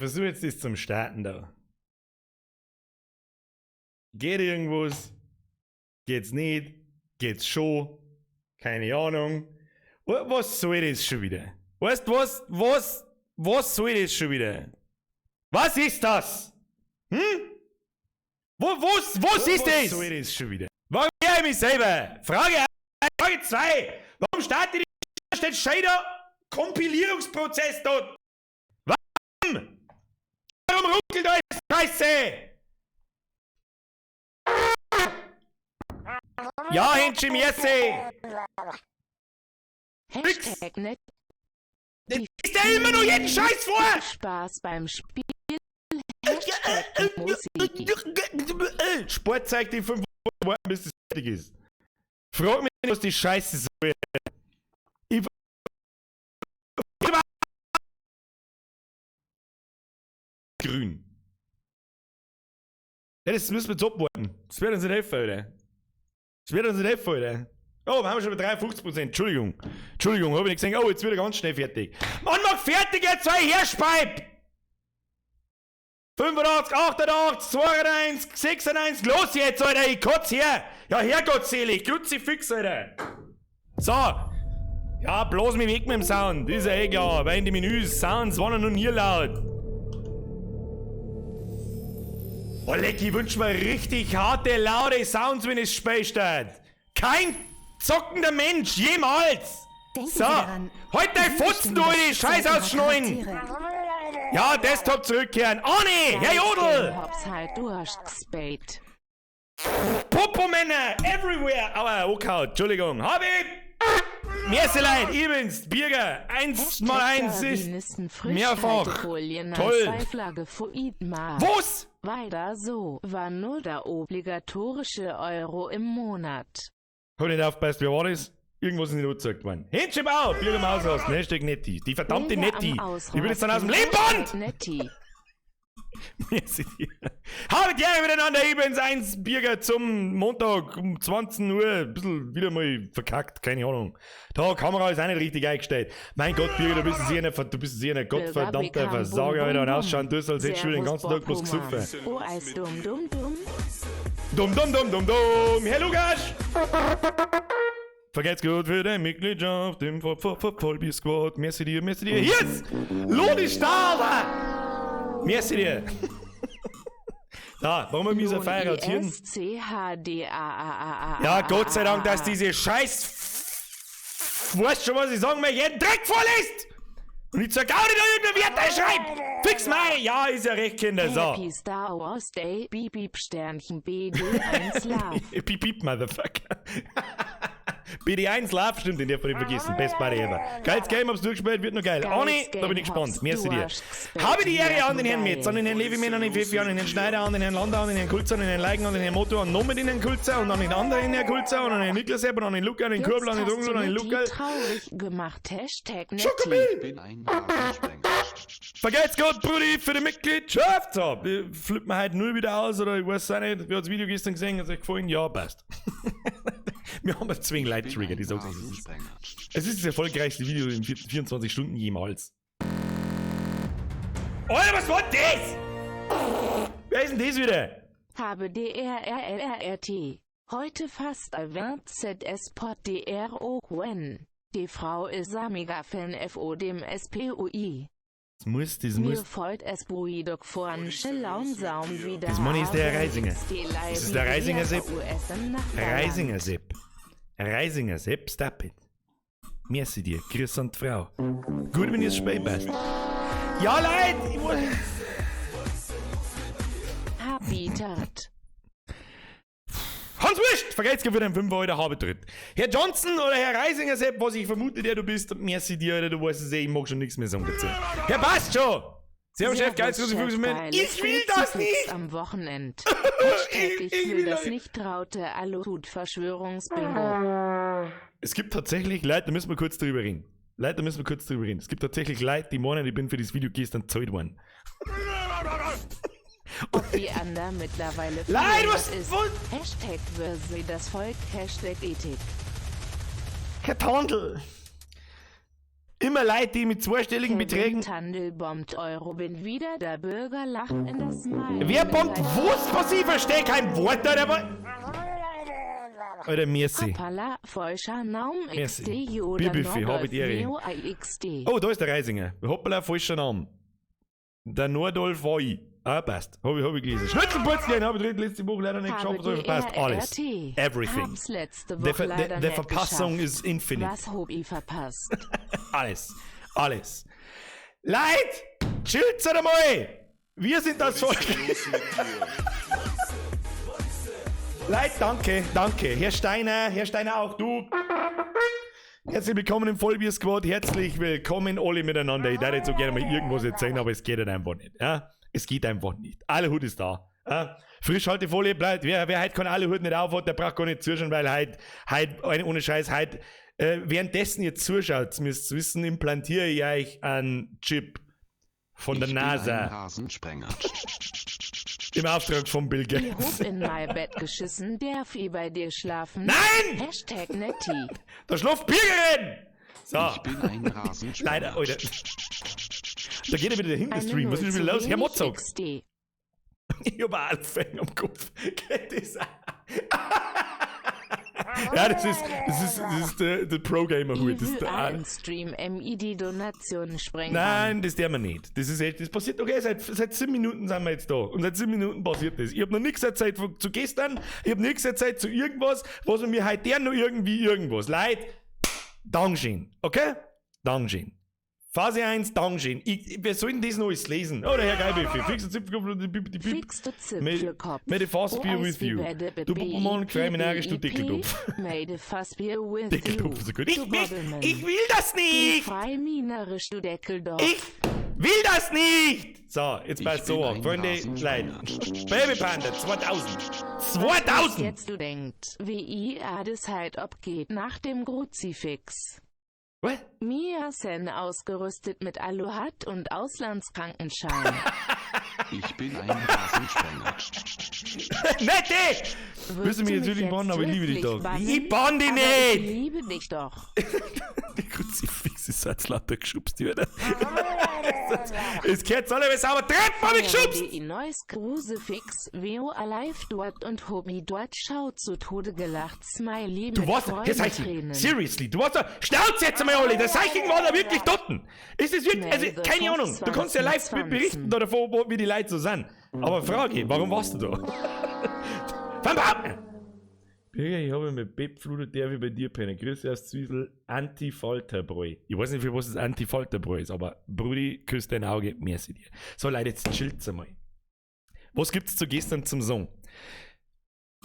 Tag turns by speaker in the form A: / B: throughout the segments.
A: Versuch jetzt das zum Starten da. Geht irgendwas? Geht's nicht? Geht's schon? Keine Ahnung. Was soll das schon wieder? Weißt was, was, was soll das schon wieder? Was ist das? Hm? Wo, was, was ist das? Was soll das schon wieder? Warum ärgere ich mich selber? Frage 1, Frage 2. Warum startet die steht Shader Kompilierungsprozess dort? Warum? Warum ruckelt euch Scheiße? Ja, Henschi, merci!
B: Hashtag nett.
A: Ist der immer nur jeden Scheiß vor?
B: Spaß beim Spiel. Hashtag Musik.
A: Sport zeigt die 5 warten, bis das fertig ist. Frag mich nicht, was die Scheiße soll. Ich Grün. Ja, das müssen wir jetzt abwarten. Das wird uns nicht helfen, Alter. Das wird uns nicht helfen, Alter. Oh, wir haben schon bei 53%. Entschuldigung. Entschuldigung, hab ich nicht gesehen. Oh, jetzt wird er ganz schnell fertig. Mann, mach fertig jetzt, zwei Herspeib! 85, 88, 92, 96, los jetzt, Alter, ich kotz her! Ja, herrgottselig, Kruzifix, Alter! So! Ja, bloß mich weg mit dem Sound, ist ja eh klar, weil in die Menüs Sounds waren ja noch nie laut. Oh, leck, ich wünsch mir richtig harte, laute Sounds, wenn es Spiel steht. Kein zockender Mensch, jemals!
C: Denken
A: So,
C: Sie daran.
A: halt dein
C: Sie
A: Fotzen,
C: bestimmen
A: du,
C: das
A: die
C: Schicksal
A: Scheiß
C: Ihrer
A: ausschneiden!
C: Charaktere.
A: Ja, Desktop zurückkehren. Arne, Herr Jodl!
B: Hops halt, du hast gespät.
A: Popomänner, everywhere! Aua, angehauen, Entschuldigung. Hab ich! Merci leid, ich bin's, Birger. 1 mal 1 ist mehrfach. Toll. Was?
B: Weiter so, war nur der obligatorische Euro im Monat.
A: Hab nicht aufgepasst, wer war das? Irgendwas ist nicht angezeigt worden. Händchen Bau, Birger im Ausrasten, Hashtag Netti. Die verdammte
B: Bilder
A: Netti.
B: am
A: Ich will jetzt dann aus dem
B: Ausrasten.
A: Leben
B: Hashtag Netti.
A: Merci dir. Habe die Ehre miteinander, ich bin's, 1 Birger zum Montag um 20 Uhr. Ein bisschen wieder mal verkackt, keine Ahnung. Da, Kamera ist auch nicht richtig eingestellt. Mein Gott, Birger, du bist sicher ein, du bist sicher ein gottverdammter
B: Bürger
A: Versager,
B: bekam
A: Alter. Und
B: Bum,
A: ausschauen tust, als hättest du den ganzen Tag bloß
B: Servus,
A: gesoffen.
B: Bob Homer. Oh, Eis, dumm, dumm, dumm.
A: Dumm, dumm, dumm, dumm, dumm. Herr Lukas! Vergelt's gut für deine Mitgliedschaft im Vollbier Squad. Merci dir, merci dir. Hier ist Lodi Stahl! Merci dir. Da, warum wir dieser Feier hier?
B: S C H D A A A A.
A: Ja, Gott sei Dank, dass diese Scheiß. Weißt schon, was ich sagen möchte? Jeden Dreck vorliest! Und ich zur Gaudi da irgendeine Werte schreibt! Fix mal! Ja, ist ja recht, Kinder. So.
B: Happy Star Wars Day, Beep Beep Sternchen BD1 Love.
A: Piep, piep, Motherfucker. BD1 Love, stimmt, den darf man nicht vergessen. Best Buddy ever. Geiles Game, hab's durchgespielt, wird noch geil.
B: Geiles
A: Arne, da bin ich
B: Game,
A: gespannt.
B: Hobbs,
A: Merci
B: du
A: dir.
B: hast gespielt,
A: Habe die Ehre an den Herrn
B: geil.
A: Metz, an den Herrn Levimann, an den Pfeffi, an den Herrn Schneider, an den Herrn Landau, an den Herrn Kulzer, an den Herrn Leigen, an den Herrn Motor, an nochmal den Herrn Kulzer und an den anderen Herrn Kulzer und an den Niklas Sepp und an den Luca, an den
B: Jetzt
A: Kurbel, an den
B: hast
A: Dungel
B: du
A: und an den
B: Netti
A: Luca.
B: traurig gemacht. Hashtag Netti.
A: Schokomill!
D: Bin ein Warensprenger.
A: Vergelt's Gott, Brudi, für die Mitgliedschaft! So, wir flippen heute null wieder aus oder ich weiß auch nicht. Wer hat's Video gestern gesehen? Hat's euch gefallen? Ja, passt. Wir haben jetzt zwingen Leute
D: Bin
A: triggert,
D: ein
A: ich sag's euch. Es ist-
D: Warensprenger.
A: Es ist das erfolgreichste Video in 24 Stunden jemals. Alter, was war das? Wer ist denn das wieder?
B: Habe D R R L R R T. Heute fast erwähnt Z S Pod D R O Q N. Die Frau ist Amiga-Fan F O dem S P U I.
A: Das muss, das
B: Mir
A: muss.
B: folgt es Bruidok von Schelaunsaum wieder.
A: Das Mann ist der Reisinger.
B: Das
A: ist der Reisinger Sepp. Reisinger Sepp. Reisinger Sepp, stop it. Merci dir. Grüß an die Frau. Gut, wenn ihr spät passt. Ja, Leute! Ich muss
B: Habitat.
A: Hans Wurscht! Vergelt's für den 5 Euro habe tritt. Herr Johnson oder Herr Reisinger Sepp, was ich vermute, der du bist, und merci dir, Alter, du weißt es eh, ich mag schon nichts mehr sagen dazu. Herr, passt schon! Servus, Chef, geil,
B: Servus,
A: Grüße,
B: Chef,
A: Füchse,
B: geiles
A: Ich will das
B: Kruzifix
A: nicht!
B: Am Wochenende. Hashtag ich
A: Ich
B: will
A: will
B: das
A: das-
B: nicht, Raute, Aluhut, Verschwörungsbingo.
A: Es gibt tatsächlich Leute, da müssen wir kurz drüber reden. Leute, da müssen wir kurz drüber reden. Es gibt tatsächlich Leute, die meinen, ich bin für das Video gestern gezahlt worden.
B: Ob die Ander mittlerweile
A: Leid,
B: verlängert
A: was-
B: ist.
A: was-
B: Hashtag Versi das Volk, Hashtag Ethik.
A: Herr Tandl! Immer Leute, die mit zweistelligen Beträgen.
B: Tandel bombt Euro, bin wieder der Bürger, lacht in das Smile.
A: Wer bombt was? Was? Ich verstehe kein Wort, Alter. Alter, merci.
B: Hoppala, falscher Naum
A: Merci.
B: XD oder
A: Bierbuffet, habe die Ehre.
B: Neo XD.
A: Oh, da ist der Reisinger. Hoppala, falscher Name. Der Nordolf war ich. Ah, passt. Hab ich gelesen. Schnitzelputzchen habe ich letzte Woche leider nicht geschafft, aber passt alles.
B: HBDRRT.
A: Everything.
B: Hab's letzte
A: Der
B: Woche
A: Ver
B: leider
A: der, der
B: nicht
A: Verpassung
B: geschafft.
A: ist infinite.
B: Was hab ich verpasst?
A: Alles. Alles. Leid! Chillt's einmal! Wir sind das Volk.
C: Los mit dir?
A: Leid, danke, danke. Herr Steiner, auch du. Herzlich willkommen im Vollbier-Squad. Herzlich willkommen alle miteinander. Ich darf jetzt so gerne mal irgendwas erzählen, aber es geht halt einfach nicht. Ja? Es geht einfach nicht. Alle Hut ist da. Ja? Frischhaltefolie bleibt. Wer heute kann alle Hut nicht aufhat, der braucht gar nicht zuschauen, weil heute, heut, ohne Scheiß, heute, währenddessen ihr zuschaut, müsst ihr wissen, implantiere ich euch einen Chip von der
D: Ich bin ein
A: NASA
D: Rasensprenger.
A: im Auftrag von Bill
B: Ich
A: Gates.
B: hab in mein Bett geschissen, darf ich bei dir schlafen?
A: Nein!
B: Hashtag Nettie.
A: Da schlaft Birgerin! So.
D: Ich bin ein Rasensprenger.
A: Leider, Alter. Da geht er wieder dahin, der
B: Eine
A: Stream. Was
B: Null
A: ist denn wieder
B: zu
A: los? Herr
B: wenig
A: Motzog.
B: XD.
A: Ich hab einen Alfang am Kopf. Geht das auch? Ja, das ist der Pro-Gamer-Hut.
B: Ich
A: Das ist
B: will
A: der,
B: einen Stream MID Donation sprengen.
A: Nein, das dürfen wir nicht. Das ist echt, das passiert, okay, seit 7 Minuten sind wir jetzt da. Und seit 7 Minuten passiert das. Ich hab noch nichts erzählt zu gestern, ich hab nichts erzählt zu irgendwas, was mir heute der noch irgendwie irgendwas. Leid, Dankeschön, okay? Dankeschön. Phase 1, Dankeschön. Wir sollten das noch alles lesen. Oh, der Herr Geibiffi. Fix und Zipfel,
B: Fix du
A: May,
B: Zipfelkopf.
A: may the fast be with you. Du Bubelmann, Kreiminarisch, du Dickeldupf.
B: May the fast be with you.
A: Dickeldupf, so gut.
B: Du Bobbelmann.
A: Ich will das nicht!
B: Freiminerisch, du Deckeldorf.
A: Ich will das nicht! So, jetzt
D: Ich
A: passt so
D: bin
A: auf.
D: ein
A: Freunde,
D: Rasensprenger.
A: Leid. Baby Panda, 2000. 2000!
B: Jetzt du denkt, wie i das halt abgeht nach dem Kruzifix.
A: What?
B: Mia Sen ausgerüstet mit Aluhat und Auslandskrankenschein.
D: Ich bin ein Rasensprenger.
A: Nette! Willst du mich jetzt wirklich bannen, aber ich liebe dich doch. Ich bann dich
B: Aber
A: nicht!
B: Ich liebe dich doch.
A: Die Kruzifix ist so als lauter geschubst wieder. Es gehört alle sauber. Treppen hab ich geschubst!
B: Die neues Kruzifix, Veo alive dort und Hobi dort schaut zu Tode gelacht. Smiley
A: Du
B: mit
A: warst, das heißt,
B: Freudentränen.
A: seriously, du warst da, Schnauze jetzt einmal alle, der Seiching war da wirklich dort. Ist das wirklich, also,
B: Melde
A: keine Ahnung, du kannst ja live
B: 2020.
A: berichten da davon, wie die Leute so sind. Aber Frage, warum warst du da? Van Bauten! Birger, ich habe mit Bettfluter darf ich bei dir pennen. Grüße aus Zwiesel, Antifalterbräu. Ich weiß nicht, für was das Antifalterbräu ist, aber Brudi, küss dein Auge, merci dir. So, Leute, jetzt chillt's einmal. Was gibt's zu gestern zum Song?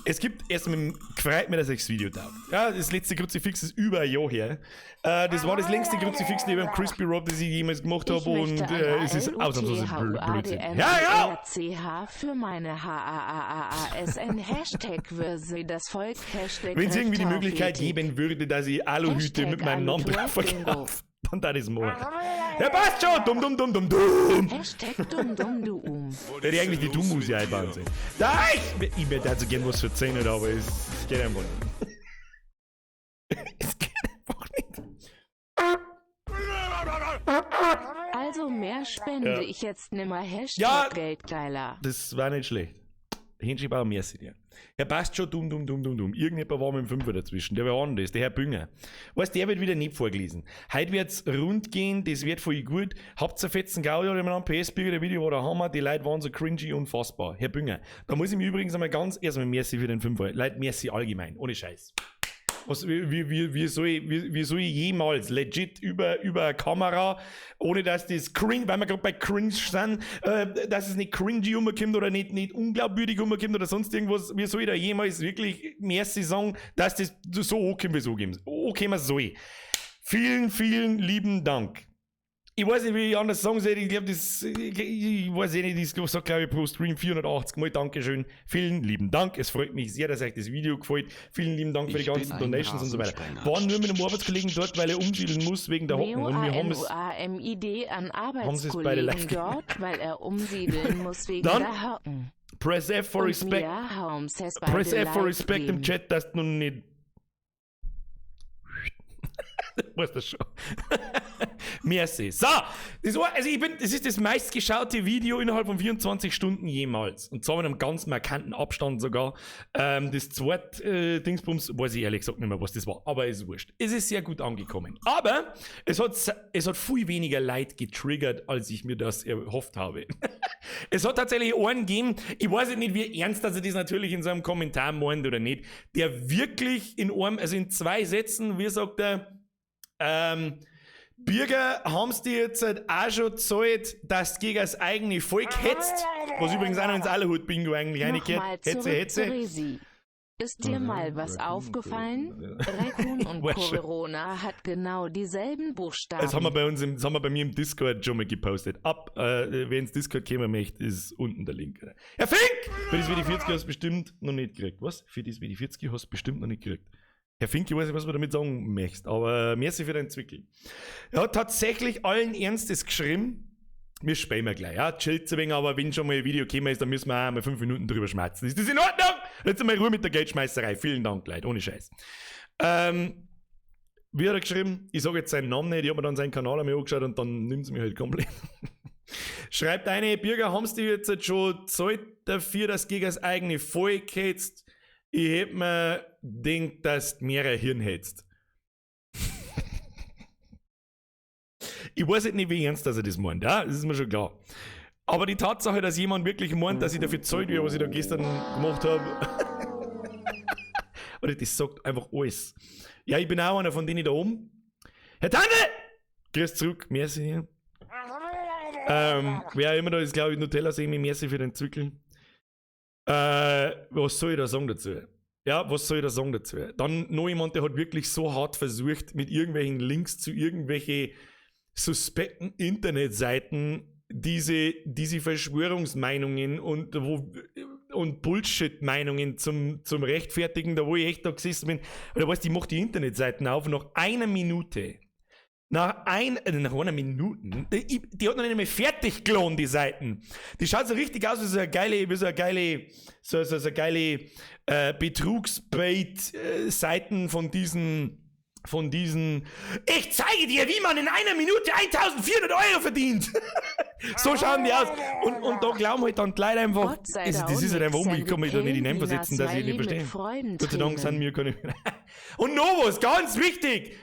A: Es gibt erstmal, gefreut mich, dass euch das Video taugt. Ja, das letzte Kruzifix ist über ein Jahr her. Das war das längste Kruzifix neben dem Crispy Rob, das ich jemals gemacht
B: Ich
A: habe und
B: möchte
A: es ist ausnahmslos Blödsinn. Ja, ja!
B: CH für meine HAAAASN Hashtag Verse das Volk Hashtag
A: Wenn es irgendwie die Möglichkeit
B: Rechthaufethik.
A: geben würde, dass ich Aluhüte
B: Hashtag
A: mit meinem Namen drauf
B: Aluhut-Bingo.
A: verkaufe, dann darf ich's machen. Ja, passt schon! Dumm, dumm, dumm, dumm, dumm!
B: Hashtag dumm dumm du um.
A: Hätte ich eigentlich die Dumm-Musik einbauen sollen. Da, ich würde dazu gerne was verzeihen, aber es geht einfach nicht. Es geht einfach nicht.
B: Also mehr spende
A: Ja.
B: ich jetzt nimmer Hashtag
A: Ja.
B: Geldgeiler.
A: Das war nicht schlecht. Hinschieber, merci dir. Herr passt schon, dumm, dumm, dumm, dumm, dumm. Irgendjemand war mit dem Fünfer dazwischen. Der war anders, der Herr Bünger. Weißt, der wird wieder nicht vorgelesen. Heute wird's rund gehen, das wird voll gut. Habt ihr fetzen Gaudi oder einen PS-Bürger, der Video war der Hammer, die Leute waren so cringy unfassbar. Herr Bünger, da muss ich mir übrigens einmal ganz, erstmal merci für den Fünfer. Leute, merci allgemein, ohne Scheiß. Was, wie soll ich jemals legit über eine Kamera, ohne dass das cringe, weil wir gerade bei cringe sind, dass es nicht cringy rumkommt oder nicht unglaubwürdig rumkommt oder sonst irgendwas, wie soll ich da jemals wirklich merci sagen, dass das so ankommt, wie es ankommt? Ankommen soll. Vielen, vielen lieben Dank. Ich weiß nicht, wie ich anders sagen soll. Ich glaube, das, ich weiß eh nicht, ich sag, glaube ich, pro Stream 480 Mal Dankeschön. Vielen lieben Dank. Es freut mich sehr, dass euch das Video gefällt. Vielen lieben Dank für die
D: Ich bin
A: ganzen
D: ein
A: Donations und so weiter.
D: Rasensprenger.
A: Waren nur mit einem Arbeitskollegen dort, weil er umsiedeln muss wegen der Hocken. Und wir haben es,
B: M-O-A-N-O-A-M-I-D an
A: haben sie es beide live
B: Arbeitskollegen dort, weil er umsiedeln muss wegen
A: Dann
B: der Hocken.
A: Press F for
B: Und
A: Respect.
B: mir haben's es beide
A: Press F for
B: live
A: Respect im
B: gegeben.
A: Chat, dass du noch nicht. Weißt das schon. Merci. So, das war, also das ist das meistgeschaute Video innerhalb von 24 Stunden jemals. Und zwar mit einem ganz markanten Abstand sogar. Das zweite Dingsbums, weiß ich ehrlich gesagt nicht mehr, was das war. Aber ist wurscht. Es ist sehr gut angekommen. Aber es hat viel weniger Leid getriggert, als ich mir das erhofft habe. Es hat tatsächlich einen gegeben, ich weiß nicht, wie ernst dass er das natürlich in seinem Kommentar meint oder nicht, der wirklich in einem, also in zwei Sätzen, wie sagt er, Birger, haben sie dir jetzt halt auch schon gezahlt, dass du gegen das eigene Volk hetzt? Was übrigens auch noch ins Aluhut-Bingo eigentlich
B: Nochmal
A: reingehört. Hetze,
B: zurück
A: Hetze.
B: zu Resi. Ist dir mal was aufgefallen? Raccoon und
A: Weißt schon.
B: Corona hat genau dieselben Buchstaben.
A: Das haben wir bei mir im Discord schon mal gepostet. Wer ins Discord kommen möchte, ist unten der Link. Herr Fink! Für das WD40 hast du bestimmt noch nicht gekriegt. Was? Für das WD40 hast du bestimmt noch nicht gekriegt. Herr Fink, ich weiß nicht, was du damit sagen möchtest, aber merci für deinen Zwickel. Er hat tatsächlich allen Ernstes geschrieben, wir spielen wir gleich, ja, chillt ein wenig, aber wenn schon mal ein Video gekommen ist, dann müssen wir auch mal 5 Minuten drüber schmatzen. Ist das in Ordnung? Jetzt einmal Ruhe mit der Geldschmeißerei. Vielen Dank, Leute, ohne Scheiß. Wie hat er geschrieben? Ich sage jetzt seinen Namen nicht, ich habe mir dann seinen Kanal einmal angeschaut und dann nimmt es mich halt komplett. Schreibt eine, Birger, haben sie jetzt halt schon gezahlt dafür, dass gegen das eigene Volk hetzt? Ich hätt mir gedacht, dass du mehrere Hirn hättest. Ich weiß jetzt nicht, wie ernst dass er das meint, ja? Das ist mir schon klar. Aber die Tatsache, dass jemand wirklich meint, dass ich dafür gezahlt werde, was ich da gestern gemacht habe, oder das sagt einfach alles. Ja, ich bin auch einer von denen da oben. Herr Tante! Grüß zurück, merci. Wer auch immer da ist, glaube ich, Nutella Semi, merci für den Zwickel. Was soll ich da sagen dazu? Ja, was soll ich da sagen dazu? Dann noch jemand, der hat wirklich so hart versucht, mit irgendwelchen Links zu irgendwelche suspekten Internetseiten diese Verschwörungsmeinungen und Bullshit-Meinungen zum Rechtfertigen, da wo ich echt da gesessen bin, oder weißt du, ich mach die Internetseiten auf, nach einer Minute, nach einer Minute, die hat noch nicht mehr fertig geloadet, die Seiten. Die schaut so richtig aus wie so eine geile Betrugsbait-Seiten von diesen, ich zeige dir, wie man in einer Minute 1400 € verdient. So schauen die aus. Und da glauben halt dann die Leute einfach,
B: Gott sei
A: also, das ist halt einfach um, ich kann mich da nicht hineinversetzen, dass ich nicht verstehe. Gott sei Dank sind wir keine. Und noch was, ganz wichtig!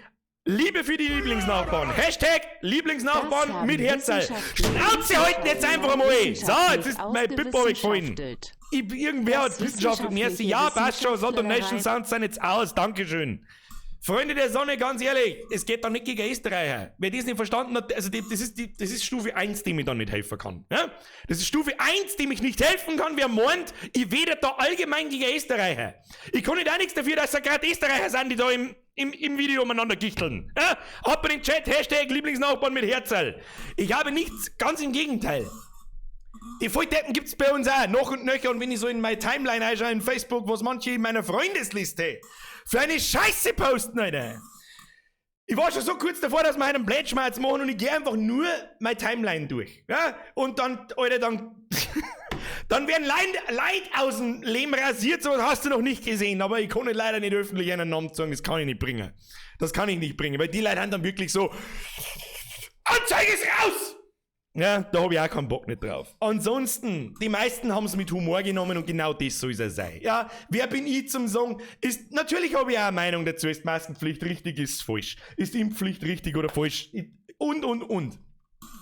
A: Liebe für die Lieblingsnachbarn. Hashtag Lieblingsnachbarn mit Herzteil. Schnauze halten jetzt einfach einmal! So, jetzt ist mein Pippo gefallen. Irgendwer hat wissenschaftlich, merci. Ja, passt schon. So, Donation Sounds sind jetzt aus. Dankeschön. Freunde der Sonne, ganz ehrlich, es geht doch nicht gegen Österreicher. Wer das nicht verstanden hat, also das ist Stufe 1, die mir dann nicht helfen kann. Ja? Das ist Stufe 1, die mich nicht helfen kann. Wer meint, ich werde da allgemein gegen Österreicher. Ich kann nicht auch nichts dafür, dass da gerade Österreicher sind, die da im Video umeinander gichteln. Ja? Ab in den Chat, Hashtag Lieblingsnachbarn mit Herzl. Ich habe nichts, ganz im Gegenteil. Die Volldeppen gibt's bei uns auch, noch und nöcher. Und wenn ich so in meine Timeline einschaue in Facebook, was manche in meiner Freundesliste für eine Scheiße posten, Alter. Ich war schon so kurz davor, dass wir einen Blätschmerz machen, und ich gehe einfach nur meine Timeline durch. Ja? Und dann, Alter, dann werden Leute aus dem Leben rasiert, sowas hast du noch nicht gesehen. Aber ich kann nicht leider nicht öffentlich einen Namen sagen, das kann ich nicht bringen. Das kann ich nicht bringen, weil die Leute sind dann wirklich so: Anzeige ist raus! Ja, da habe ich auch keinen Bock nicht drauf. Ansonsten, die meisten haben es mit Humor genommen und genau das soll es ja sein. Ja, wer bin ich zum Sagen? Natürlich habe ich auch eine Meinung dazu. Ist Maskenpflicht richtig, ist falsch? Ist Impfpflicht richtig oder falsch? Und, und.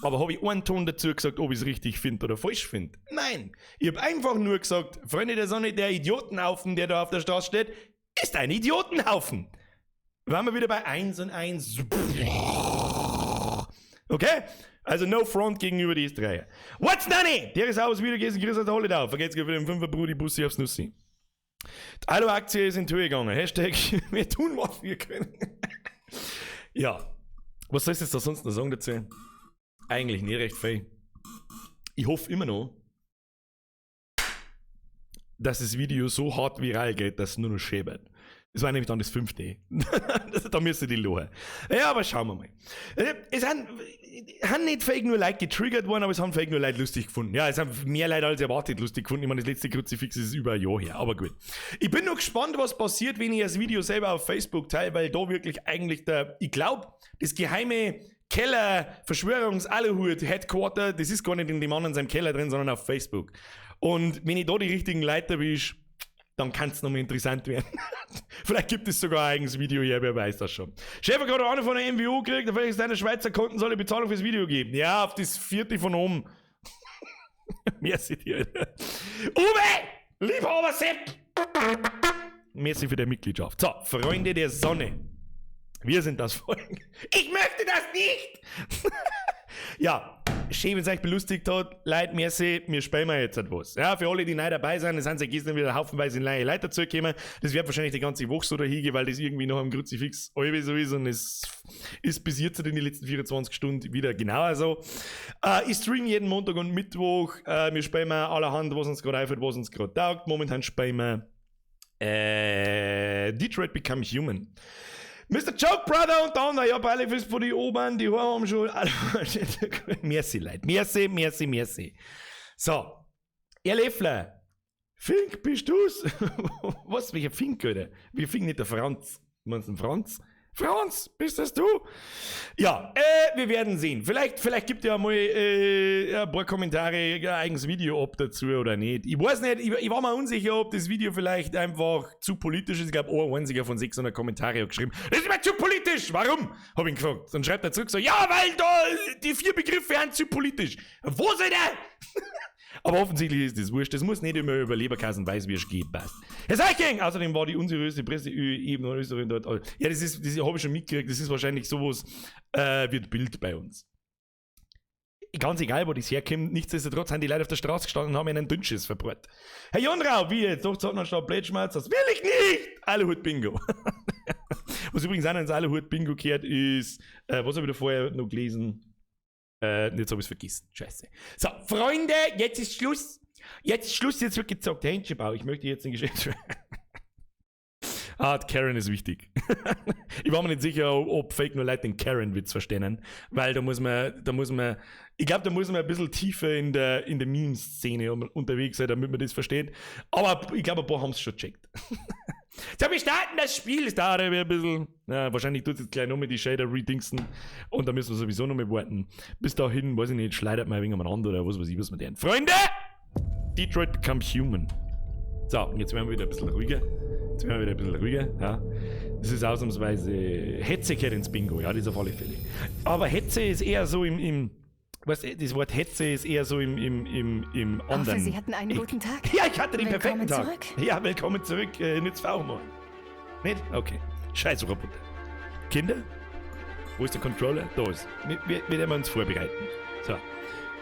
A: Aber habe ich einen Ton dazu gesagt, ob ich es richtig finde oder falsch finde? Nein. Ich habe einfach nur gesagt, Freunde der Sonne, der Idiotenhaufen, der da auf der Straße steht, ist ein Idiotenhaufen. Waren wir wieder bei 1 und 1. Okay? Also no front gegenüber die Österreicher. What's Nanny? Der ist aus wieder gewesen, Grüß aus der Holiday. Vergesst für den Fünfer Brudi Bussi aufs Nussi. Die Alu-Aktie ist in die Höhe gegangen. Hashtag, wir tun, was wir können. Ja. Was soll ich jetzt da sonst noch sagen dazu? Eigentlich nicht recht viel. Ich hoffe immer noch, dass das Video so hart viral geht, dass es nur noch schön wird. Das war nämlich dann das fünfte. Da müsste die lachen. Ja, aber schauen wir mal. Es haben nicht fake nur Leute getriggert worden, aber es haben fake nur Leute lustig gefunden. Ja, es haben mehr Leute als erwartet lustig gefunden. Ich meine, das letzte Kruzifix ist über ein Jahr her, aber gut. Ich bin noch gespannt, was passiert, wenn ich das Video selber auf Facebook teile, weil da wirklich eigentlich der, ich glaub, das geheime Keller, Verschwörungs-Aluhut Headquarter, das ist gar nicht in dem anderen seinem Keller drin, sondern auf Facebook. Und wenn ich da die richtigen Leute erwische, dann kann's nochmal interessant werden. Vielleicht gibt es sogar ein eigenes Video hier, wer weiß das schon. Chef hat gerade eine von der MWO gekriegt, auf welches deine Schweizer Konten soll die Bezahlung fürs Video geben. Ja, auf das vierte von oben. Merci dir, Alter. Uwe! Liebhaber Sepp! Merci für deine Mitgliedschaft. So, Freunde der Sonne. Wir sind das Volk. Ich möchte das nicht! Ja, schön, wenn's euch belustigt hat. Leute, merci, wir spielen wir jetzt etwas. Ja, für alle, die neu dabei sind, es sind seit gestern wieder haufenweise neue Leute dazugekommen. Das wird wahrscheinlich die ganze Woche so dahin gehen, weil das irgendwie noch am Kruzifix halb so ist und es ist bis jetzt in den letzten 24 Stunden wieder genauer so. Ich stream jeden Montag und Mittwoch. Wir spielen allerhand, was uns gerade einfällt, was uns gerade taugt. Momentan spielen wir Detroit Become Human. Mr. Joke Brother und dann, ja, beide fürs von die Obern, die haben schon alle. Merci, Leute. Merci, merci, merci. So. Herr Leffler. Fink, bist du's? Was? Welcher Fink, Alter? Wir Fink nicht der Franz. Du meinst den Franz? Franz, bist das du? Ja, wir werden sehen. Vielleicht gibt ja mal ein paar Kommentare, ein eigenes Video ab dazu oder nicht. Ich weiß nicht, ich war mir unsicher, ob das Video vielleicht einfach zu politisch ist. Ich glaub, ein einziger von 600 Kommentare hat geschrieben, das ist mir zu politisch! Warum? Hab ich ihn gefragt. Dann schreibt er zurück so, ja, weil da die 4 Begriffe sind zu politisch. Wo sind der? Aber offensichtlich ist das wurscht. Das muss nicht immer über Leberkassen Weißwürst gehen, passt. Herr Seiching! Außerdem war die unseriöse Presse eben in Österreich dort. Ja, das ist, das hab ich schon mitgekriegt. Das ist wahrscheinlich sowas, wird Bild bei uns. Ganz egal, wo das herkommt, nichtsdestotrotz sind die Leute auf der Straße gestanden und haben einen Dünnschiss verbrät. Herr Jonrau, wie jetzt? Doch, zahlt man statt Blödschmerz, das will ich nicht! Aluhut Bingo. Was übrigens auch noch ins Aluhut Bingo gehört, ist, was hab ich da vorher noch gelesen? Jetzt hab ich's vergessen. Scheiße. So, Freunde, jetzt ist Schluss. Jetzt ist Schluss, jetzt wird gezockt. Händchenbau, ich möchte jetzt den Geschäftsführer. Ah, die Karen ist wichtig. Ich war mir nicht sicher, ob Fake nur Leute den Karen-Witz verstehen, weil da muss man, da muss man, ich glaub, da muss man ein bisschen tiefer in der Meme-Szene unterwegs sein, damit man das versteht. Aber ich glaub, ein paar haben's schon gecheckt. So, wir starten das Spiel. Es dauert ein bisschen. Ja, wahrscheinlich tut's jetzt gleich nochmal die Shader redingsen. Und da müssen wir sowieso nochmal warten. Bis dahin, weiß ich nicht, schleudert mal ein wenig umeinander oder was weiß ich, was wir denn. Freunde! Detroit Become Human. So, und jetzt werden wir wieder ein bisschen ruhiger. Jetzt werden wir wieder ein bisschen ruhiger. Ja. Das ist ausnahmsweise Hetze gehört ins Bingo, ja, das auf alle Fälle. Aber Hetze ist eher so im, weißt du, das Wort Hetze ist eher so im
C: Hoffe,
A: anderen.
C: Sie hatten einen guten Tag.
A: Ja, ich hatte den
C: Willkommen
A: perfekten Tag.
C: zurück.
A: Ja, willkommen zurück. Nützt auch mal. Nicht? Okay. Scheiß Roboter. Kinder? Wo ist der Controller? Da ist. Wir werden uns vorbereiten. So.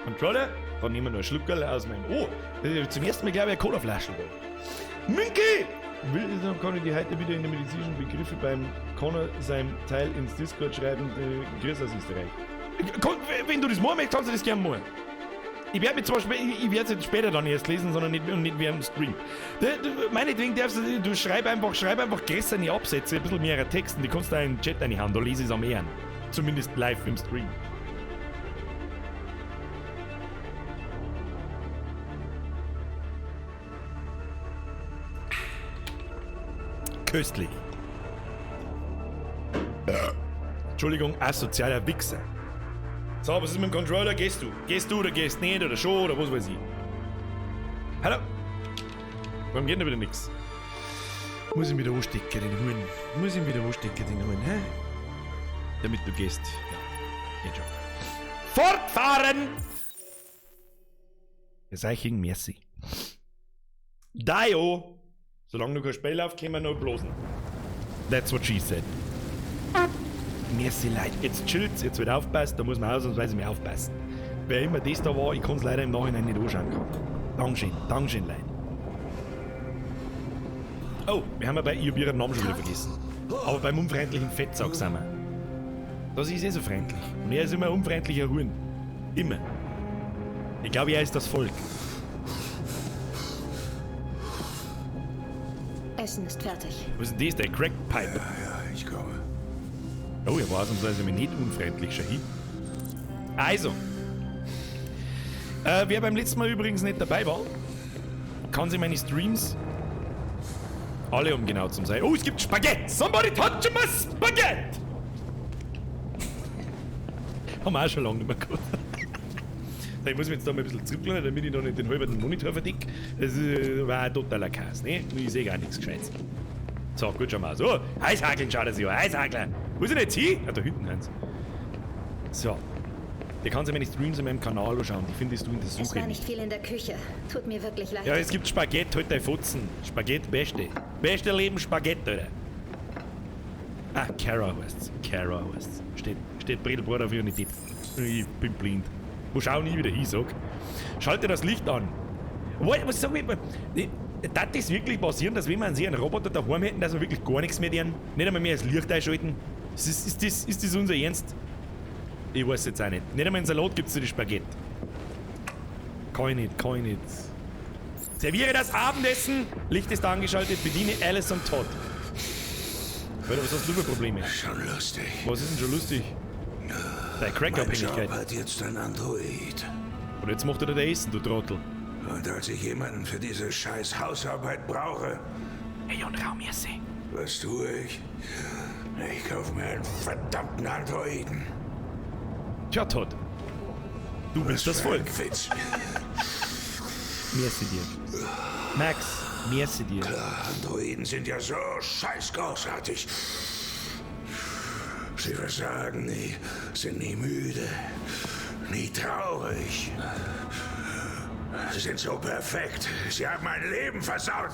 A: Controller. Dann nehmen wir noch einen Schluckerl aus meinem. Oh, zum ersten Mal, glaube ich, eine Colaflasche da. Münke! Will, dann kann ich die heute wieder in den medizinischen Begriffe beim Connor seinem Teil ins Discord schreiben. Grüß aus Österreich. Komm, wenn du das machen möchtest, kannst du das gerne machen. Ich werde mir zwar ich, ich werd's jetzt später dann erst lesen, sondern nicht, und nicht während dem Stream. Meinetwegen darfst du, du schreib einfach größere Absätze, ein bisschen mehrere Texte, die kannst du da in den Chat reinhauen, da lese ich's am eher. Zumindest live im Stream. Köstlich. Entschuldigung, asozialer Wichser. So, was ist mit dem Controller? Gehst du? Gehst du oder gehst nicht oder schon oder was weiß ich? Hallo? Warum geht denn wieder nix? Muss ich wieder anstecken, den Huhn. Muss ich wieder anstecken, den Huhn, hä? Damit du gehst. Ja, geht schon. Fortfahren! Seiching, merci. Dio! Solange noch kein Spiel läuft, können wir noch bloßen. That's what she said. Merci, Leute. Jetzt chillt's, jetzt wird aufpasst, da muss man ausnahmsweise mehr aufpassen. Wer immer das da war, ich kann's leider im Nachhinein nicht anschauen können. Dankeschön, Dankeschön, Leute. Oh, wir haben ja bei ich hab ihren Namen schon wieder vergessen. Aber beim unfreundlichen Fettsack sind wir. Das ist eh so freundlich. Und er ist immer ein unfreundlicher Huhn. Immer. Ich glaube, er ist das Volk.
C: Essen ist fertig.
A: Was ist denn das? Der Crackpipe.
E: Ja, ich komme.
A: Oh, er war ausnahmsweise mir nicht unfreundlich, schau hin. Also. Wer beim letzten Mal übrigens nicht dabei war, kann sich meine Streams alle, um genau zu sein. Oh, es gibt Spaghetti! Somebody touch my Spaghetti! Haben wir auch schon lange nicht mehr gehabt. Ich muss mich jetzt da mal ein bisschen zurücklehnen, damit ich da nicht den halben Monitor verdecke. Das war ein totaler Chaos, ne? Ich sehe gar nichts Gescheites. So, gut, schauen wir aus. Oh, Eishakeln schaut er sich an. Eishakeln! Wo ist denn jetzt hin? Ah, da hinten eins. So. Der kann sich meine Streams in meinem Kanal anschauen. Die findest du in der
C: Es
A: Suche.
C: war nicht viel in der Küche. Tut mir wirklich leid.
A: Ja, es gibt Spaghetti, halt dein Fotzen. Spaghetti, beste. Beste Leben Spaghetti, Alter. Ah, Kara heißt's. Kara heißt's. Steht Brettelbrot auf ihren Tipp. Ich bin blind. Wo schau nie wieder hin, sag. Schalte das Licht an. Was sag ich? Darf das wirklich passieren, dass wenn wir einen Roboter daheim hätten, dass wir wirklich gar nichts mehr tun? Nicht einmal mehr das Licht einschalten? Ist das unser Ernst? Ich weiß jetzt auch nicht. Nicht einmal einen Salat gibt's zu die Spaghetti. Kann ich nicht, kann ich nicht. Serviere das Abendessen! Licht ist angeschaltet, bediene Alice und Todd. Alter, was hast du für Probleme?
E: Schon lustig.
A: Was ist denn schon lustig? Deine Crack-Abhängigkeit.
E: Mein Job hat jetzt ein Android.
A: Und jetzt macht er dir Essen, du Trottel.
E: Und als ich jemanden für diese scheiß Hausarbeit brauche...
A: Ey, und Raum, Jesse.
E: Was tue ich? Ich kaufe mir einen verdammten Androiden.
A: Tja, Todd. Du bist das Volk.
E: Witz.
A: Merci dir. Max, merci dir.
E: Klar, Androiden sind ja so scheiß großartig. Sie versagen nie, sind nie müde, nie traurig. Sie sind so perfekt. Sie haben mein Leben versaut.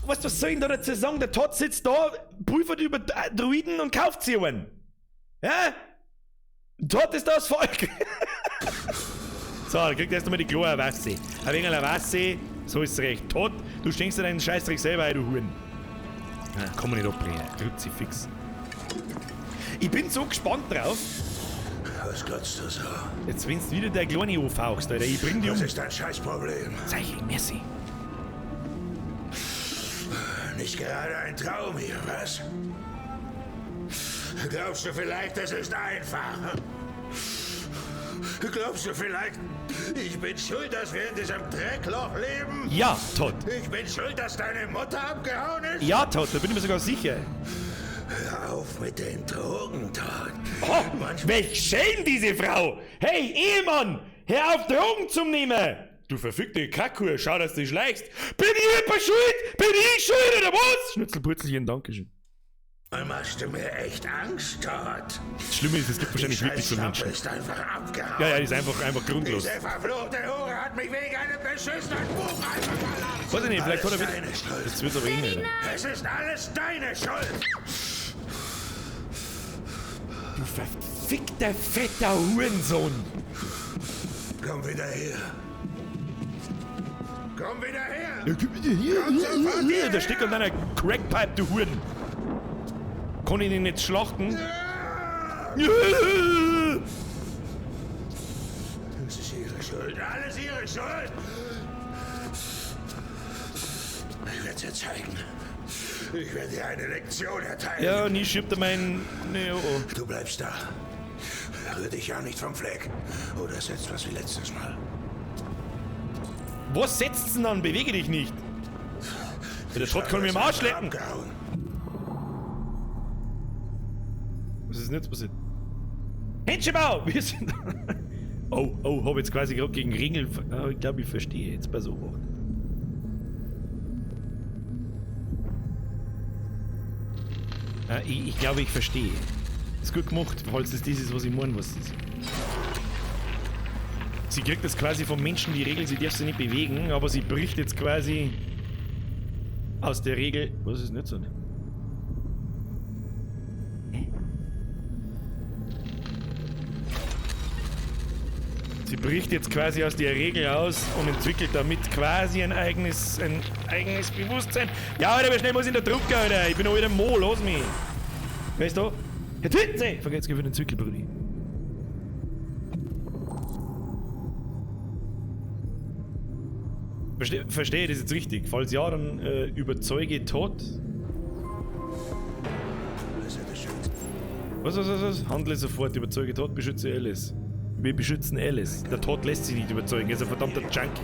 A: Was soll ich denn da dazu sagen? Der Todd sitzt da, prüft über Druiden und kauft sie einen. Ja? Todd ist das Volk. So, da kriegt erst einmal die kleine Wasser. Ein wenig Wasser, so ist es recht. Todd, du stinkst dir deinen Scheißdreck selber ein, du Huren. Ja, kann man nicht abbringen. Kruzifix. Ich bin so gespannt drauf.
E: Was glotzt du so?
A: Jetzt, wenn's wieder der Kleine anfauchst, Alter. Ich bring dich um.
E: Was ist dein Scheißproblem?
A: Zeichen, merci.
E: Nicht gerade ein Traum hier, was? Glaubst du vielleicht, es ist einfach? Glaubst du vielleicht, ich bin schuld, dass wir in diesem Dreckloch leben?
A: Ja, Todd.
E: Ich bin schuld, dass deine Mutter abgehauen ist?
A: Ja, Todd, da bin ich mir sogar sicher.
E: Hör auf mit den Drogen, Todd.
A: Oh, welch Schäm, diese Frau! Hey, Ehemann, hör auf, Drogen zu nehmen! Du verfickte Kackhure, schau, dass du dich schleichst. Bin ich etwa schuld? Bin ich schuld, oder was? Schnitzelpurzelchen, dankeschön.
E: Machst du mir echt Angst, Todd?
A: Das Schlimme ist, es gibt wahrscheinlich wirklich so Menschen.
E: ist einfach abgehauen.
A: Ja, ja, die ist einfach grundlos.
E: Diese verfluchte Hure hat mich wegen einem beschissenen Buch einfach verlassen.
A: Weiß ich nicht, vielleicht hat er wieder...
E: Deine Schuld.
A: Jetzt wird's aber eng, Alter.
E: Es ist alles deine Schuld.
A: Du verfickter, fetter Hurensohn.
E: Komm wieder her. Komm wieder her.
A: Ja, komm wieder her.
E: Komm
A: Hier, der steckt an deiner Crackpipe, du Huren. Kann ich den jetzt schlachten?
E: Das ist ihre Schuld. Alles ihre Schuld. Ich werde dir zeigen. Ich werde dir eine Lektion erteilen.
A: Ja, nie schiebt er meinen... Nee, oh, oh.
E: Du bleibst da. Rühr dich ja nicht vom Fleck. Oder setzt was wie letztes Mal.
A: Was setzt's denn an? Bewege dich nicht. Der Schrott kann mir im Arsch lecken.
E: Abgehauen.
A: Was ist denn jetzt passiert? Händchenbau! Wir sind... Oh, oh, hab jetzt quasi gerade gegen Ringel... Oh, ich glaube, ich verstehe jetzt. Pass auf. Ich glaube, ich verstehe. Ist gut gemacht, falls das das ist, was ich meine, was das ist. Sie kriegt jetzt quasi vom Menschen die Regel, sie darf sich nicht bewegen, aber sie bricht jetzt quasi aus der Regel... Was ist nicht so? Sie bricht jetzt quasi aus der Regel aus und entwickelt damit quasi ein eigenes Bewusstsein. Ja, Alter, wie schnell muss ich in der Drucker, Alter? Ich bin noch wieder Mo, los mich. Wer ist da? Herr Tütze! Vergesst für den Zückel, Brudi. Verstehe ich das jetzt richtig? Falls ja, dann überzeuge Todd. Was? Handle sofort, überzeuge Todd, beschütze Alice. Wir beschützen Alice. Der Todd lässt sich nicht überzeugen, er ist ein verdammter Junkie.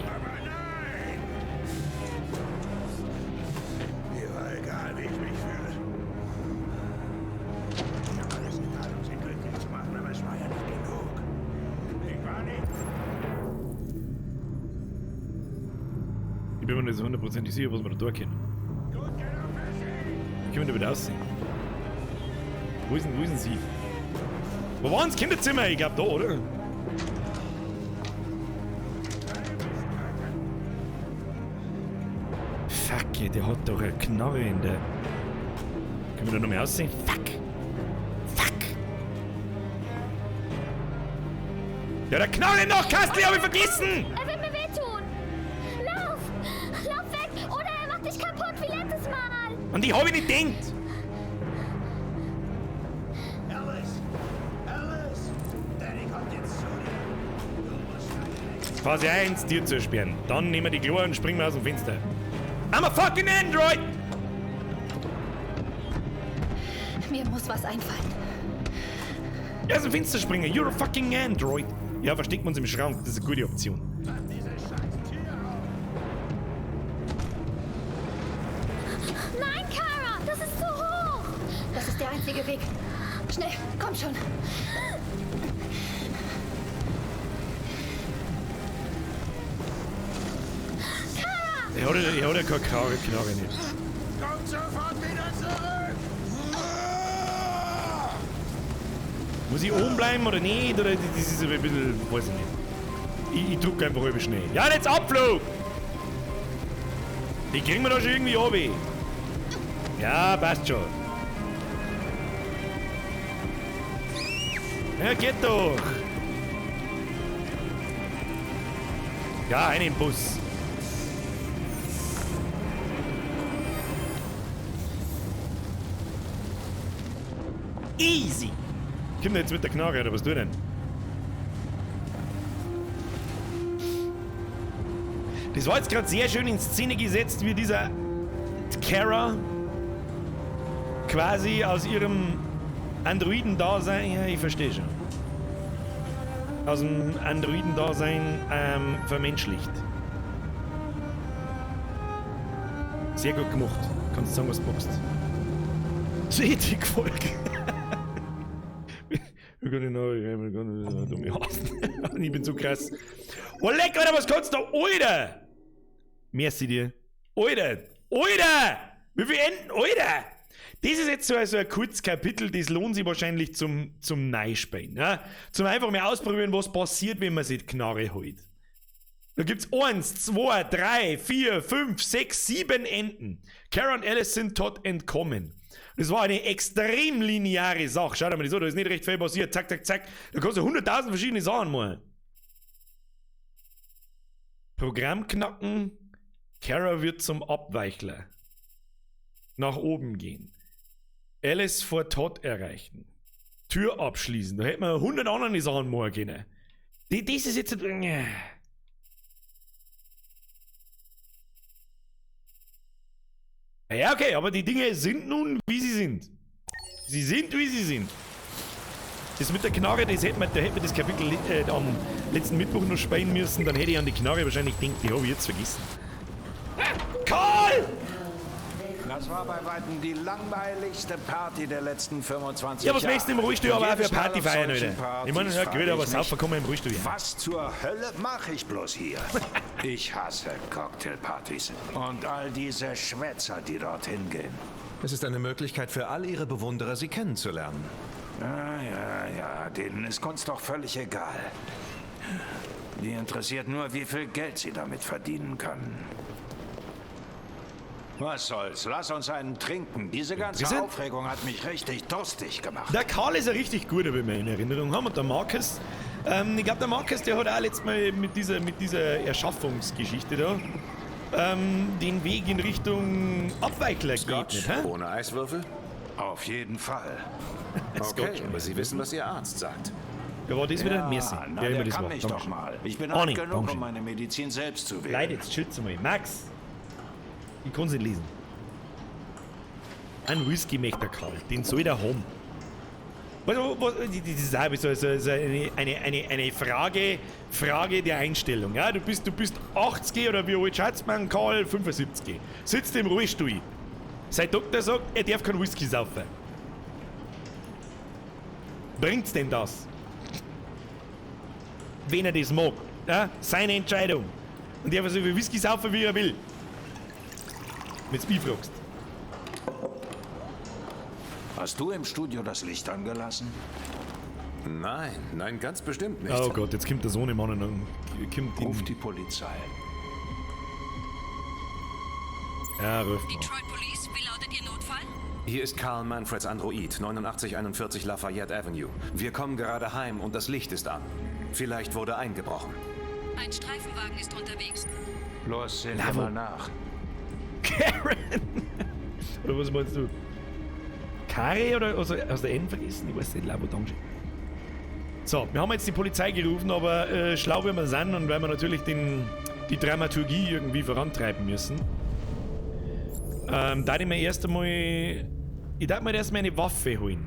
E: Mir war egal, wie ich mich fühle. Ich habe alles getan, um sie glücklich zu machen, aber es war ja nicht genug. Ich war nicht.
A: Ich bin mir nicht so hundertprozentig sicher, was wir da tun können. Wie können wir da wieder aussehen? Wo ist denn sie? Wo war denn das Kinderzimmer? Ich glaub da, oder? Fuck, der hat doch eine Knarre in der... Können wir da noch mehr aussehen? Fuck! Fuck! Ja, der Knarre noch, Kastli, hab ich vergessen!
F: Er wird mir wehtun! Lauf! Lauf weg! Oder er macht dich kaputt wie letztes Mal!
A: An die hab ich nicht gedacht!
E: Alice! Alice! Daddy kommt jetzt zu dir! Du musst
A: Phase 1, Tür zu sperren. Dann nehmen wir die Chlor und springen wir aus dem Fenster. I'm a fucking Android!
C: Mir muss was einfallen.
A: Ja, aus dem Fenster springen. You're a fucking Android. Ja, verstecken wir uns im Schrank. Das ist eine gute Option.
F: Nein, Kara! Das ist zu hoch!
C: Das ist der einzige Weg. Schnell, komm schon.
A: Er hat ja keine Knarre nicht.
E: Kommt sofort wieder zurück!
A: Muss ich oben bleiben oder nicht? Oder das ist ein bisschen, weiß ich nicht. Ich drück einfach über schnell. Ja, jetzt Abflug! Die kriegen wir da schon irgendwie runter. Ja, passt schon. Ja, geht doch. Ja, einen Bus. Easy! Kommt der jetzt mit der Knarre, oder was tut denn? Das war jetzt gerade sehr schön in Szene gesetzt, wie dieser Kara quasi aus ihrem Androiden-Dasein, ja, ich verstehe schon, aus dem Androiden-Dasein vermenschlicht. Sehr gut gemacht. Kannst du sagen, was du magst. Ethik-Folge. Wir können noch, wir können dumme Hasen. Ich bin so krass. Oh, leck, Alter, was kannst du da? Alter! Merci dir. Alter! Alter! Wie viel Enden? Alter! Das ist jetzt so ein kurzes Kapitel, das lohnt sich wahrscheinlich zum Neuspielen. Ne? Zum einfach mal ausprobieren, was passiert, wenn man sich die Knarre holt. Da gibt's 1, 2, 3, 4, 5, 6, 7 Enden. Kara und Alice sind Todd entkommen. Das war eine extrem lineare Sache. Schau dir mal das an, da ist nicht recht viel passiert. Zack, zack, zack. Da kannst du 100.000 verschiedene Sachen machen. Programm knacken. Kara wird zum Abweichler. Nach oben gehen. Alice vor Todd erreichen. Tür abschließen. Da hätte man 100 andere Sachen machen können. Das ist jetzt... Ja, okay, aber die Dinge sind nun, wie sie sind. Sie sind, wie sie sind. Das mit der Knarre, das hätte man, da hätte man das Kapitel am letzten Mittwoch noch spielen müssen. Dann hätte ich an die Knarre wahrscheinlich gedacht, die habe ich jetzt vergessen. Karl!
E: Das war bei weitem die langweiligste Party der letzten 25
A: Ja, was
E: Jahre.
A: möchtest du im Ruhestuhl aber auch für eine Party feiern, Alter?
E: Partys
A: Ich meine, ja, gut, aber saufen kann man im Ruhestuhl. Ja.
E: Was zur Hölle mache ich bloß hier? Ich hasse Cocktailpartys und all diese Schwätzer, die dorthin gehen.
G: Es ist eine Möglichkeit für all Ihre Bewunderer, Sie kennenzulernen.
E: Ja, ja, ja, denen ist Kunst doch völlig egal. Die interessiert nur, wie viel Geld sie damit verdienen können. Was soll's? Lass uns einen trinken. Diese ganze Aufregung hat mich richtig durstig gemacht.
A: Der Karl ist ja richtig gut, wie wir in Erinnerung haben. Und der Marcus, ich glaube, der Marcus, der hat auch letztes Mal mit dieser Erschaffungsgeschichte da den Weg in Richtung Abweichler
H: Scotch,
A: geht, nicht, hä?
H: ohne Eiswürfel?
E: Auf jeden Fall.
H: Okay, aber Sie wissen, was Ihr Arzt sagt.
A: Wer war das wieder?
E: Ja,
A: Merci.
E: na,
A: Wer immer
E: der
A: das
E: kann
A: war.
E: mich
A: Dankeschön.
E: doch mal. Ich bin
A: Arni,
E: alt genug,
A: Dankeschön.
E: um meine Medizin selbst zu wählen.
A: Leute, jetzt chillt's mal. Max! Ich kann's nicht lesen. Ein Whisky möchte der Karl. Den soll der haben. Was, das ist auch so eine Frage der Einstellung. Ja, du bist 80 oder wie alt schätzt man, Karl? 75. Sitzt im Rollstuhl. Sein Doktor sagt, er darf keinen Whisky saufen. Bringt's denn das? Wenn er das mag. Ja, seine Entscheidung. Und er darf so viel Whisky saufen, wie er will. Wenn's mich fragst.
E: Hast du im Studio das Licht angelassen?
G: Nein, nein, ganz bestimmt nicht.
A: Oh Gott, jetzt kommt der Sohnemann und dann kommt
E: Ruf die Polizei.
A: Ja, ruf mal.
H: Detroit Police, wie lautet Ihr Notfall?
G: Hier ist Karl Manfreds Android, 8941 Lafayette Avenue. Wir kommen gerade heim und das Licht ist an. Vielleicht wurde eingebrochen.
H: Ein Streifenwagen ist unterwegs.
E: Los, sehen wir mal nach.
A: Karen! Oder was meinst du? Kari oder hast du N vergessen? Ich weiß nicht, Labo, danke. So, wir haben jetzt die Polizei gerufen, aber schlau werden wir sein und weil wir natürlich die Dramaturgie irgendwie vorantreiben müssen. Da ich mir erst einmal. Ich darf mir erstmal eine Waffe holen.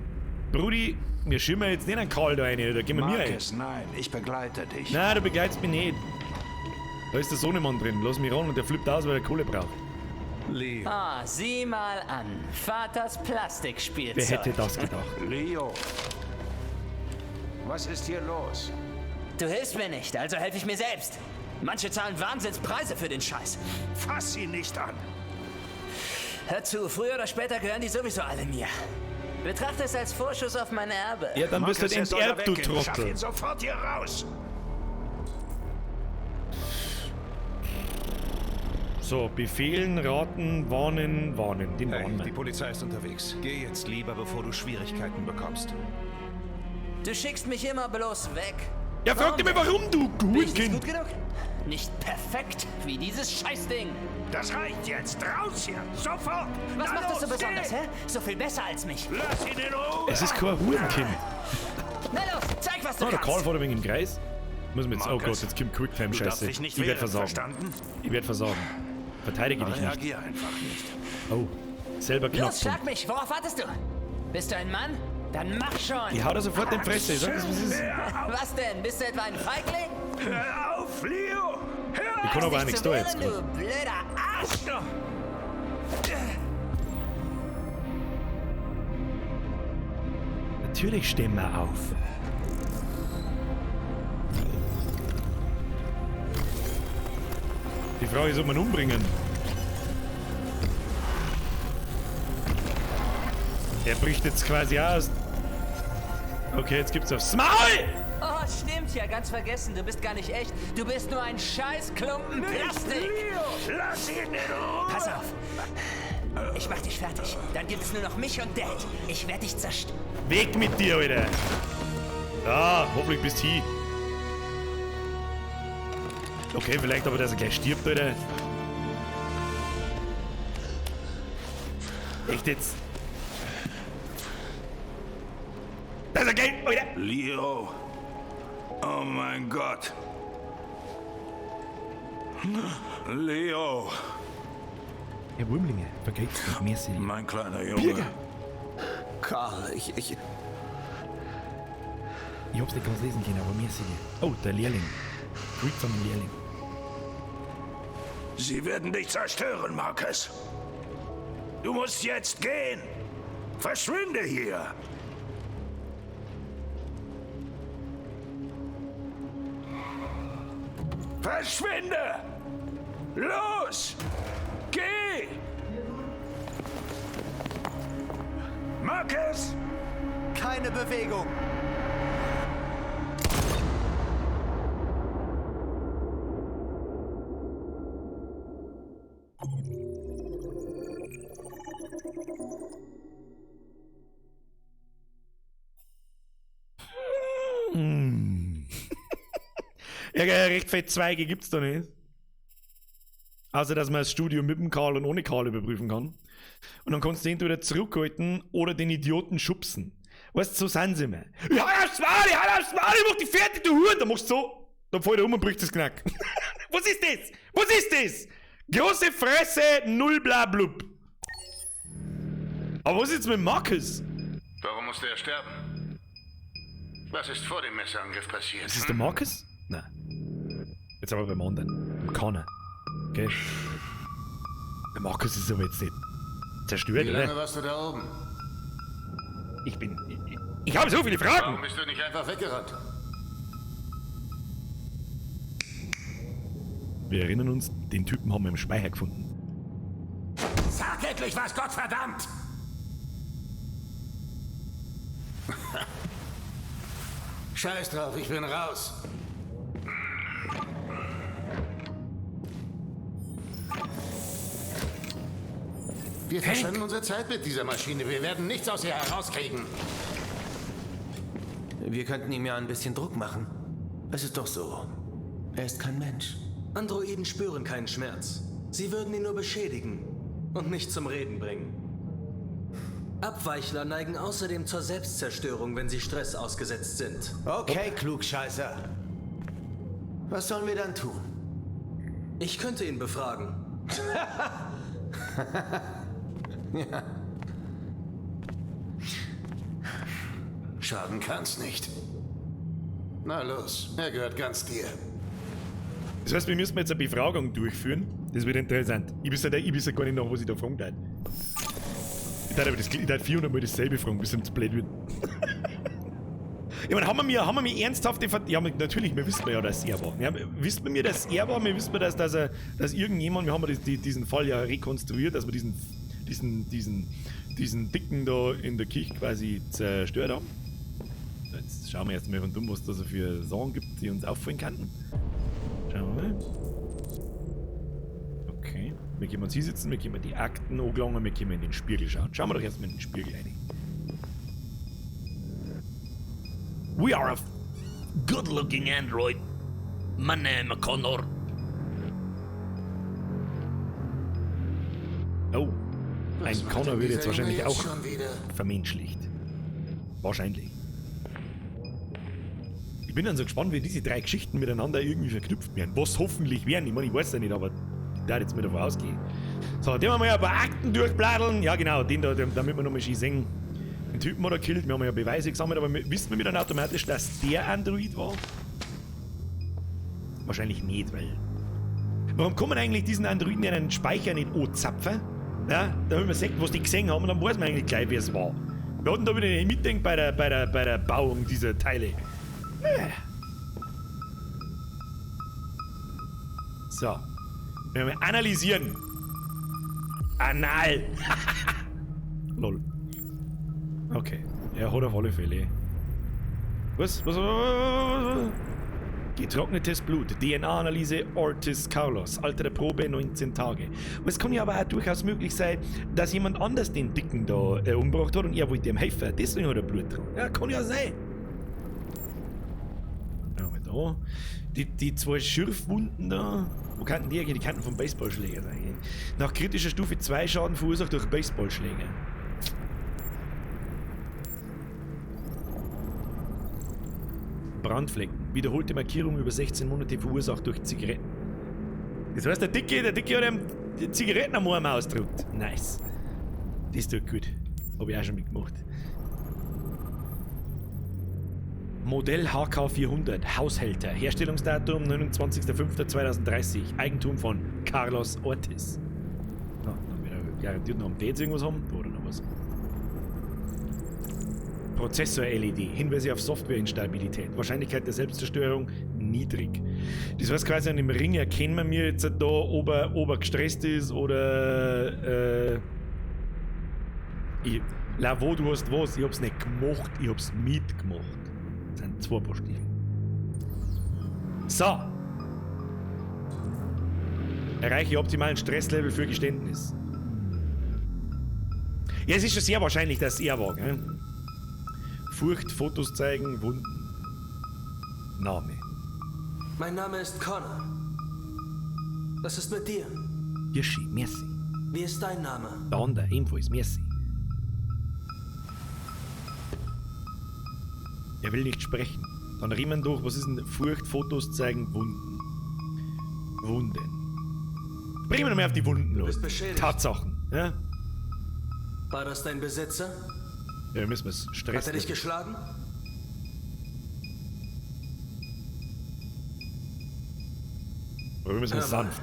A: Brudi, wir schirmen jetzt nicht einen Karl da rein, da gehen wir mir rein.
E: Marcus, nein, ich begleite dich.
A: Nein, du begleitest mich nicht. Da ist der Sohnemann drin, lass mich ran und der flippt aus, weil er Kohle braucht.
G: Leo.
I: Ah, sieh mal an. Vaters Plastikspielzeug.
A: Wer hätte das gedacht?
E: Leo. Was ist hier los?
I: Du hilfst mir nicht, also helfe ich mir selbst. Manche zahlen Wahnsinnspreise für den Scheiß.
E: Fass ihn nicht an.
I: Hör zu, früher oder später gehören die sowieso alle mir. Betrachte es als Vorschuss auf mein Erbe.
A: Ja, dann wirst du
E: Marcus,
A: halt
E: er soll da
A: enterbt, du
E: weggehen. Schaff
A: Trottel.
E: ihn sofort hier raus.
A: So, befehlen, raten, warnen, warnen. Den
G: Hey,
A: warnen
G: die
A: wir.
G: Polizei ist unterwegs. Geh jetzt lieber, bevor du Schwierigkeiten bekommst.
I: Du schickst mich immer bloß weg.
A: Ja, frag dich mal, warum, du
I: Bin ich nicht
A: Gurken.
I: gut genug? Nicht perfekt wie dieses Scheißding.
E: Das reicht jetzt. Raus hier. Sofort.
I: Was
E: Na
I: macht das so
E: los,
I: besonders,
E: geh.
I: hä? So viel besser als mich.
E: Lass ihn in Ruhe.
A: Es ist kein Hurenkind.
I: Na los, zeig, was du
A: Oh, der
I: kannst.
A: Karl fährt ein wenig im Kreis. Muss man jetzt, oh
E: Marcus,
A: Gott, jetzt kommt
E: Du darfst
A: Quicktime-Scheiße.
E: dich nicht
A: Ich werde
E: wehren,
A: versagen.
E: verstanden?
A: Ich werde versagen. Verteidige dich nicht.
E: Reagier einfach nicht.
A: Oh, selber
I: Los, schlag
A: Knackpunkt.
I: mich. Worauf wartest du? Bist du ein Mann? Dann mach schon.
A: Ich hau da sofort in die Fresse. Ich sag das, was ist.
I: Was denn? Bist du etwa ein Feigling?
E: Hör auf, Leo! Hör
A: Ich kann aber auch
I: Dich
A: nichts
I: zu
A: da jetzt.
I: wehren, du blöder Arsch.
A: Natürlich stehen wir auf. Die Frage ist, ob wir ihn umbringen. Er bricht jetzt quasi aus. Okay, jetzt gibt's aufs Maul!
I: Oh, stimmt ja, ganz vergessen. Du bist gar nicht echt. Du bist nur ein Scheißklumpen Plastik.
E: Leo! Lass ihn in Ruhe!
I: Pass auf. Ich mach dich fertig. Dann gibt es nur noch mich und Dad. Ich werde dich zerstören.
A: Weg mit dir, Alter! Ah, hoffentlich bist du hin. Okay, vielleicht aber, dass er gleich stirbt, Alter. Echt jetzt? Dass er gleich, Alter!
E: Leo! Oh mein Gott! Leo!
A: Herr Wurmlinge, vergeht's nicht mehr, Silly.
E: Mein kleiner Junge.
A: Birger!
G: Karl, ich
A: Ich hab's nicht ganz lesen können, aber mehr Silly. Oh, der Lehrling. Grüß an den Lehrling.
E: Sie werden dich zerstören, Marcus. Du musst jetzt gehen. Verschwinde hier. Verschwinde! Los! Geh! Marcus!
J: Keine Bewegung.
A: Hm. Ja, gell, recht fett Zweige gibt's da nicht. Außer, dass man das Studio mit dem Karl und ohne Karl überprüfen kann. Und dann kannst du den entweder zurückhalten oder den Idioten schubsen. Weißt du, so sind sie immer. Ich hau aufs Maul, ich hau aufs Maul, ich mach dich fertig, du Huren! Dann machst du so, dann fällt er um und bricht das Knack. Was ist das? Was ist das? Große Fresse, null bla blub. Aber was ist jetzt mit Marcus?
E: Warum musste er sterben? Was ist vor dem Messerangriff passiert?
A: Ist das der Marcus? Nein. Jetzt aber beim anderen. Beim Connor. Okay. Der Marcus ist aber jetzt nicht zerstört,
E: Wie lange
A: oder?
E: warst du da oben?
A: Ich bin. Ich habe so viele Fragen!
E: Warum bist du nicht einfach weggerannt?
A: Wir erinnern uns, den Typen haben wir im Speicher gefunden.
E: Sag endlich was, Gottverdammt! Scheiß drauf, ich bin raus. Wir verschwenden unsere Zeit mit dieser Maschine. Wir werden nichts aus ihr herauskriegen.
K: Wir könnten ihm ja ein bisschen Druck machen. Es ist doch so. Er ist kein Mensch.
J: Androiden spüren keinen Schmerz. Sie würden ihn nur beschädigen und nicht zum Reden bringen. Abweichler neigen außerdem zur Selbstzerstörung, wenn sie Stress ausgesetzt sind.
K: Okay, Klugscheißer. Was sollen wir dann tun?
J: Ich könnte ihn befragen.
K: Ja.
E: Schaden kann's nicht. Na los, er gehört ganz dir.
A: Das heißt, wir müssen jetzt eine Befragung durchführen. Das wird interessant. Ich weiß ja, gar nicht noch, was ich da fragen darf. Ich darf aber das, ich darf 400 Mal dasselbe fragen, bis ihm zu blöd wird. Ich meine, haben wir mir ernsthafte Ver ja, natürlich, wir wissen ja, dass er war. Ja, wissen wir, dass er war? Wir wissen, dass irgendjemand, wir haben ja diesen Fall ja rekonstruiert, dass wir diesen Dicken da in der Kirche quasi zerstört haben. Jetzt schauen wir erst mal von dumm, was da so für Sachen gibt, die uns auffallen könnten. Schauen wir mal. Okay. Wir können uns hinsetzen, wir können die Akten angelangen, wir können in den Spiegel schauen. Schauen wir doch erstmal in den Spiegel rein.
L: We are a good-looking android. My name is Connor.
A: Oh. Ein Connor wird jetzt wahrscheinlich auch vermenschlicht. Wahrscheinlich. Ich bin dann so gespannt, wie diese drei Geschichten miteinander irgendwie verknüpft werden. Was hoffentlich werden. Ich meine, ich weiß ja nicht, aber ich darf jetzt mal davon ausgehen. So, den wir mal ein paar Akten durchbladeln. Ja, genau, den da, damit wir nochmal schön sehen. Den Typen hat er gekillt, wir haben ja Beweise gesammelt, aber wissen wir dann automatisch, dass der Android war? Wahrscheinlich nicht, weil... Warum kann man eigentlich diesen Androiden in einen Speicher nicht anzapfen? Ja, damit man sieht, was die gesehen haben, und dann weiß man eigentlich gleich, wer es war. Wir hatten da wieder nicht mitdenkt bei der Bauung dieser Teile. So. Wenn wir analysieren. Anal. Lol. Okay. Er hat auf alle Fälle. Was? Was? Was? Getrocknetes Blut. DNA-Analyse Ortiz Carlos. Alter der Probe 19 Tage. Und es kann ja aber auch durchaus möglich sein, dass jemand anders den Dicken da umgebracht hat und er wollte ihm helfen. Deswegen hat er Blut dran. Ja, kann ja sein. Da. Die zwei Schürfwunden da, wo kannten die eigentlich? Die kannten vom Baseballschläger sein. Nach kritischer Stufe 2 Schaden verursacht durch Baseballschläger. Brandflecken. Wiederholte Markierung über 16 Monate verursacht durch Zigaretten. Das heißt, der Dicke hat ihm die Zigaretten am Arm ausgedrückt. Nice. Das tut gut. Hab ich auch schon mitgemacht. Modell HK400, Haushälter, Herstellungsdatum 29.05.2030, Eigentum von Carlos Ortiz. Na, dann wird er garantiert noch am D jetzt irgendwas haben, oder noch was. Prozessor-LED, Hinweise auf Softwareinstabilität, Wahrscheinlichkeit der Selbstzerstörung niedrig. Das heißt quasi an dem Ring erkennen wir mir jetzt da, ob er gestresst ist oder Lavo, du hast was, ich hab's nicht gemacht, ich hab's mitgemacht. Das sind zwei Paar Stiefel. So. Erreiche optimalen Stresslevel für Geständnis. Ja, es ist schon sehr wahrscheinlich, dass er war, gell? Furcht, Fotos zeigen, Wunden. Name.
J: Mein Name ist Connor. Was ist mit dir?
A: Hirschi, merci.
J: Wie ist dein Name?
A: Der andere, ebenfalls, merci. Er will nicht sprechen. Dann riemen durch, was ist denn Furcht, Fotos zeigen, Wunden. Wunden. Bringen wir noch mehr auf die Wunden los.
J: bist beschädigt.
A: Tatsachen. Ja?
J: War das dein Besitzer?
A: Ja, wir müssen es stressen.
J: Hat er dich geschlagen?
A: Aber wir müssen es
J: Hör mal.
A: sanft.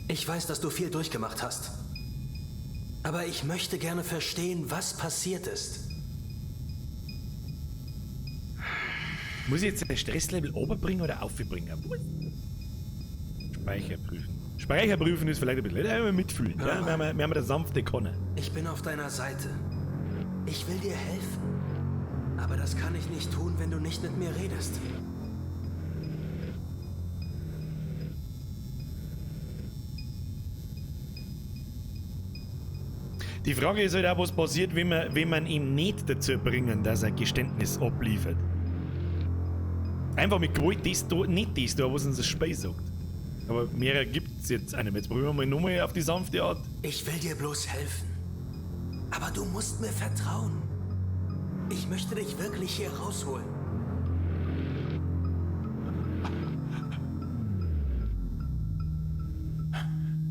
J: Ich weiß, dass du viel durchgemacht hast. Aber ich möchte gerne verstehen, was passiert ist.
A: Muss ich jetzt das Stresslevel oberbringen oder aufbringen? Speicher prüfen. Speicher prüfen ist vielleicht ein bisschen. Ja, wir mitfühlen. Ja, wir haben das sanfte Konne.
J: Ich bin auf deiner Seite. Ich will dir helfen. Aber das kann ich nicht tun, wenn du nicht mit mir redest.
A: Die Frage ist halt auch, was passiert, wenn man ihn nicht dazu bringen, dass er Geständnis abliefert. Einfach mit Gewalt das da, nicht das da, was uns das Spiel sagt. Aber mehr gibt es jetzt einem. Jetzt probieren wir mal nochmal auf die sanfte Art.
J: Ich will dir bloß helfen. Aber du musst mir vertrauen. Ich möchte dich wirklich hier rausholen.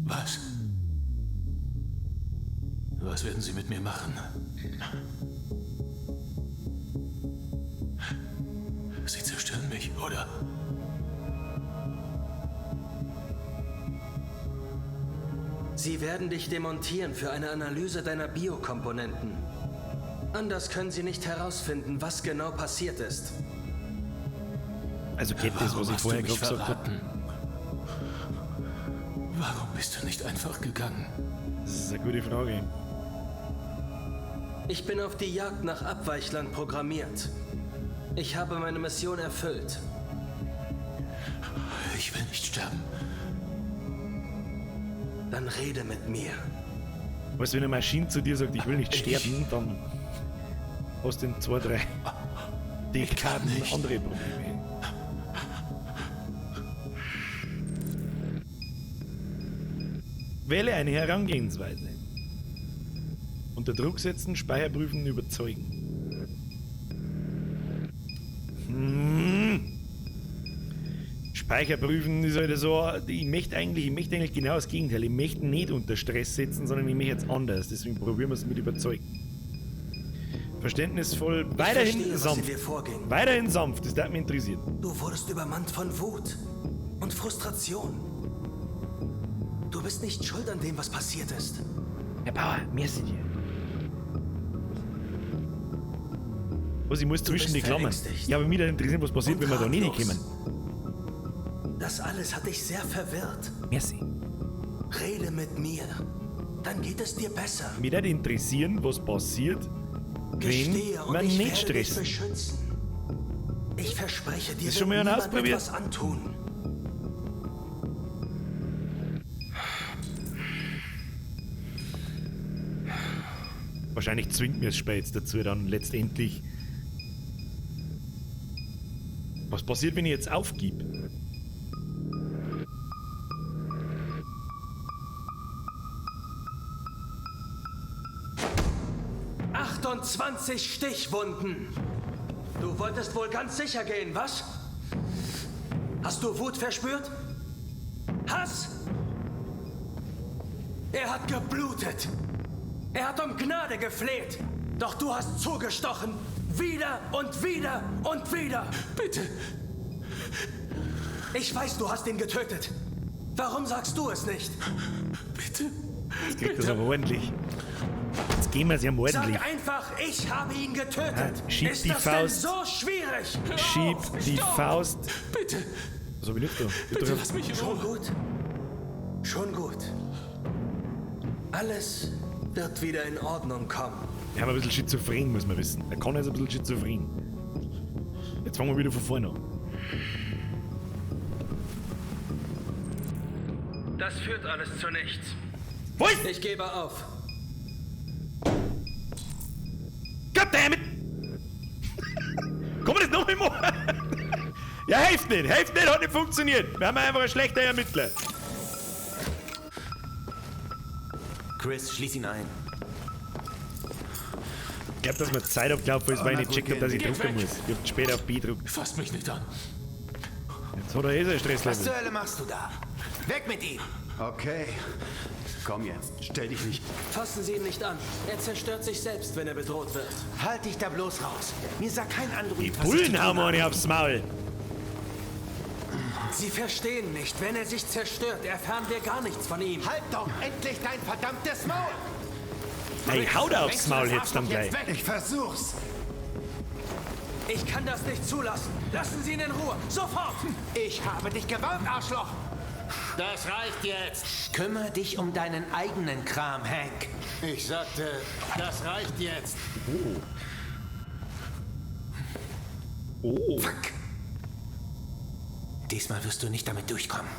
K: Was? Was werden Sie mit mir machen? Sie zerstören mich, oder?
J: Sie werden dich demontieren für eine Analyse deiner Biokomponenten. Anders können sie nicht herausfinden, was genau passiert ist.
A: Also geht das, was
K: Warum
A: ich
K: hast du
A: vorher
K: mich
A: gerade gesagt habe.
K: verraten? Warum bist du nicht einfach gegangen?
A: Das ist eine gute Frage.
J: Ich bin auf die Jagd nach Abweichlern programmiert. Ich habe meine Mission erfüllt.
K: Ich will nicht sterben.
J: Dann rede mit mir.
A: Weißt du, wenn eine Maschine zu dir sagt, ich will nicht sterben, dann hast du in 2, 3 Dekaden andere Probleme. Wähle eine Herangehensweise. Unter Druck setzen, Speicher prüfen, überzeugen. Speicher prüfen ist halt so, ich möchte eigentlich genau das Gegenteil. Ich möchte nicht unter Stress setzen, sondern ich möchte jetzt anders. Deswegen probieren wir es mit überzeugen. Verständnisvoll, weiterhin
J: verstehe, was in
A: sanft.
J: dir vorging.
A: Weiterhin sanft, das hat mich interessiert.
J: Du wurdest übermannt von Wut und Frustration. Du bist nicht schuld an dem, was passiert ist.
A: Herr Bauer, merci dir. Was, ich muss
J: Du
A: zwischen
J: bist
A: die Klammern.
J: verängstigt.
A: Ja, aber mich interessiert, was passiert,
J: Und
A: wenn wir da nicht
J: ratlos.
A: kommen.
J: Das alles hat dich sehr verwirrt.
A: Merci.
J: Rede mit mir. Dann geht es dir besser.
A: Mich würde interessieren, was passiert, wenn
J: Gestehe und
A: man
J: ich
A: nicht
J: werde dich
A: stresst.
J: beschützen. Ich verspreche dir,
A: Das schon
J: wird
A: mal einer
J: niemand
A: ausprobiert?
J: etwas antun.
A: Wahrscheinlich zwingt mir das Spiel jetzt dazu, dann letztendlich. Was passiert, wenn ich jetzt aufgib?
J: »28 Stichwunden! Du wolltest wohl ganz sicher gehen, was? Hast du Wut verspürt? Hass? Er hat geblutet! Er hat um Gnade gefleht! Doch du hast zugestochen! Wieder und wieder und wieder!
K: Bitte!
J: Ich weiß, du hast ihn getötet! Warum sagst du es nicht?
K: Bitte!
A: Jetzt kriegt das aber ordentlich. Jetzt gehen wir es ja ordentlich.
J: Sag einfach, ich habe ihn getötet!
A: Ja, schieb
J: Ist
A: die
J: das
A: Faust.
J: denn so schwierig? Hör
A: Schieb
J: auf!
A: die
J: Stopp!
A: Faust.
K: Bitte!
A: Was hab ich nicht da? Ich
K: Bitte
A: drück-
K: lass mich in
J: Schon
K: Ruhe.
J: gut. Schon gut. Alles wird wieder in Ordnung kommen.
A: Wir haben ein bisschen schizophren, muss man wissen. Der Connor ist ein bisschen schizophren. Jetzt fangen wir wieder von vorne an.
J: Das führt alles zu nichts.
A: Was?
J: Ich gebe auf.
A: Goddammit! Komm, das noch einmal machen? Ja, hilft nicht, hat nicht funktioniert. Wir haben einfach einen schlechten Ermittler.
K: Chris, schließ ihn ein.
A: glaube, dass mir Zeit abgelaufen ist, weil ich nicht gecheckt habe, dass ich
E: Geht
A: drucken
E: weg.
A: muss. Ich hab später auf B gedruckt.
E: Fass mich nicht an.
A: Jetzt hat er eh sein
K: Was
A: Stresslevel.
K: zur Hölle machst du da? Weg mit ihm!
M: Okay. Komm jetzt, stell dich nicht.
J: Fassen Sie ihn nicht an. Er zerstört sich selbst, wenn er bedroht wird.
K: Halt dich da bloß raus. Mir sagt kein Android,
A: Die
K: was ich zu
A: Bullen
K: tun
A: hauen mir
K: habe.
A: eine aufs Maul.
J: Sie verstehen nicht. Wenn er sich zerstört, erfahren wir gar nichts von ihm.
K: Halt doch endlich dein verdammtes Maul!
A: Ey, hau da aufs
K: Bringst du
A: Maul
K: das
A: jetzt dann
K: Arschloch
A: gleich.
K: jetzt weg?
M: Ich versuch's.
J: Ich kann das nicht zulassen. Lassen Sie ihn in Ruhe. Sofort!
K: Ich habe dich gewarnt, Arschloch!
N: Das reicht jetzt.
K: Kümmer dich um deinen eigenen Kram, Hank.
N: Ich sagte, das reicht jetzt.
A: Oh. Oh.
K: Fuck. Diesmal wirst du nicht damit durchkommen.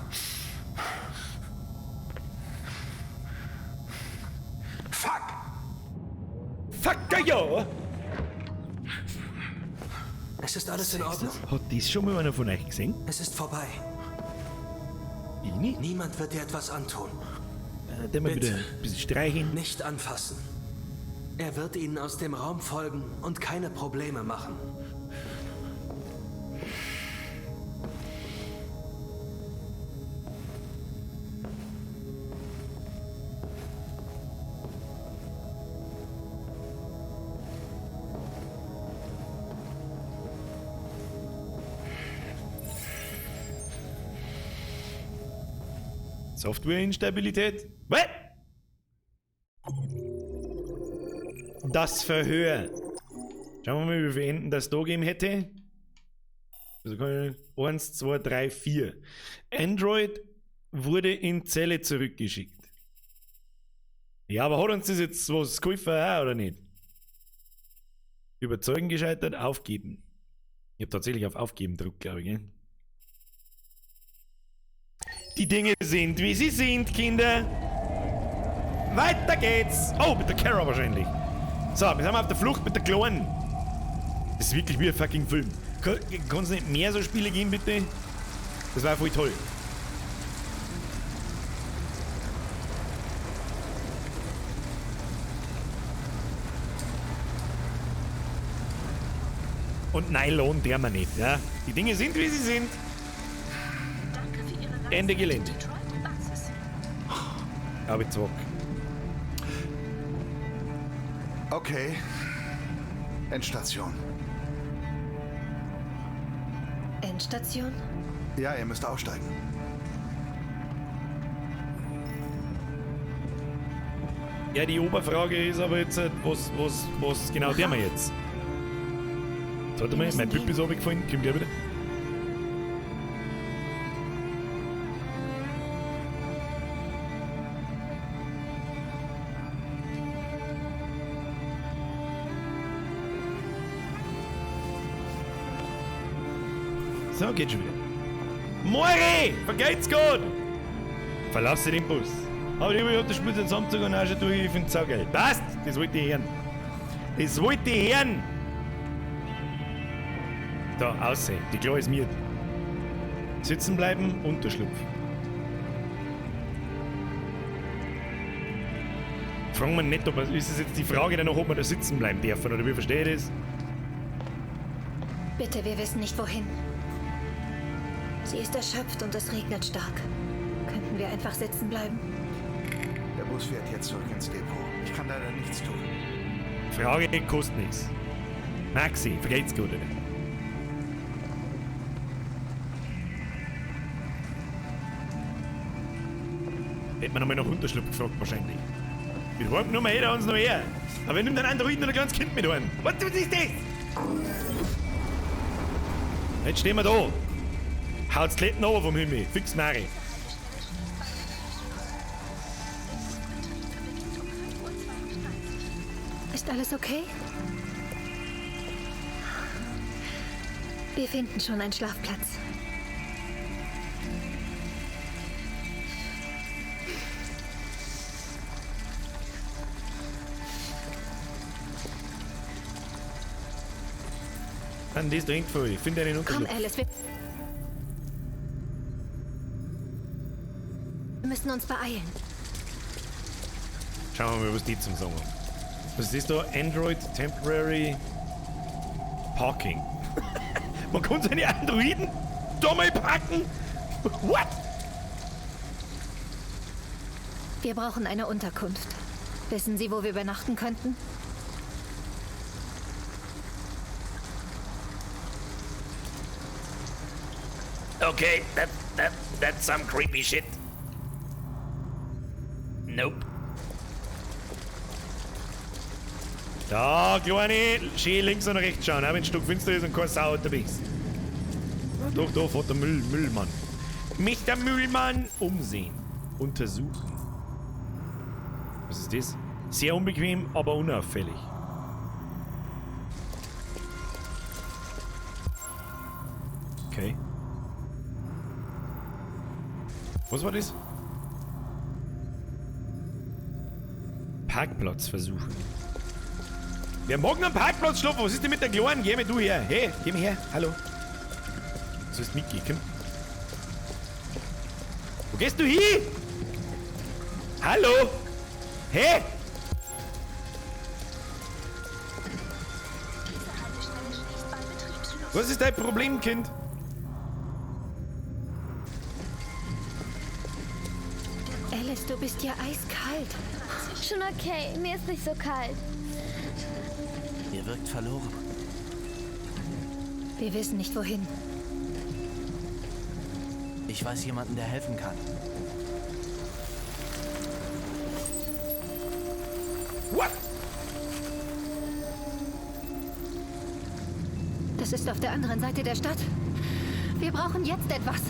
K: Fuck!
A: Fuck ja!
J: Es ist alles in Ordnung.
A: Hat das schon mal einer von euch gesehen?
J: Es ist vorbei.
A: Ich nicht.
J: Niemand wird dir etwas antun.
A: Dann mal
J: Bitte.
A: wieder ein bisschen streichen.
J: Nicht anfassen. Er wird Ihnen aus dem Raum folgen und keine Probleme machen.
A: Softwareinstabilität? Was? Das Verhör. Schauen wir mal, wie viele Enden das da gegeben hätte. Also kann ich 1, 2, 3, 4. Android wurde in Zelle zurückgeschickt. Ja, aber hat uns das jetzt was geholfen auch, oder nicht? Überzeugen gescheitert, aufgeben. Ich habe tatsächlich auf Aufgeben gedrückt, glaube ich. Gell? Die Dinge sind, wie sie sind, Kinder. Weiter geht's. Oh, mit der Kara wahrscheinlich. So, wir sind auf der Flucht mit der Kleinen. Das ist wirklich wie ein fucking Film. Kann es nicht mehr so Spiele geben, bitte? Das war voll toll. Und Nylon der wir nicht, ja? Die Dinge sind, wie sie sind. Ende Gelände. Aber zurück.
M: Okay. Endstation.
C: Endstation?
M: Ja, ihr müsst aussteigen.
A: Ja, die Oberfrage ist aber jetzt, was genau der wir jetzt? Warte mal, mein Typ ist runtergefallen, kommt der wieder? So, geht schon wieder. Mori! Vergeht's gut! Verlasse den Bus. Aber ich hab das Spiel den Samstag und auch schon durch, ich find's saugeil. Passt! Das wollte ich hören. Das wollte ich hören! Da, aussehen. Die Klo ist mir. Sitzen bleiben, Unterschlupf. Fragen wir nicht, ob ist es jetzt die Frage danach, ob wir da sitzen bleiben dürfen, oder wie verstehe ich das?
C: Bitte, wir wissen nicht wohin. Sie ist erschöpft und es regnet stark. Könnten wir einfach sitzen bleiben?
M: Der Bus fährt jetzt zurück ins Depot. Ich kann leider nichts tun.
A: Frage kostet nichts. Maxi, vergeht's gut, oder? Hätte man nochmal nach Unterschlupf gefragt, wahrscheinlich. Mit heimgenommen hätte er uns noch her. Aber wir nimmt einen Androiden und ein kleines Kind mit heim. Was ist das? Jetzt stehen wir da. Haut's die Letten runter vom Himmel. Fix Mari.
C: Ist alles okay? Wir finden schon einen Schlafplatz.
A: Dann das da hingefallen. Ich finde einen
C: Komm,
A: Unterschlupf.
C: Alice, wir müssen uns beeilen.
A: Schauen wir mal, was die zum Sagen haben. Was ist das da? Android Temporary Parking. Man kann seine Androiden da mal packen? What?
C: Wir brauchen eine Unterkunft. Wissen Sie, wo wir übernachten könnten?
L: Okay, that's some creepy shit. Nope.
A: Da, Kleine, schön links und rechts schauen, auch wenn es stockfinster ist und keine Sau unterwegs. Doch, da fährt der Müllmann. Mr. Müllmann, umsehen. Untersuchen. Was ist das? Sehr unbequem, aber unauffällig. Okay. Was war das? Parkplatz versuchen. Wer mag noch am Parkplatz schlafen? Was ist denn mit der Kleinen? Geh mir du her. Hey, geh mir her. Hallo. Das ist Mickey, komm. Wo gehst du hin? Hallo? Hey! Was ist dein Problem, Kind?
C: Alice, du bist ja eiskalt.
F: Schon okay, mir ist nicht so kalt.
I: Ihr wirkt verloren.
C: Wir wissen nicht, wohin.
K: Ich weiß jemanden, der helfen kann.
A: What?
C: Das ist auf der anderen Seite der Stadt. Wir brauchen jetzt etwas.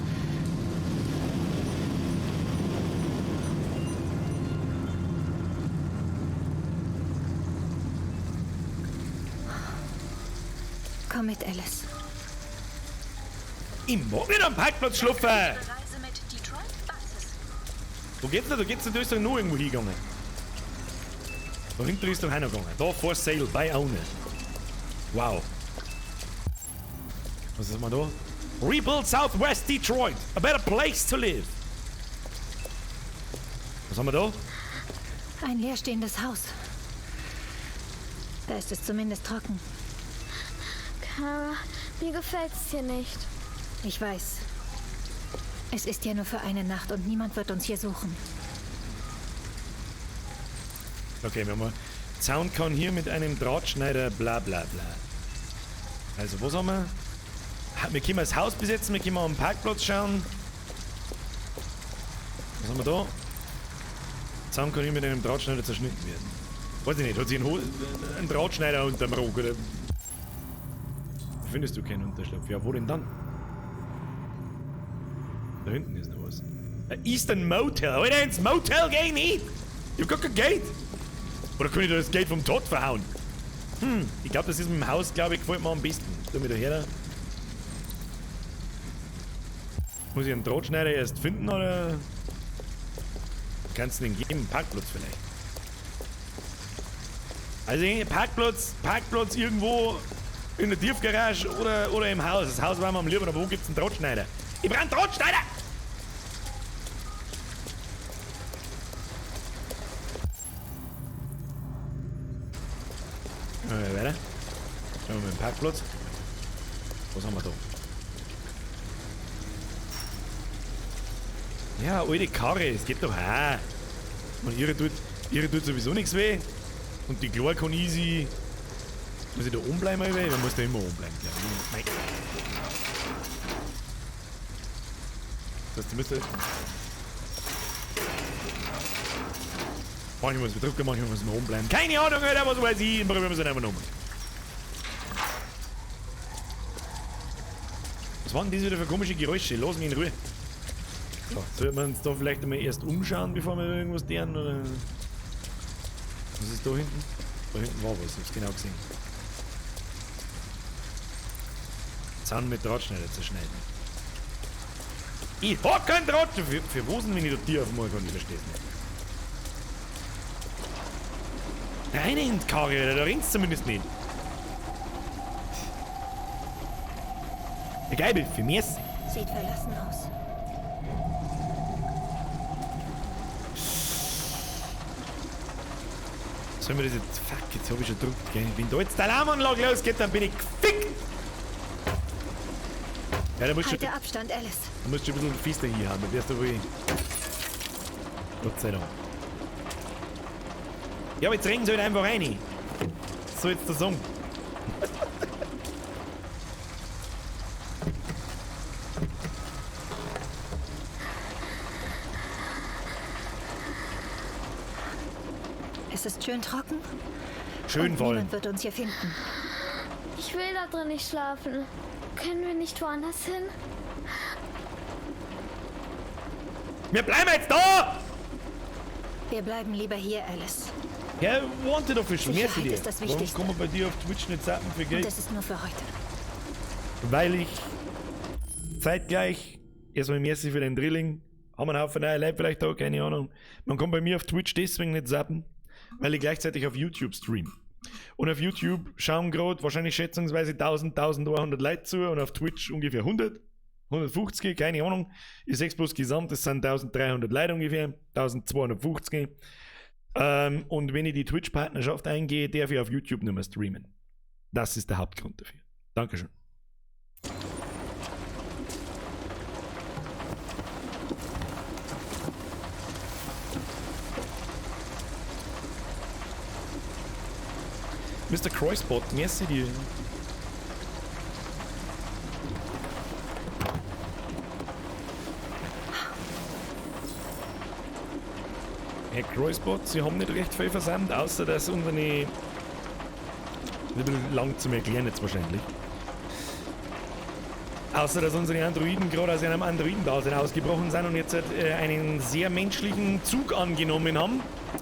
C: Komm mit, Alice.
A: Ich mag nicht am Parkplatz schlafen. Wo geht's denn? Da geht's denn? Da ist doch noch irgendwo hingegangen. Da hinten ist doch auch noch gegangen. Da, for sale, by owner. Wow. Was ist mal da? Rebuild Southwest Detroit. A better place to live. Was haben wir da?
C: Ein leerstehendes Haus. Da ist es zumindest trocken.
F: Kara, mir gefällt's hier nicht.
C: Ich weiß. Es ist ja nur für eine Nacht und niemand wird uns hier suchen.
A: Okay, wir haben mal. Zaun kann hier mit einem Drahtschneider bla bla bla. Also, was haben wir? Wir können das Haus besetzen, wir können am Parkplatz schauen. Was haben wir da? Zaun kann hier mit einem Drahtschneider zerschnitten werden. Weiß ich nicht, hat sich ein Drahtschneider unterm Rock oder? Findest du keinen Unterschlupf? Ja, wo denn dann? Da hinten ist noch was. Ein Eastern Motel. Alter, ins Motel geh ich nicht! Ich hab gar kein Geld! Oder kann ich da das Geld vom Tod verhauen? Ich glaub, das ist mit dem Haus, glaub ich, gefällt mir am besten. Tu mich da her. Muss ich einen Drahtschneider erst finden, oder? Kannst du den geben? Parkplatz vielleicht. Also Parkplatz irgendwo in der Tiefgarage oder im Haus. Das Haus war mir am liebsten, aber wo gibt's einen Drahtschneider? Ich brauch einen Drahtschneider! Weiter. Schauen wir mal den Parkplatz. Was haben wir da? Ja, alte Karre, es geht doch auch. Und ihre tut sowieso nichts weh. Und die Chlor kann easy. Muss ich da oben bleiben? Man muss da immer oben bleiben, glaube ich. Nein. Das heißt, die müsste. Manchmal muss man drücken, manchmal muss man oben bleiben. Keine Ahnung, Alter, was weiß ich. Probieren wir es einfach nochmal. Was waren das wieder für komische Geräusche? Lass mich in Ruhe. So, sollten wir uns da vielleicht einmal erst umschauen, bevor wir irgendwas deren, oder? Was ist da hinten? Da hinten war was, ich hab's genau gesehen. Zaun mit Drahtschneider zerschneiden. Ich hab keinen Draht! Für wo sind, wenn ich da Tier auf dem kann? Ich versteh's nicht. Rein in die Karre, Alter, da rennt's zumindest nicht. Egal, für mich.
C: Sieht verlassen aus.
A: Sollen wir das jetzt... Fuck, jetzt hab ich schon gedruckt, gell? Wenn da jetzt die Alarmanlage losgeht, dann bin ich gefickt! Ja, da musst du
C: Halte Abstand, Alice.
A: Da musst du ein bisschen fester hier haben, da wirst du wohl... Gott sei Dank. Ja, aber jetzt rennen sie halt einfach rein. Was soll jetzt der sagen?
C: Es ist schön trocken.
A: Schön
C: und
A: vor allem.
C: Niemand wird uns hier finden.
F: Ich will da drin nicht schlafen. Können wir nicht woanders hin?
A: Wir bleiben jetzt da!
C: Wir bleiben lieber hier, Alice.
A: Ja, Wanted Official, merci
C: Sicherheit
A: dir.
C: ist das
A: Warum
C: Wichtigste.
A: kann man bei dir auf Twitch nicht zappen für
C: Und
A: Geld?
C: es ist nur für heute.
A: Weil ich zeitgleich erstmal merci für den Drilling, haben einen Haufen neue Leute vielleicht da, keine Ahnung. Man kann bei mir auf Twitch deswegen nicht zappen, weil ich gleichzeitig auf YouTube stream. Und auf YouTube schauen gerade wahrscheinlich schätzungsweise 1000, 1100 Leute zu und auf Twitch ungefähr 100, 150, keine Ahnung. Ich seh's bloß gesamt, das sind 1300 Leute ungefähr, 1250. Und wenn ich die Twitch-Partnerschaft eingehe, darf ich auf YouTube nicht mehr streamen. Das ist der Hauptgrund dafür. Dankeschön. Mr. Kreuzbot, merci dir. Herr Kreuzbot, Sie haben nicht recht viel versandt, außer dass unsere... Ein bisschen lang zum Erklären jetzt wahrscheinlich. Außer dass unsere Androiden gerade aus einem Androidendasein ausgebrochen sind und jetzt halt, einen sehr menschlichen Zug angenommen haben.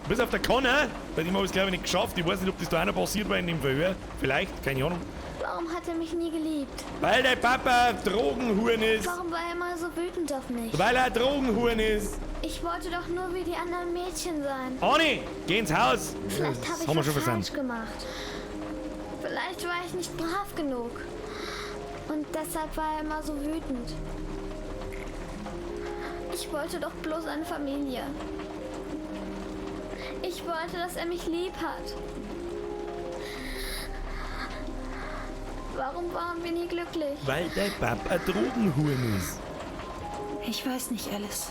A: Bis auf der Connor, bei dem habe ich es glaube ich nicht geschafft. Ich weiß nicht, ob das da einer passiert war in dem Verhör. Vielleicht, keine Ahnung.
F: Warum hat er mich nie geliebt?
A: Weil der Papa Drogenhuren ist.
F: Warum war er immer so wütend auf mich?
A: Weil er Drogenhuren ist.
F: Ich wollte doch nur wie die anderen Mädchen sein.
A: Anni, geh ins Haus.
F: Vielleicht habe
A: Das
F: ich
A: haben wir
F: was
A: schon
F: falsch
A: versandt.
F: gemacht. Vielleicht war ich nicht brav genug. Und deshalb war er immer so wütend. Ich wollte doch bloß eine Familie. Ich wollte, dass er mich lieb hat. Warum waren wir nie glücklich?
A: Weil der Papa Drogenhuren ist.
C: Ich weiß nicht, Alice.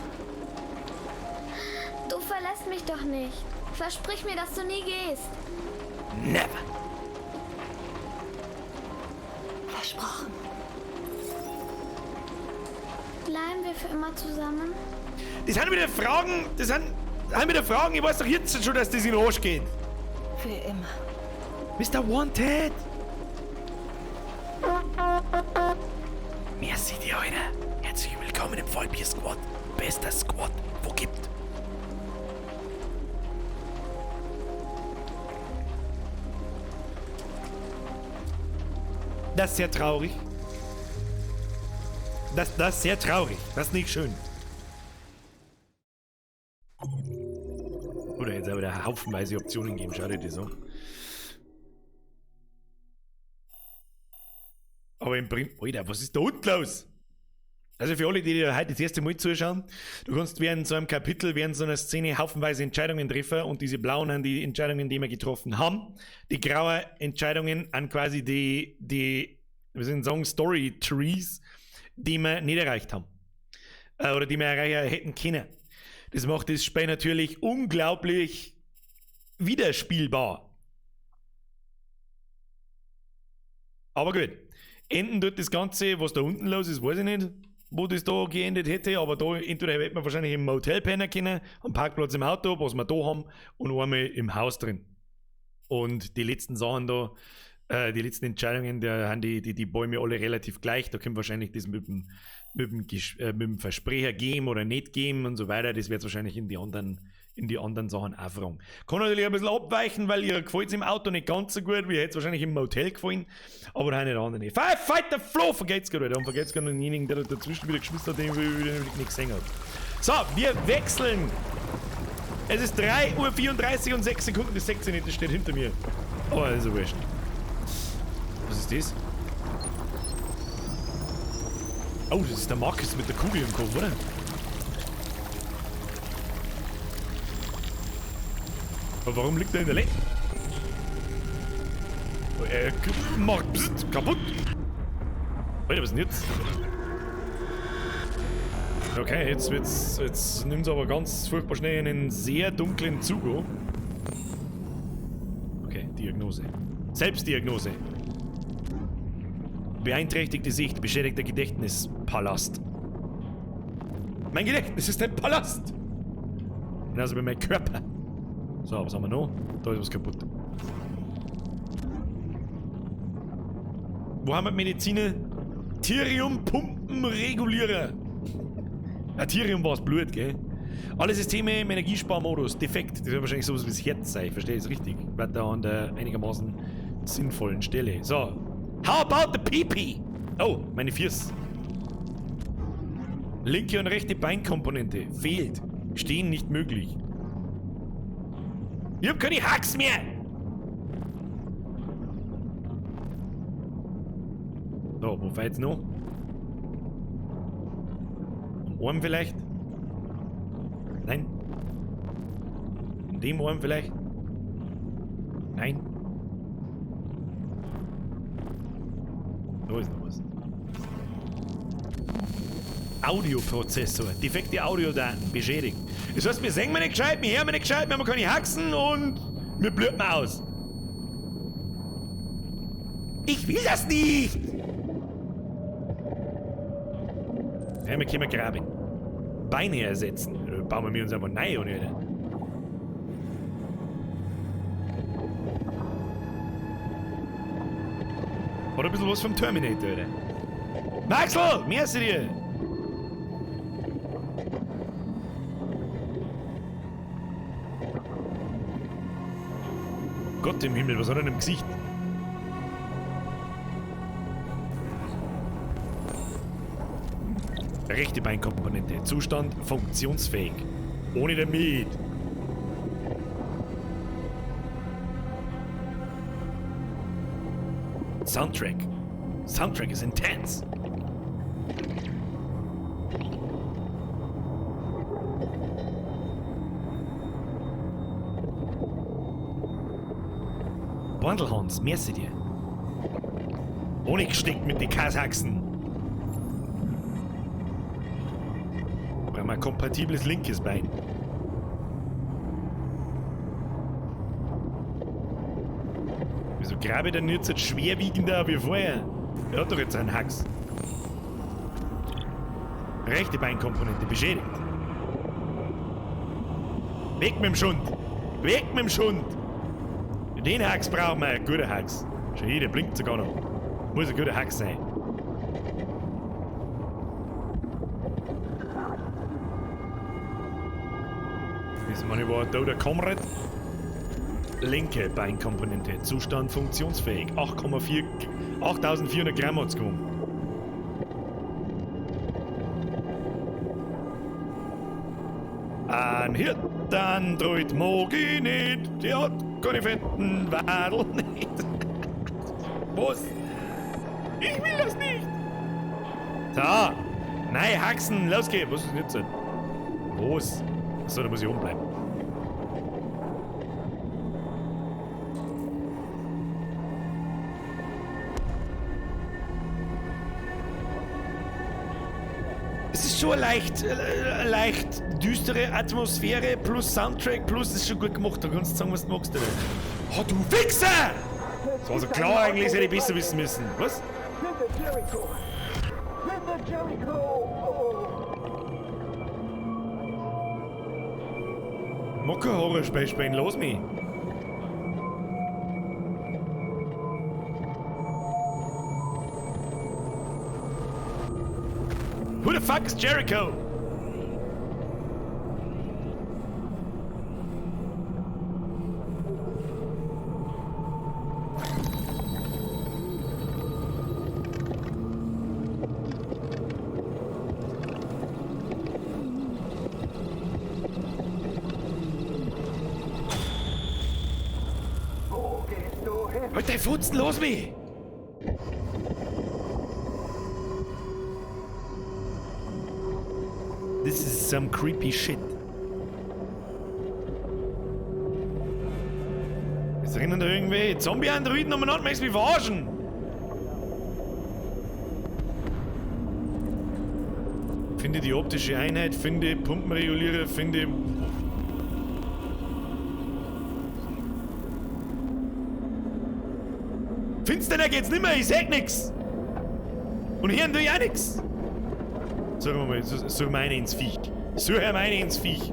F: Du verlässt mich doch nicht. Versprich mir, dass du nie gehst.
A: Never.
C: Versprochen.
F: Bleiben wir für immer zusammen?
A: Das sind wieder Fragen, das sind wieder Fragen. Ich weiß doch jetzt schon, dass das in den Arsch geht.
C: Für immer.
A: Mr. Wanted! Merci dir, Alter. Herzlich willkommen im Vollbier-Squad. Bester Squad, wo gibt. Das ist sehr traurig. Das ist sehr traurig. Das ist nicht schön. Oder jetzt aber da haufenweise Optionen geben. Schau dir das an. Aber im Prinzip, Alter, was ist da unten los? Also für alle, die dir heute das erste Mal zuschauen, du kannst während so einem Kapitel, während so einer Szene haufenweise Entscheidungen treffen und diese blauen an die Entscheidungen, die wir getroffen haben, die grauen Entscheidungen an quasi die, wie soll ich sagen, Story Trees, die wir nicht erreicht haben. Oder die wir erreichen hätten können. Das macht das Spiel natürlich unglaublich wiederspielbar. Aber gut. Enden tut das Ganze, was da unten los ist, weiß ich nicht, wo das da geendet hätte, aber da entweder hätte man wahrscheinlich im Motel pennen können, am Parkplatz im Auto, was wir da haben, und einmal im Haus drin. Und die letzten Sachen da, die letzten Entscheidungen, da haben die Bäume alle relativ gleich, da können wahrscheinlich das mit dem Versprecher geben oder nicht geben und so weiter, das wird wahrscheinlich in die anderen Sachen auch fragen. Kann natürlich ein bisschen abweichen, weil ihr gefällt es im Auto nicht ganz so gut, wie hätte es wahrscheinlich im Motel gefallen, aber da nicht andere. Firefighter Flo, vergeht's gerade, und vergeht's gerade denjenigen, der da dazwischen wieder geschmissen hat, den ich wieder nicht gesehen habe. So, wir wechseln. Es ist 3:34 Uhr und 6 Sekunden bis 16 Uhr, das steht hinter mir. Oh, das ist ja wurscht. Was ist das? Oh, das ist der Markus mit der Kugel im Kopf, oder? Aber warum liegt er in der Letzten? Er macht Psst, kaputt. Alter, was ist denn jetzt? Okay, jetzt nimmt's aber ganz furchtbar schnell einen sehr dunklen Zug an. Okay, Diagnose. Selbstdiagnose. Beeinträchtigte Sicht, beschädigter Gedächtnispalast. Mein Gedächtnis ist ein Palast! Genauso wie mein Körper. So, was haben wir noch? Da ist was kaputt. Wo haben wir die Mediziner? Thirium-Pumpenregulierer. Ja, Thirium war's Blut, gell? Alle Systeme im Energiesparmodus. Defekt. Das wird wahrscheinlich sowas wie das Herz sein. Ich verstehe es richtig. Wird da an der einigermaßen sinnvollen Stelle. So. How about the PP? Oh, meine Füße. Linke und rechte Beinkomponente. Fehlt. Stehen nicht möglich. Ich hab keine Hacks mehr! So, wo fällt's noch? Am Arm vielleicht? Nein. An dem Arm vielleicht? Nein. Da ist noch was. Audioprozessor. Defekte Audiodaten. Beschädigt. Das heißt, wir sehen wir nicht gescheit, wir hören wir nicht gescheit, wir haben keine Haxen und wir blüten aus. Ich will das nicht! Ja, wir können graben. Beine ersetzen. Da bauen wir uns einfach neu an, oder? Hat ein bisschen was vom Terminator, oder? Maxl! Merci dir! Gott im Himmel, was hat er denn im Gesicht? Rechte Beinkomponente. Zustand funktionsfähig. Ohne damit. Soundtrack. Soundtrack is intense. Bandelhans, merci dir. Ohne gesteckt mit den Kasachsen. Brauchen wir ein kompatibles linkes Bein. Wieso grabe ich denn jetzt so schwerwiegender wie vorher? Er hat doch jetzt einen Hax. Rechte Beinkomponente beschädigt. Weg mit dem Schund! Weg mit dem Schund! Den Hax brauchen wir, ein guter Hax. Schon jeder blinkt sogar noch. Muss ein guter Hax sein. Wissen wir nicht, wo da der Comrade? Linke Beinkomponente, Zustand funktionsfähig. 8400 Gramm hat's gewogen. Ein Hirtandroid mag ich nicht, der hat keine fetten Wadel nicht. Was? Ich will das nicht! So! Nein, Haxen, los geht's! Was ist denn jetzt? Was? Achso, da muss ich oben bleiben. Es ist schon eine leicht düstere Atmosphäre plus Soundtrack plus ist schon gut gemacht. Da kannst du sagen, was du magst. Alter. Oh, du Wichser! Das war so klar eigentlich, das hätte ich besser wissen müssen. Was?
O: Finde Jericho! Finde Jericho! Oh.
A: Mag kein Horrorspiel spielen, lass mich! Who the fuck is Jericho?
O: Wo gehst du hin?
A: Halt dein Futzen, los mich! This is some creepy shit. Jetzt rennen da irgendwie Zombie-Androiden umeinander, möchtest du mich verarschen? Finde die optische Einheit, finde Pumpenregulierer, finde... Finsterer geht's nimmer, ich sag nix! Und hier tue ich auch nix! Suchen wir mal, suchen wir eine ins Viech. Suchen wir eine ins Viech.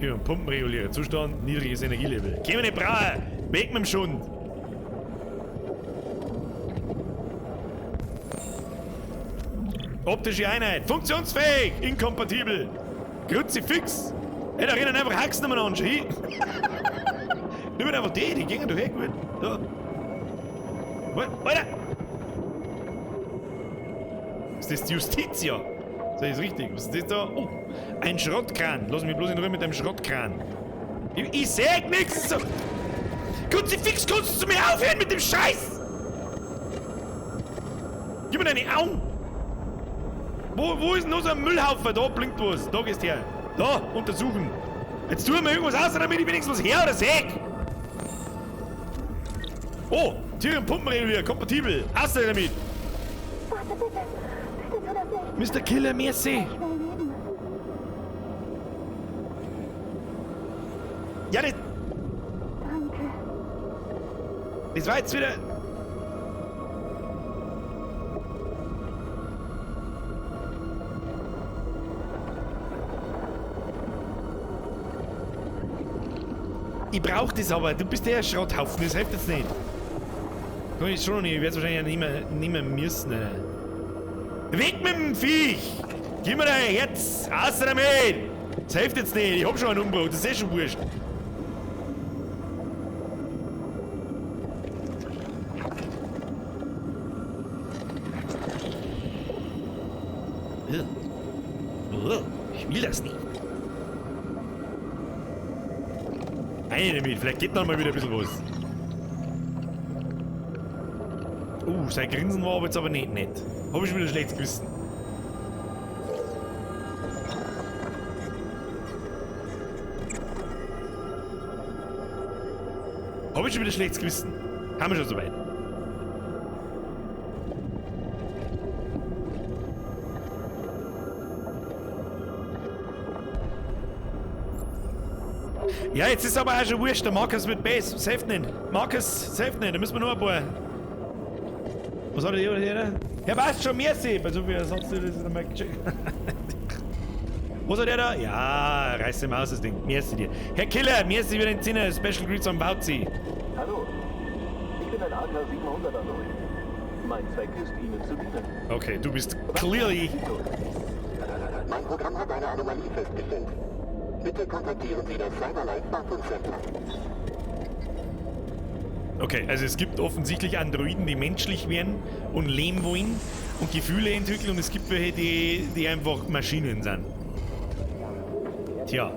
A: Hier, Pumpenregulierer, Zustand, niedriges Energielevel. Gehen wir nicht brauchen! Weg mit dem Schund! Optische Einheit, funktionsfähig, inkompatibel. Kruzifix. Hey, da rennen einfach Haxen umeinander. Schau hin. Nimm einfach die gehen doch eh gut. Da. Alter! Ist das die Justitia? Sag ich's richtig? Was ist das da? Oh, ein Schrottkran. Lass mich bloß in Ruhe mit dem Schrottkran. Ich sag nix! So. Kruzifix, kannst du mir aufhören mit dem Scheiß? Gib mir deine Augen! Wo ist denn noch so ein Müllhaufen? Da blinkt was. Da gehst her. Da, untersuchen. Jetzt tun wir irgendwas aus, damit ich wenigstens was her oder seh. Oh, Tier- und Pumpenregulierer, kompatibel. Außer damit.
C: Warte, bitte. Bitte tu das nicht.
A: Mr. Killer, merci. Ja, das...
C: Danke.
A: Das war jetzt wieder... Ich brauch das aber. Du bist der Schrotthaufen, das hilft jetzt nicht. Kann ich schon noch nicht. Ich werde es wahrscheinlich nicht mehr müssen. Alter. Weg mit dem Viech! Gib mir dein Herz! Raus damit! Das hilft jetzt nicht. Ich hab schon einen Umbruch. Das ist eh schon wurscht. Ich will das nicht. Eine damit, vielleicht geht noch mal wieder ein bisschen was. Sein Grinsen war aber jetzt aber nicht nett. Hab ich schon wieder ein schlechtes Gewissen. Hab ich schon wieder ein schlechtes Gewissen. Haben wir schon soweit. Ja, jetzt ist aber auch schon wurscht, der Markus mit Base. Safe nicht. Markus, safe nicht. Da müssen wir nur ein paar. Was hat er hier? Ja, passt schon, merci. Bei so viel sonst ist es nochmal gecheckt. Was hat er da? Ja, reiß ihm aus das Ding. Merci dir. Herr Killer, merci für den Zinner. Special Greets am Bauzi.
O: Hallo. Ich bin ein AK-700 Android. Mein Zweck ist, Ihnen zu dienen.
A: Okay, du bist clearly.
P: Mein Programm hat eine Anomalie festgestellt. Bitte kontaktieren Sie das Cyberlife Wartungscenter.
A: Okay, also es gibt offensichtlich Androiden, die menschlich werden und leben wollen und Gefühle entwickeln, und es gibt welche, die einfach Maschinen sind. Tja.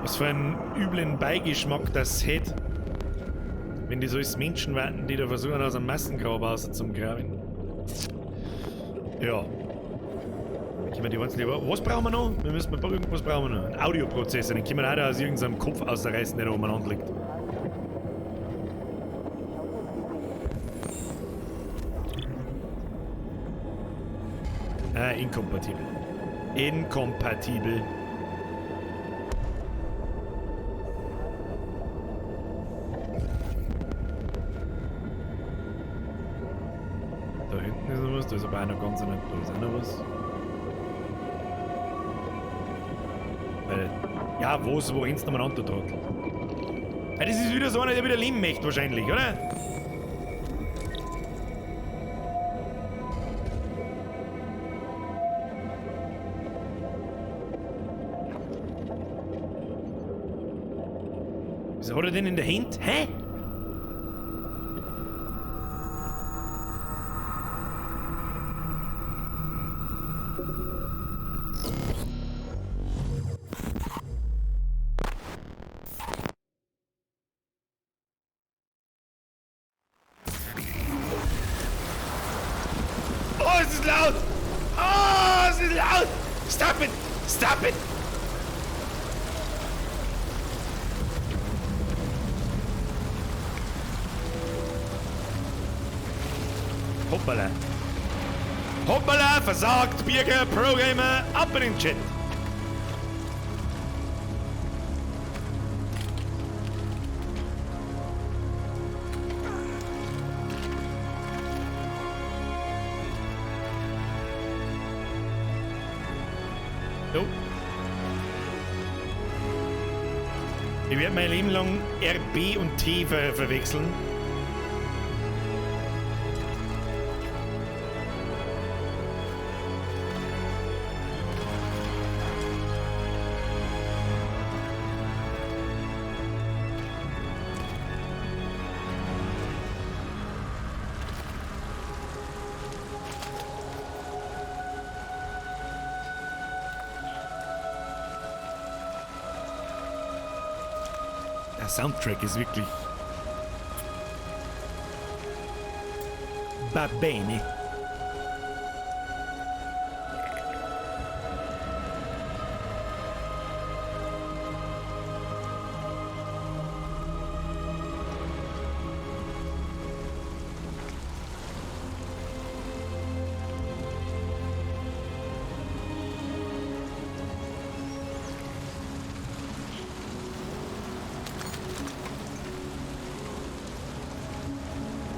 A: Was für einen üblen Beigeschmack das hätte, wenn die so als Menschen warten, die da versuchen, aus einem Massengrab raus zum Graben. Ja. Die was brauchen wir noch? Wir müssen mal irgendwas brauchen wir noch. Einen Audioprozessor, den können wir auch da aus irgendeinem Kopf ausreißen, der da umeinander liegt. Ah, inkompatibel. Inkompatibel. Da hinten ist noch was, da ist aber auch noch ganz nicht. Da ist auch noch was. Ja, wo rennst du nochmal an, du Trottel? Ja, das ist wieder so einer, der wieder leben möchte wahrscheinlich, oder? Was hat er denn in der Hand? Hä? Stop it! Stop it! Hoppala. Hoppala, versagt, Birger, Programmer, ab in den Chat. Jo. Ich werde mein Leben lang R, B und T verwechseln. Der Soundtrack ist wirklich. Va bene.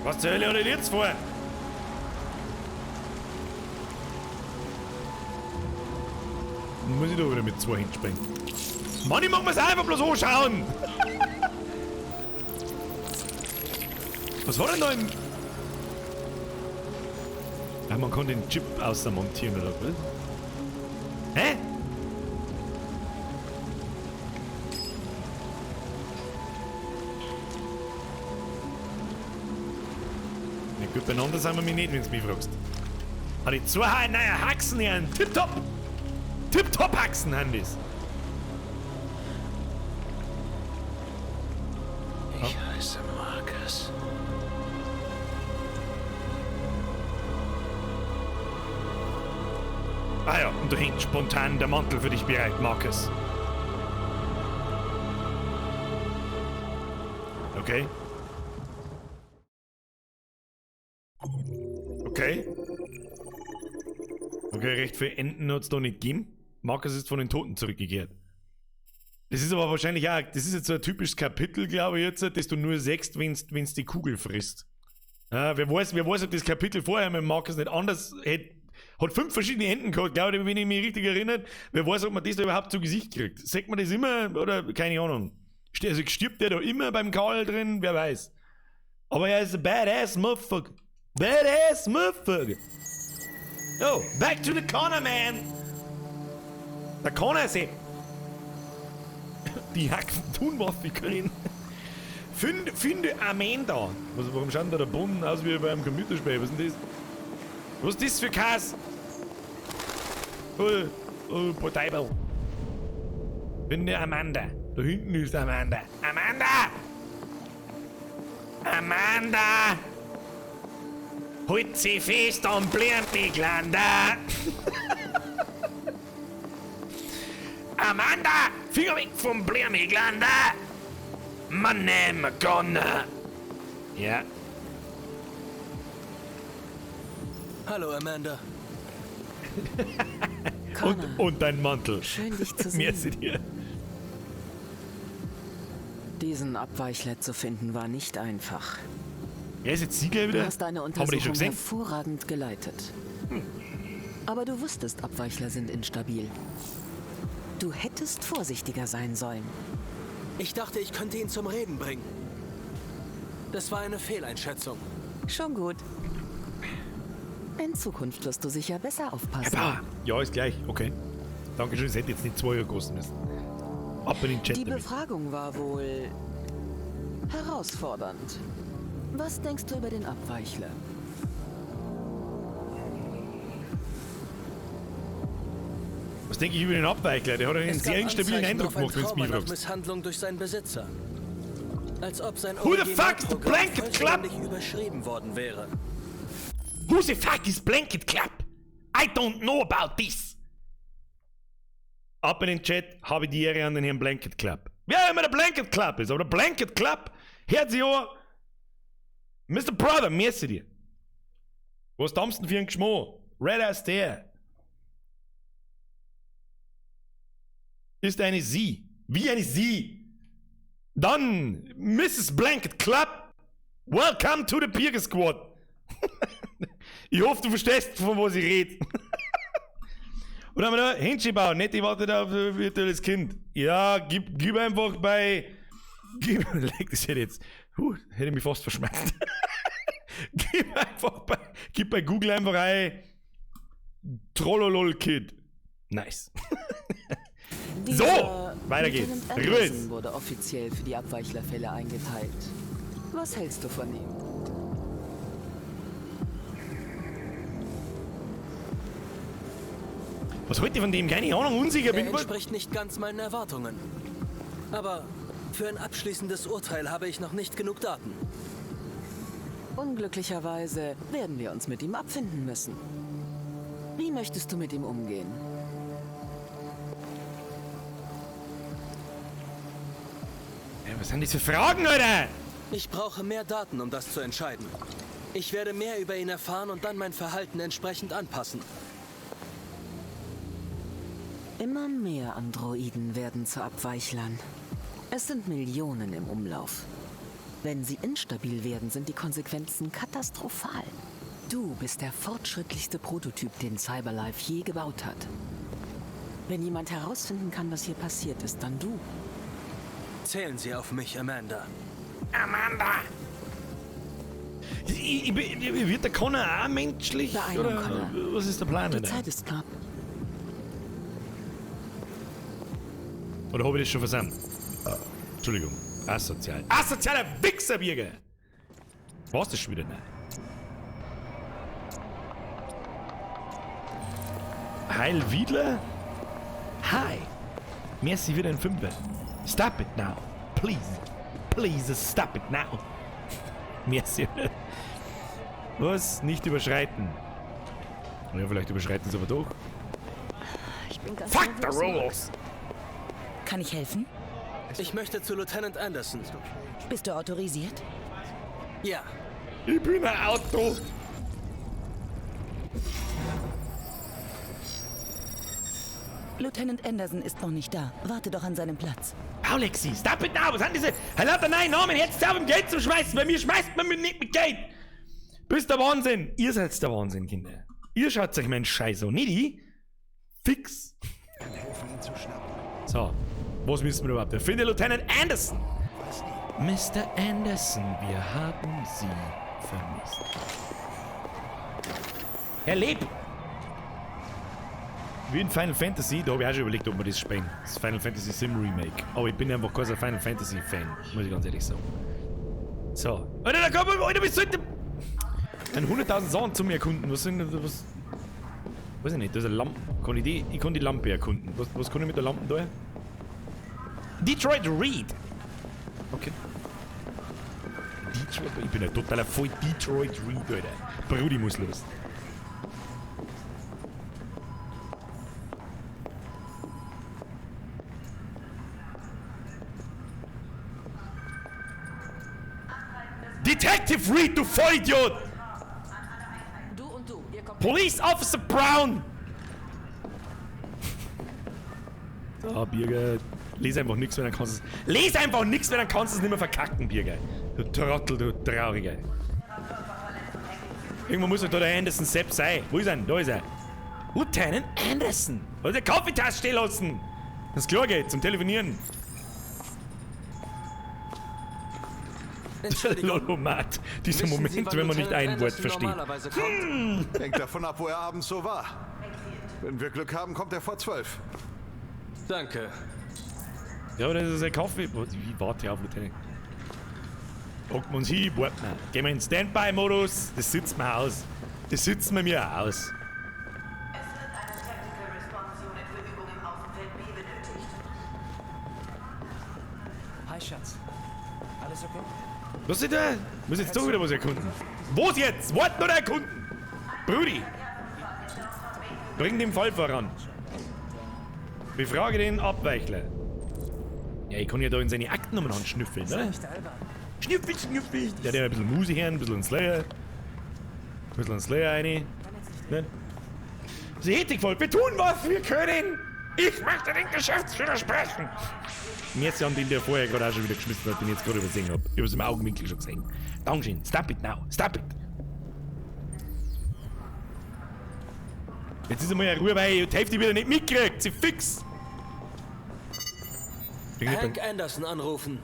A: Was zur Hölle hat er jetzt vor? Muss ich da wieder mit zwei Händen springen? Mann, ich mag mir's einfach bloß anschauen! Was war denn da im... Ja, man kann den Chip außer montieren, oder was? Hä? Na gut, beieinander sind wir mich nicht, wenn du mich fragst. Aber die zwei neue Haxen hier, tipptopp! Tipptopp Haxen haben das!
J: Ich heiße Marcus.
A: Ah ja, und da hängt spontan der Mantel für dich bereit, Marcus. Okay. Okay. Okay, recht viel Enden hat's da nicht gegeben. Marcus ist von den Toten zurückgekehrt. Das ist aber wahrscheinlich auch, das ist jetzt so ein typisches Kapitel, glaube ich jetzt, dass du nur siehst, wenn's die Kugel frisst. Ja, wer weiß, ob das Kapitel vorher mit Marcus nicht anders hätte, hat 5 verschiedene Enden gehabt, glaube ich, wenn ich mich richtig erinnere. Wer weiß, ob man das da überhaupt zu Gesicht kriegt. Sagt man das immer oder keine Ahnung. Also stirbt der da immer beim Karl drin, wer weiß. Aber er ist ein badass Motherfucker. Badass Motherfucker. Oh, back to the corner, man. Der Corner ist eh. Die Haxen tun was sie können. Finde Amanda. Was, warum schaut denn da der Boden aus wie bei einem Computerspiel? Was ist denn das? Was ist das für Kass? Oh, oh, Portable. Finde Amanda. Da hinten ist Amanda. Amanda! Amanda! Halt sie fest und bleibt die Glander! Amanda! Finger weg vom Blärmiglander! My name gonna. Ja.
J: Hallo, Amanda.
A: Und dein Mantel.
B: Schön, dich zu sehen.
A: Merci dir.
B: Diesen Abweichler zu finden war nicht einfach.
A: Wer ist jetzt Sieger wieder?
B: Du hast deine
A: Haben wir dich schon
B: Untersuchung
A: gesehen?
B: hervorragend geleitet. Aber du wusstest, Abweichler sind instabil. Du hättest vorsichtiger sein sollen.
J: Ich dachte, ich könnte ihn zum Reden bringen. Das war eine Fehleinschätzung.
B: Schon gut. In Zukunft wirst du sicher besser aufpassen.
A: Ja, ist gleich. Okay. Dankeschön, es hätte jetzt nicht 2 Euro kosten müssen. Ab in den Chat
B: Die
A: damit.
B: Befragung war wohl herausfordernd. Was denkst du über den Abweichler?
A: Was denke ich über den Abweichler? Der hat einen
J: Es gab
A: sehr instabilen
J: Anzeichen
A: Eindruck
J: auf ein
A: gemacht, wenn du
J: Trauma
A: mich
J: nach
A: fragst.
J: Misshandlung durch seinen Besitzer. Als ob sein
A: Who the fuck is the
J: Originalprogramm
A: Blanket Club?
J: vollständig überschrieben worden wäre.
A: Who the fuck is Blanket Club? I don't know about this. Ab in den Chat, habe die Ehre an den Herrn Blanket Club. Wer immer der Blanket Club ist, aber der Blanket Club hört sich an. Mr. Brother, merci dir. Was dampfst denn für einen Geschmack? Red Astaire. Ist eine Sie. Wie eine Sie. Dann, Mrs. Blanket Club. Welcome to the Birger Squad. Ich hoffe, du verstehst, von was ich rede. Und dann haben wir da Händchen bauen, nicht, ich warte da auf ein virtuelles Kind. Ja, gib einfach bei. Gib, leck, das hätte jetzt. Hätte ich mich fast verschmerzt. Gib bei Google einfach ein Trollolol Kid. Nice. So, weiter geht's.
Q: Anderson wurde offiziell für die Abweichlerfälle eingeteilt. Was hältst du von ihm?
A: Was heute von dem? Keine Ahnung, unsicher bin.
J: Er entspricht nicht ganz meinen Erwartungen. Aber für ein abschließendes Urteil habe ich noch nicht genug Daten.
Q: Unglücklicherweise werden wir uns mit ihm abfinden müssen. Wie möchtest du mit ihm umgehen?
A: Ja, was sind das für Fragen, Alter?
J: Ich brauche mehr Daten, um das zu entscheiden. Ich werde mehr über ihn erfahren und dann mein Verhalten entsprechend anpassen.
Q: Immer mehr Androiden werden zu Abweichlern. Es sind Millionen im Umlauf. Wenn sie instabil werden, sind die Konsequenzen katastrophal. Du bist der fortschrittlichste Prototyp, den Cyberlife je gebaut hat. Wenn jemand herausfinden kann, was hier passiert ist, dann du.
J: Zählen Sie auf mich, Amanda.
A: Amanda! Wird der Connor auch menschlich?
Q: Beeilung,
A: oder
Q: Connor.
A: Was ist der Plan?
Q: Die
A: Alter?
Q: Zeit ist knapp.
A: Oder habe ich das schon versandt? Entschuldigung. Asozial. Asozialer Wichser, Birger! War's das schon wieder? Nein. Heil Wiedler? Hi! Merci wieder ein Fünfer. Stop it now. Please. Please stop it now. Merci. Was? Nicht überschreiten. Ja, vielleicht überschreiten sie aber doch.
C: Ich bin ganz
A: Fuck the
C: nervös,
A: rules!
H: Kann ich helfen?
J: Ich möchte zu Lieutenant Anderson.
H: Bist du autorisiert?
J: Ja.
A: Ich bin ein Auto.
H: Lieutenant Anderson ist noch nicht da. Warte doch an seinem Platz.
A: Paulexi, stop it now! Was sind diese? Lauter nein Namen, jetzt auf, um Geld zu schmeißen! Bei mir schmeißt man mir nicht mit Geld! Bist der Wahnsinn! Ihr seid der Wahnsinn, Kinder. Ihr schaut euch meinen Scheiß an, nicht ich? Fix!
M: Kann helfen, ihn zu schnappen.
A: So, was müssen wir überhaupt? Finde Lieutenant Anderson! Mr. Anderson, wir haben Sie vermisst. Herr Leb! Wie in Final Fantasy, da habe ich auch schon überlegt, ob wir das spielen. Das Final Fantasy Sim Remake. Aber ich bin einfach kein Final Fantasy Fan, muss ich ganz ehrlich sagen. So. Alter, da kommt, Alter, bist du ein 100.000 Sachen zu mir erkunden. Was sind was? Weiß ich nicht, da ist eine Lampe. Kann ich die? Ich kann die Lampe erkunden. Was kann ich mit der Lampe da? Detroit Reed! Okay. Detroit, ich bin ein totaler voll Detroit Reed, Alter. Brudi muss los. Detective Reed, du Vollidiot!
Q: Du und du, ihr kommt.
A: Police Officer Brown! Ah, Birger, les einfach nichts, wenn dann kannst du es. Les einfach nichts, wenn dann kannst du es nicht mehr verkacken, Birger. Du Trottel, du Trauriger. Irgendwo muss doch da der Anderson Sepp sein. Wo ist er denn? Da ist er. Lieutenant Anderson. Hat der Kaffeetasse stehen lassen. Das klar geht, zum Telefonieren. Lolomat. Dieser
J: Wissen Sie,
A: Moment,
J: wann
A: wenn man nicht
J: Lieutenant
A: ein Wort
J: Anderson
A: versteht.
J: normalerweise kommt?
M: Hängt davon ab, wo er abends so war. Wenn wir Glück haben, kommt er vor 12.
J: Danke.
A: Ja, aber das ist ein Kaffee. Wie warte auf, Lieutenant? Hocken wir uns hin, warten wir. Gehen wir in Standby-Modus. Das sitzen wir aus. Das sitzen wir mir aus.
I: Hi, Schatz. Alles okay?
A: Was ist da? Muss jetzt doch wieder was erkunden. Was jetzt? Warten oder erkunden? Brudi! Bring den Fall voran. Befrage den Abweichler. Ja, ich kann ja da in seine Akten umeinander schnüffeln, ne? Schnüffel, schnüffel. Der hat ja ein bisschen Muse her, ein bisschen ein Slayer. Ein bisschen ein Slayer rein. Ne? Sie Ethikvolk, wir tun, was wir können! Ich möchte den Geschäftsführer sprechen! Merci an den, der vorher gerade auch schon wieder geschmissen hat, den ich jetzt gerade übersehen hab. Ich hab's im Augenwinkel schon gesehen. Dankeschön. Stop it now. Stop it. Jetzt ist einmal eine Ruhe, weil ich die Hälfte wieder nicht mitkriegt. Sie fix.
J: Hank Anderson anrufen.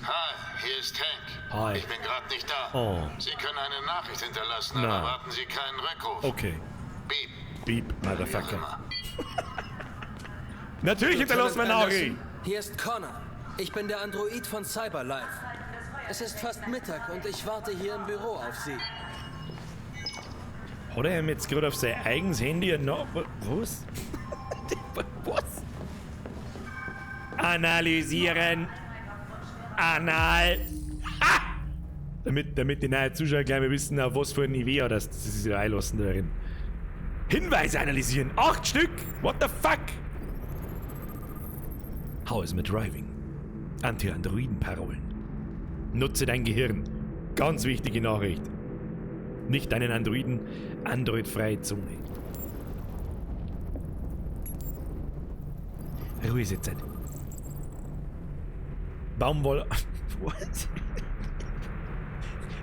N: Hi, hier ist Hank.
A: Hi.
N: Ich bin gerade nicht da.
A: Oh.
N: Sie können eine Nachricht hinterlassen,
A: Na.
N: aber erwarten Sie keinen Rückruf.
A: Okay.
N: Beep.
A: Beep, Motherfucker. Natürlich hinterlassen wir
J: Lieutenant
A: Nachricht.
J: Anderson, Hier ist Connor. Ich bin der Android von Cyberlife. Es ist fast Mittag und ich warte hier im Büro auf Sie.
A: Hat er ihm jetzt gerade auf sein eigenes Handy ein Na Was? Was? Analysieren. Anal. Ha! Damit die neuen Zuschauer gleich mal wissen, auf was für ein Nivea das sie sich da einlassen darin. Hinweise analysieren. 8 Stück. What the fuck? How is my driving? Anti-Androiden-Parolen. Nutze dein Gehirn. Ganz wichtige Nachricht. Nicht deinen Androiden, Android-freie Zone. Ruhe ist jetzt. Baumwoll. What?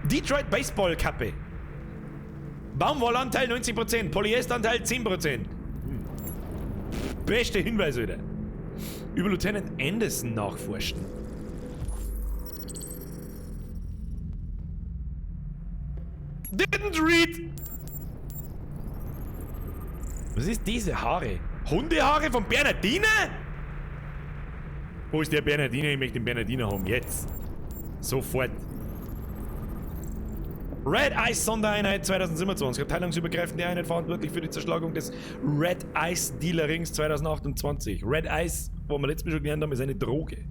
A: Detroit Baseball Kappe. Baumwollanteil 90%, Polyesteranteil 10%. Beste Hinweis wieder. Über Lieutenant Anderson nachforschen. Didn't read! Was ist diese Haare? Hundehaare von Bernardiner? Wo ist der Bernardiner? Ich möchte den Bernardiner haben. Jetzt. Sofort. Red Ice Sondereinheit 2027. Abteilungsübergreifende Einheit verantwortlich für die Zerschlagung des Red Ice Dealer Rings 2028. Red Ice, wo wir letztes Mal schon gelernt haben, ist eine Droge.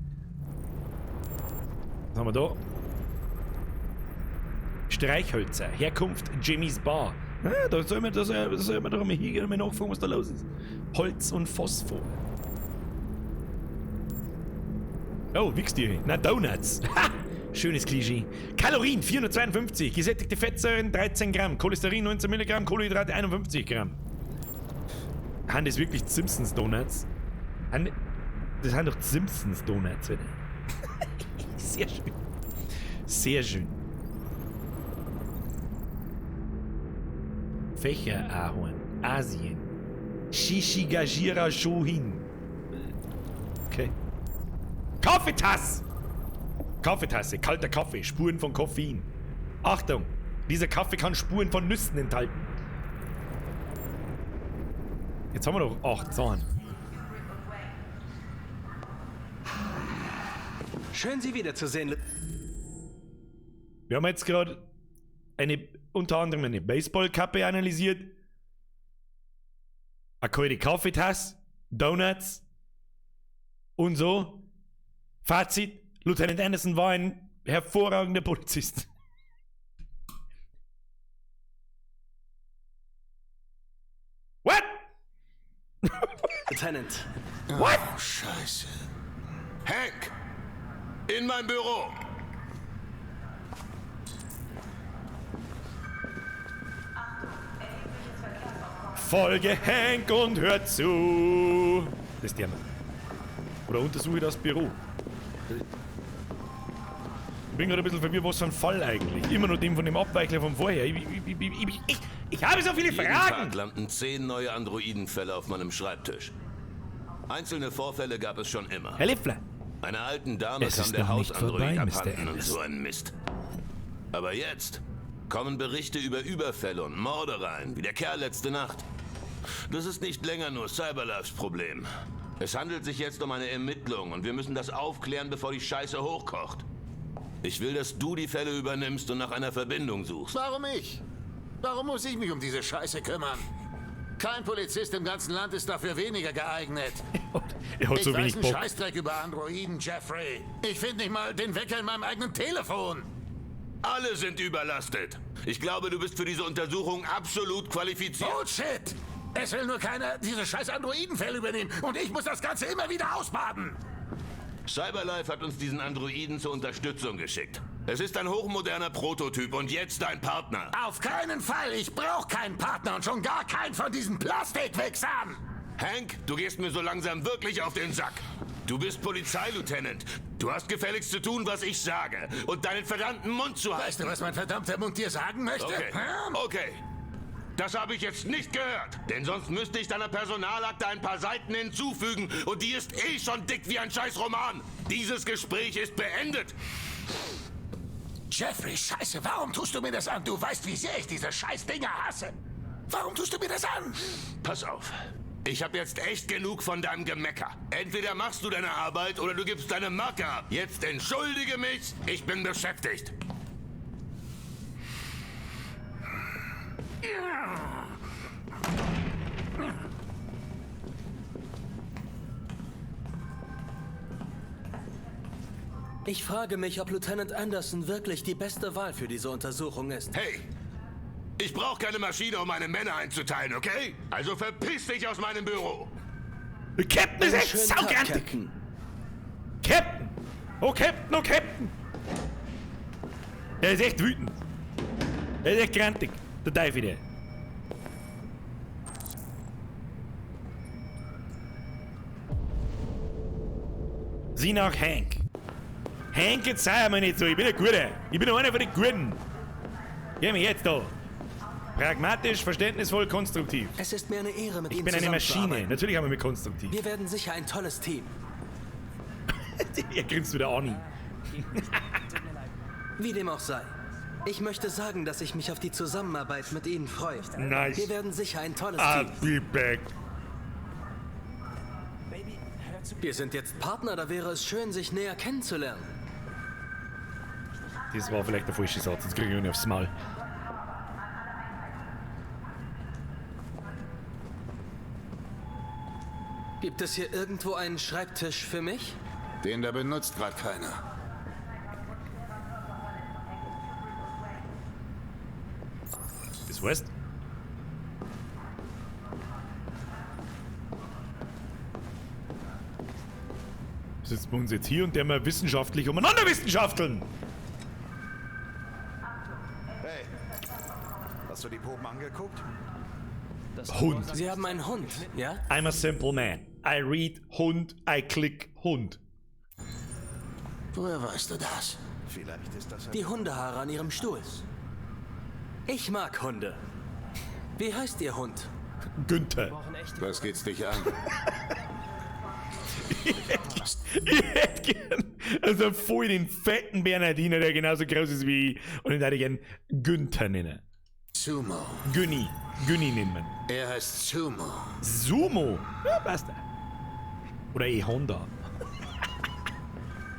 A: Was haben wir da? Streichhölzer. Herkunft Jimmy's Bar. Ah, da soll man, da soll man doch mal hingehen und mal nachfragen, was da los ist. Holz und Phosphor. Oh, Wichstiere. Na, Donuts. Ha! Schönes Klischee. Kalorien 452, gesättigte Fettsäuren 13 Gramm, Cholesterin 19 Milligramm, Kohlenhydrate 51 Gramm. Haben das wirklich Simpsons Donuts? Das sind doch Simpsons Donuts, oder? Sehr schön. Sehr schön. Fächerahorn, Asien. Shishigashira Shohin. Okay. Kaffeetasse! Kaffeetasse, kalter Kaffee, Spuren von Koffein. Achtung, dieser Kaffee kann Spuren von Nüssen enthalten. Jetzt haben wir doch 8 Sachen.
J: Schön, Sie wiederzusehen.
A: Wir haben jetzt gerade unter anderem eine Baseballkappe analysiert, eine kalte Kaffeetasse, Donuts und so. Fazit: Lieutenant Anderson war ein hervorragender Polizist. What?
J: Lieutenant.
A: What?
E: Oh, Scheiße. Hank! In mein Büro!
A: Folge Hank und hör zu. Das ist der Mann. Oder untersuche das Büro. Ich bin gerade ein bisschen verwirrt, was für ein Fall eigentlich. Immer nur dem von dem Abweichler von vorher. Ich habe so viele
R: Jeden
A: Fragen!
R: Tag landen 10 neue Androidenfälle auf meinem Schreibtisch. Einzelne Vorfälle gab es schon immer.
A: Herr Leffler.
R: Einer alten Dame
A: Es
R: kam
A: ist
R: der
A: noch nicht
R: Hausandroid
A: vorbei, Mr.
R: abhanden und
A: Anderson.
R: so ein Mist. Aber jetzt kommen Berichte über Überfälle und Morde rein, wie der Kerl letzte Nacht. Das ist nicht länger nur Cyberlifes Problem. Es handelt sich jetzt um eine Ermittlung und wir müssen das aufklären, bevor die Scheiße hochkocht. Ich will, dass du die Fälle übernimmst und nach einer Verbindung suchst.
N: Warum ich? Warum muss ich mich um diese Scheiße kümmern? Kein Polizist im ganzen Land ist dafür weniger geeignet.
A: Er hat
N: ich
A: so
N: weiß
A: wenig
N: einen
A: Bock.
N: Scheißdreck über Androiden, Jeffrey. Ich finde nicht mal den Wecker in meinem eigenen Telefon.
R: Alle sind überlastet. Ich glaube, du bist für diese Untersuchung absolut qualifiziert.
N: Bullshit! Es will nur keiner diese scheiß Androidenfälle übernehmen und ich muss das Ganze immer wieder ausbaden.
R: Cyberlife hat uns diesen Androiden zur Unterstützung geschickt. Es ist ein hochmoderner Prototyp und jetzt dein Partner.
N: Auf keinen Fall! Ich brauche keinen Partner und schon gar keinen von diesen Plastikwichsern!
R: Hank, du gehst mir so langsam wirklich auf den Sack. Du bist Polizeilieutenant. Du hast gefälligst zu tun, was ich sage. Und deinen verdammten Mund zu halten.
N: Weißt du, was mein verdammter Mund dir sagen möchte?
R: Okay.
N: Hm?
R: Okay. Das habe ich jetzt nicht gehört. Denn sonst müsste ich deiner Personalakte ein paar Seiten hinzufügen. Und die ist eh schon dick wie ein scheiß Roman. Dieses Gespräch ist beendet.
N: Jeffrey, scheiße, warum tust du mir das an? Du weißt, wie sehr ich diese scheiß Dinger hasse. Warum tust du mir das an?
R: Pass auf. Ich habe jetzt echt genug von deinem Gemecker. Entweder machst du deine Arbeit oder du gibst deine Marke ab. Jetzt entschuldige mich, ich bin beschäftigt.
J: Ich frage mich, ob Lieutenant Anderson wirklich die beste Wahl für diese Untersuchung ist.
R: Hey! Ich brauche keine Maschine, um meine Männer einzuteilen, okay? Also verpiss dich aus meinem Büro.
A: Captain ist
J: Einen
A: echt
J: schönen Tag,
A: saugrantig.
J: Captain.
A: Captain! Oh, Captain, oh, Captain! Der ist echt wütend. Der ist echt grantig. Der Teufel, der. Sieh nach Hank. Hank, jetzt sei mir nicht so. Ich bin ein Guter. Ich bin einer von den Guten. Geh mir jetzt da. Pragmatisch, verständnisvoll, konstruktiv.
J: Es ist mir eine Ehre, mit
A: Ich
J: Ihnen
A: bin eine Maschine.
J: zusammenzuarbeiten.
A: Natürlich haben wir mit konstruktiv.
J: Wir werden sicher ein tolles Team.
A: Er grinst wieder an.
J: Wie dem auch sei. Ich möchte sagen, dass ich mich auf die Zusammenarbeit mit Ihnen freue.
A: Nice.
J: Wir werden sicher ein tolles
A: I'll
J: Team.
A: be back.
J: Wir sind jetzt Partner, da wäre es schön, sich näher kennenzulernen.
A: Das war vielleicht der falsche Satz, jetzt kriege ich ihn aufs Maul.
J: Gibt es hier irgendwo einen Schreibtisch für mich?
N: Den da benutzt gerade keiner.
A: Das heißt? Sitzen wir uns jetzt hier und der mal wissenschaftlich umeinander wissenschafteln.
M: Hey, hast du die Proben angeguckt?
A: Hund.
J: Sie haben einen Hund, ja?
A: I'm a simple man. I read Hund, I click Hund.
N: Woher weißt du das?
M: Vielleicht ist das ein
J: Die Hundehaare an Ihrem Stuhl. Ich mag Hunde. Wie heißt Ihr Hund?
A: Günther.
N: Was geht's dich an?
A: Ich hätte gern, also voll den fetten Bernhardiner, der genauso groß ist wie ich. Und den hätte ich gern Günther nennen.
N: Sumo.
A: Günni. Günni nennt man.
N: Er heißt Sumo.
A: Sumo. Ja, passt. Oder E-Honda.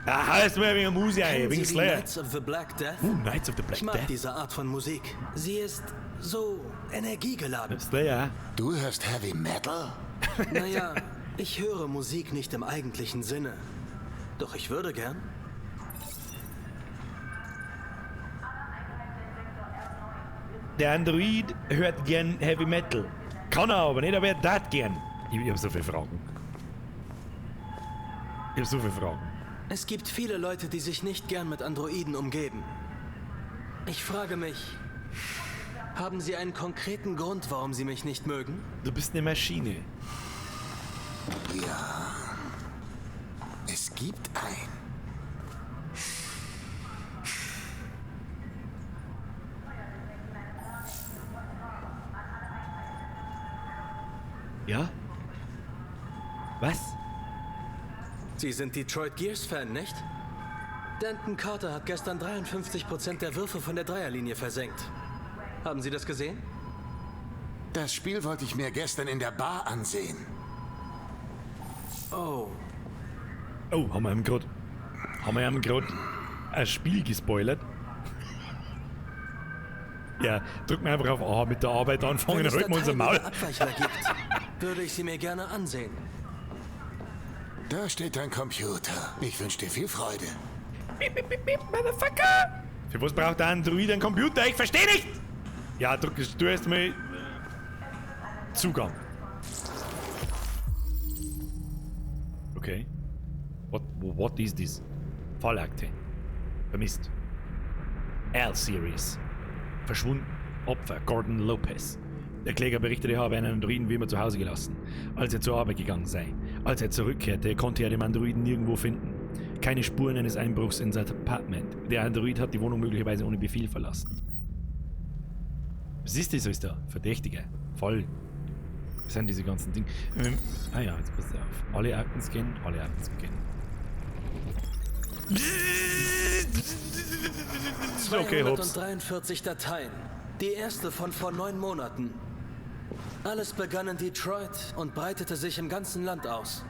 A: Ah, heißt mir wegen Musik, ey,
J: Kennen
A: wegen
J: Sie die
A: Slayer.
J: Knights of the Black Death?
A: Knights of the Black
J: Ich mag
A: Death.
J: diese Art von Musik. Sie ist so energiegeladen.
A: Slayer.
N: Du hörst Heavy Metal?
J: Naja, ich höre Musik nicht im eigentlichen Sinne. Doch ich würde gern.
A: Der Android hört gern Heavy Metal. Kann er aber nicht, aber er tat gern. Ich hab so viele Fragen. Ich hab so viele Fragen.
J: Es gibt viele Leute, die sich nicht gern mit Androiden umgeben. Ich frage mich, haben sie einen konkreten Grund, warum sie mich nicht mögen?
A: Du bist eine Maschine.
N: Ja. Es gibt ein.
A: Ja? Was?
J: Sie sind Detroit Gears-Fan, nicht? Danton Carter hat gestern 53% der Würfe von der Dreierlinie versenkt. Haben Sie das gesehen?
N: Das Spiel wollte ich mir gestern in der Bar ansehen.
J: Oh.
A: Oh, haben wir ihm grad. Haben wir ihm grad ein Spiel gespoilert? Ja, drück mir einfach auf A mit der Arbeit anfangen,
J: Wenn
A: dann
J: es
A: halten wir unser
J: Dateien
A: Maul.
J: über Abweichler gibt, würde ich sie mir gerne ansehen.
N: Da steht dein Computer. Ich wünsche dir viel Freude.
A: Motherfucker! Für was braucht der Android einen Computer? Ich verstehe nicht! Ja, drück du erst mal Zugang. Okay. What is this? Fallakte. Vermisst. L-Series. Verschwunden. Opfer Gordon Lopez. Der Kläger berichtete, er habe einen Androiden wie immer zu Hause gelassen, als er zur Arbeit gegangen sei. Als er zurückkehrte, konnte er den Androiden nirgendwo finden. Keine Spuren eines Einbruchs in sein Apartment. Der Android hat die Wohnung möglicherweise ohne Befehl verlassen. Was ist das, ist da? Verdächtiger. Voll. Was sind diese ganzen Dinge? Ah ja, jetzt pass auf. Alle Akten scannen, alle Akten scannen. Okay, hops.
J: 243 Dateien. Die erste von vor 9 Monaten. Alles begann in Detroit und breitete sich im ganzen Land aus.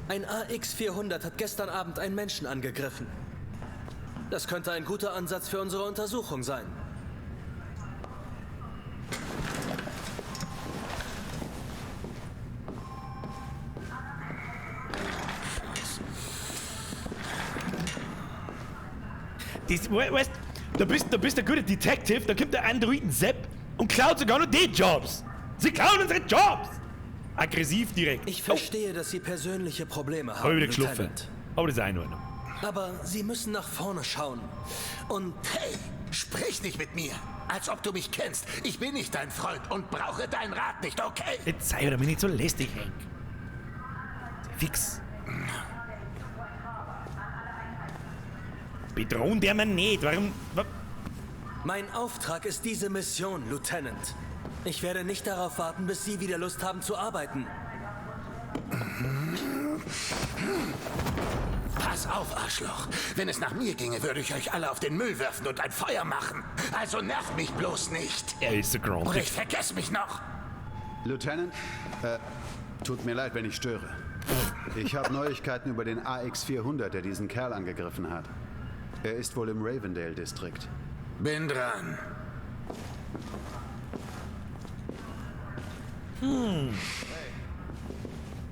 J: Ein AX-400 hat gestern Abend einen Menschen angegriffen. Das könnte ein guter Ansatz für unsere Untersuchung sein.
A: Das, weißt, da bist der gute Detective, da kommt der Androiden Sepp und klaut sogar noch die Jobs. Sie klauen unsere Jobs! Aggressiv direkt.
J: Ich verstehe, dass Sie persönliche Probleme haben,
A: Hab ich wieder geschlupfen.
J: Lieutenant.
A: Aber das ist auch in Ordnung.
J: Aber Sie müssen nach vorne schauen. Und...
N: Hey, sprich nicht mit mir, als ob du mich kennst. Ich bin nicht dein Freund und brauche deinen Rat nicht, okay?
A: Jetzt sei doch mir nicht so lästig, Hank. Fix. Bedrohen der man nicht. Warum?
J: Mein Auftrag ist diese Mission, Lieutenant. Ich werde nicht darauf warten, bis Sie wieder Lust haben zu arbeiten.
N: Pass auf, Arschloch. Wenn es nach mir ginge, würde ich euch alle auf den Müll werfen und ein Feuer machen. Also nervt mich bloß nicht.
A: Er ist so grumpy.
N: Oder ich vergesse mich noch.
M: Lieutenant, tut mir leid, wenn ich störe. Ich habe Neuigkeiten über den AX-400, der diesen Kerl angegriffen hat. Er ist wohl im Ravendale-Distrikt.
N: Bin dran.
A: Hm.
M: Hey,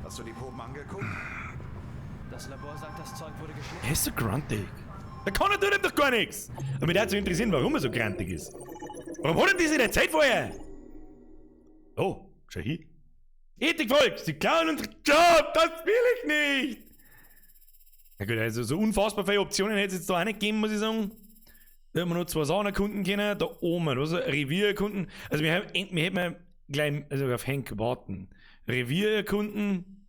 M: hast du die Proben angeguckt?
J: Das Labor sagt, das Zeug wurde geschnitten.
A: Er ist so grantig. Der Connor tut ihm doch gar nichts. Und mich würde zu interessieren, warum er so grantig ist. Warum hat ihm diese der Zeit vorher? Oh, schau hier. Ethikvolk, sie klauen unseren Job, das will ich nicht. Na gut, also so unfassbar viele Optionen hätte es jetzt da auch nicht gegeben, muss ich sagen. Da haben wir nur zwei Sachen erkunden können. Da oben, was Revier erkunden. Also wir hätten gleich also auf Hank warten. Revier erkunden.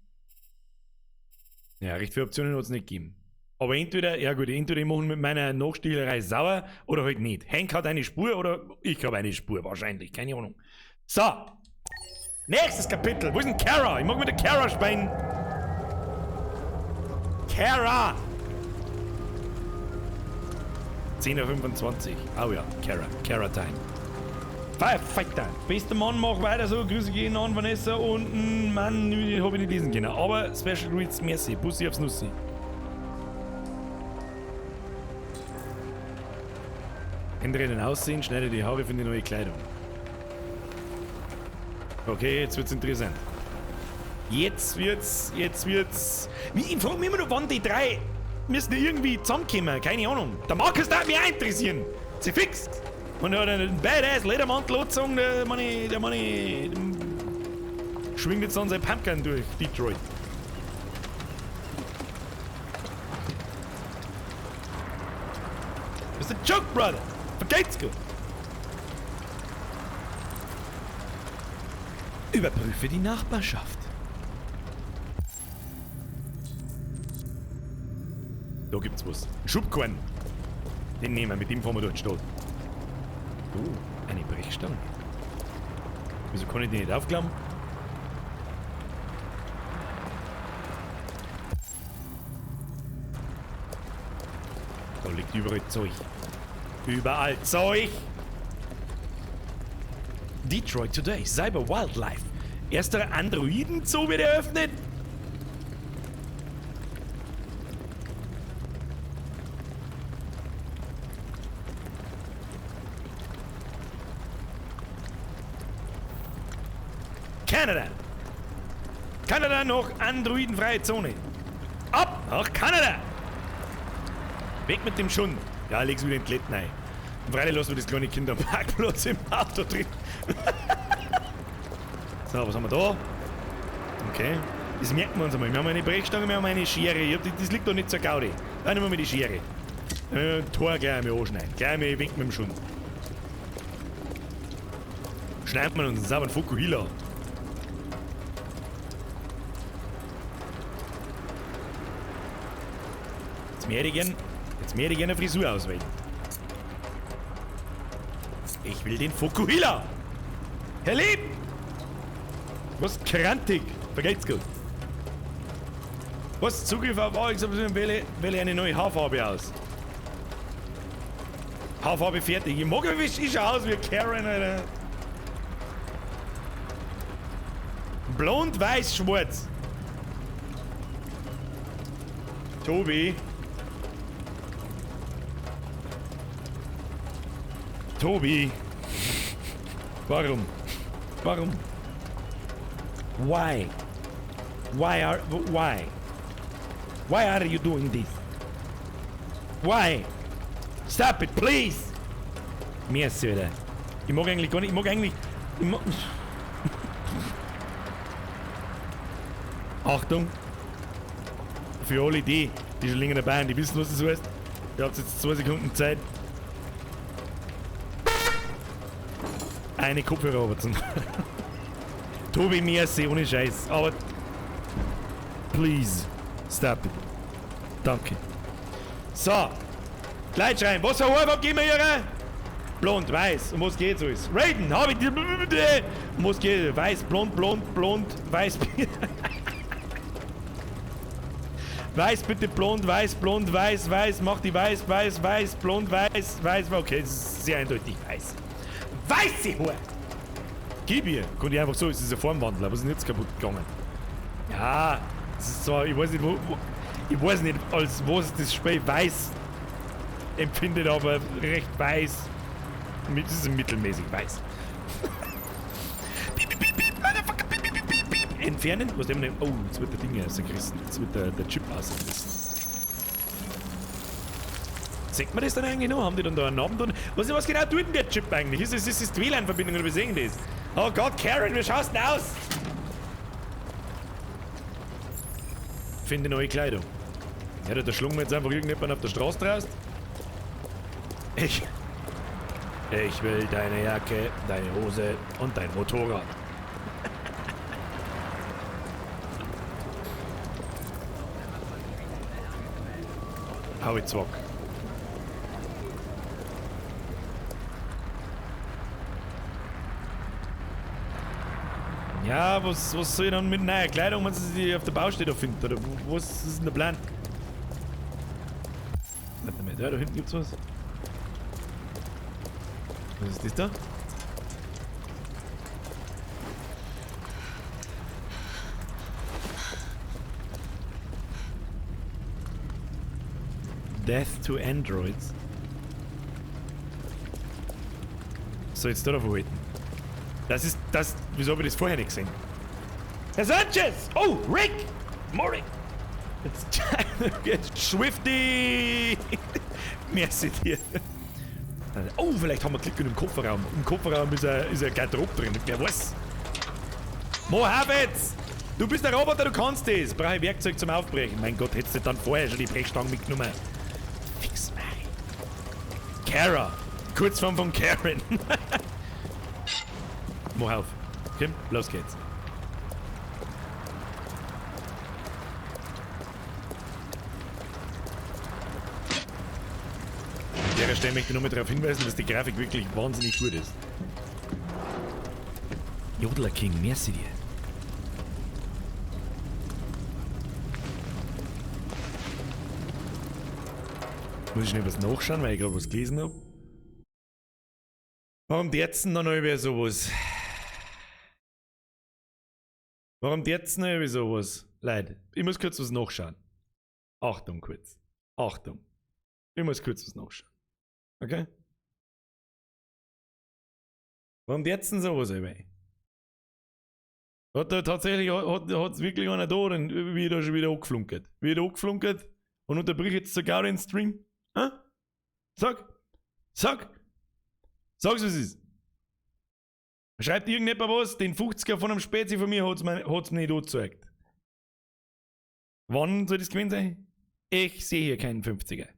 A: Ja, recht viele Optionen hat es nicht gegeben. Aber entweder, ja gut, entweder ich mache mit meiner Nachstehlerei sauer oder halt nicht. Hank hat eine Spur oder ich habe eine Spur, wahrscheinlich, keine Ahnung. So. Nächstes Kapitel. Wo ist denn Kara? Ich mag mit der Kara spielen. Kara! 10:25 Uhr. Oh ja, Kara. Kara Time. Firefighter. Bester Mann, mach weiter so. Grüße gehen an Vanessa und Mann, hab ich nicht lesen können. Aber Special Greets, merci. Bussi aufs Nussi. Ändere den Aussehen, schneide die Haare für die neue Kleidung. Okay, jetzt wird's interessant. Jetzt wird's. Ich frage mich immer noch, wann die drei müssen irgendwie zusammenkommen. Keine Ahnung. Der Markus darf mich auch interessieren. Sie fix. Und er hat einen badass Ledermantel angezogen, der Manni schwingt jetzt dann sein Pumpgun durch Detroit. Das ist ein Joke, Brother. Vergeht's gut. Überprüfe die Nachbarschaft. Da gibt's was. Ein Schubkorn. Den nehmen wir, mit dem fahren wir durch die Stadt. Oh, eine Brechstange. Wieso kann ich die nicht aufklappen? Da liegt überall Zeug. Überall Zeug! Detroit Today, Cyber Wildlife. Erster Androiden-Zoo wird eröffnet. Kanada. Kanada noch androidenfreie Zone. Ab nach Kanada. Weg mit dem Schund. Ja, leg's wieder in die Letten rein. Und freilich lassen wir das kleine Kind am Parkplatz im Auto drin. So, was haben wir da? Okay. Das merken wir uns einmal. Wir haben eine Brechstange, wir haben eine Schere. Ich hab, das liegt doch nicht zur Gaudi. Dann nehmen wir die Schere. Tor gleich einmal anschneiden. Gleich einmal weg mit dem Schund. Schneiden wir uns einen sauberen Fukuhila. Jetzt möchte ich gern, jetzt möchte ich gerne eine Frisur auswählen. Ich will den Fukuhila! Herr Lieb! Was krantig? Vergelt's gut. Was? Zugriff auf AX, wähle, wähle eine neue Haarfarbe aus. Haarfarbe fertig. Ich mag ich, ich schau aus wie Karen, Alter. Blond, weiß, schwarz. Tobi. Tobi. Warum? Warum? Why? Why are why? Why are you doing this? Why? Stop it, please! Merci, Alter. Ich mag eigentlich gar nicht, ich mag eigentlich... Ich mag Achtung! Für alle die, die schon länger dabei sind, die wissen, was das heißt. Ihr habt jetzt 2 Sekunden Zeit. Eine Kopfhörer runterzunehmen. Tobi, merci, ohne Scheiß. Aber... Please, stop it. Danke. So. Gleich rein. Was für Haarfarbe geben wir hier rein? Blond, weiß. Um was geht's alles? Raiden, hab ich. Um was geht's? Weiß, blond, blond, blond, weiß. Weiß, bitte blond, weiß, blond, weiß, weiß. Mach die weiß, weiß, weiß, blond, weiß, weiß. Okay, das ist sehr eindeutig weiß. Weiße Haare! Gib ihr! Konnte ich einfach so, es ist ein Formwandler. Was ist denn jetzt kaputt gegangen? Ja, es ist zwar, ich weiß nicht, wo, ich weiß nicht, als was das Spiel weiß empfindet, aber recht weiß. Das ist mittelmäßig weiß. Piep, piep, piep, motherfucker, piep, piep, piep, piep. Entfernen? Was denn? Oh, jetzt wird der Ding ausgerissen. Jetzt wird der Chip ausgerissen. Sieht man das dann eigentlich noch? Haben die dann da einen Namen drin? Was genau tut denn der Chip eigentlich? Ist das die WLAN-Verbindung oder wie sehen das? Oh Gott, Karen, wie schaust denn aus? Finde neue Kleidung. Ja, da schlungen wir jetzt einfach irgendjemanden auf der Straße draus. Ich will deine Jacke, deine Hose und dein Motorrad. Hau ich zwack. Ja, was soll ich dann mit neuer Kleidung, wenn sie die auf der Baustelle finden? Oder was ist denn der Plan? Warte mal, da hinten gibt's was. Was ist das da? Death to Androids. So, jetzt da drauf halten. Das ist, das, wieso habe ich das vorher nicht gesehen? Herr Sanchez! Oh, Rick! Morning! Jetzt Swifty! Merci dir. Oh, vielleicht haben wir Glück in dem Kofferraum. Im Kofferraum ist ein Garderobe drin. Wer weiß. Mohammed! Du bist ein Roboter, du kannst das. Brauche ich Werkzeug zum Aufbrechen. Mein Gott, hättest du dann vorher schon die Brechstange mitgenommen. Fix mal. Kara. Kurzform von Karen. Mach auf. Komm, los geht's. An der Stelle möchte ich nochmal darauf hinweisen, dass die Grafik wirklich wahnsinnig gut ist. Jodler King, merci dir. Muss ich schnell was nachschauen, weil ich gerade was gelesen habe. Warum derzen noch über sowas? Warum derzen noch über sowas? Leute, ich muss kurz was nachschauen. Achtung kurz. Achtung. Ich muss kurz was nachschauen. Okay? Warum derzen sowas, ey? Hat da tatsächlich, hat's wirklich einer da, dann wie da schon wieder angeflunkert. Wieder angeflunkert und unterbrich jetzt sogar den Stream. Hä? Sag! Sag! Sag's, was es ist. Schreibt irgendjemand was, den 50er von einem Spezi von mir hat's mir nicht angezeigt. Wann soll das gewesen sein? Ich sehe hier keinen 50er.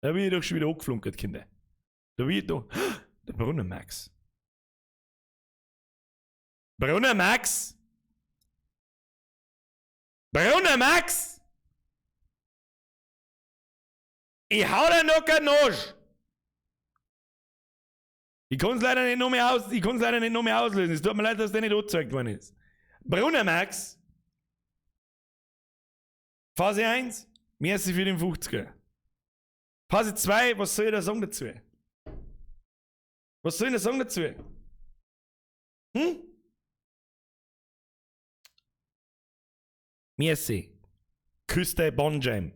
A: Da bin ich doch schon wieder angeflunkert, Kinder. Da bin ich doch. Der Brunner Max. Brunner Max! Brunner Max! Ich hau dir noch keinen Arsch! Ich kann's leider nicht noch mehr aus, ich kann's leider nicht noch mehr auslösen. Es tut mir leid, dass der nicht angezeigt worden ist. Brunner Max! Phase 1, merci für den 50er. Phase 2, was soll ich da sagen dazu? Was soll ich da sagen dazu? Hm? Merci. Küss dein Bandscheiben.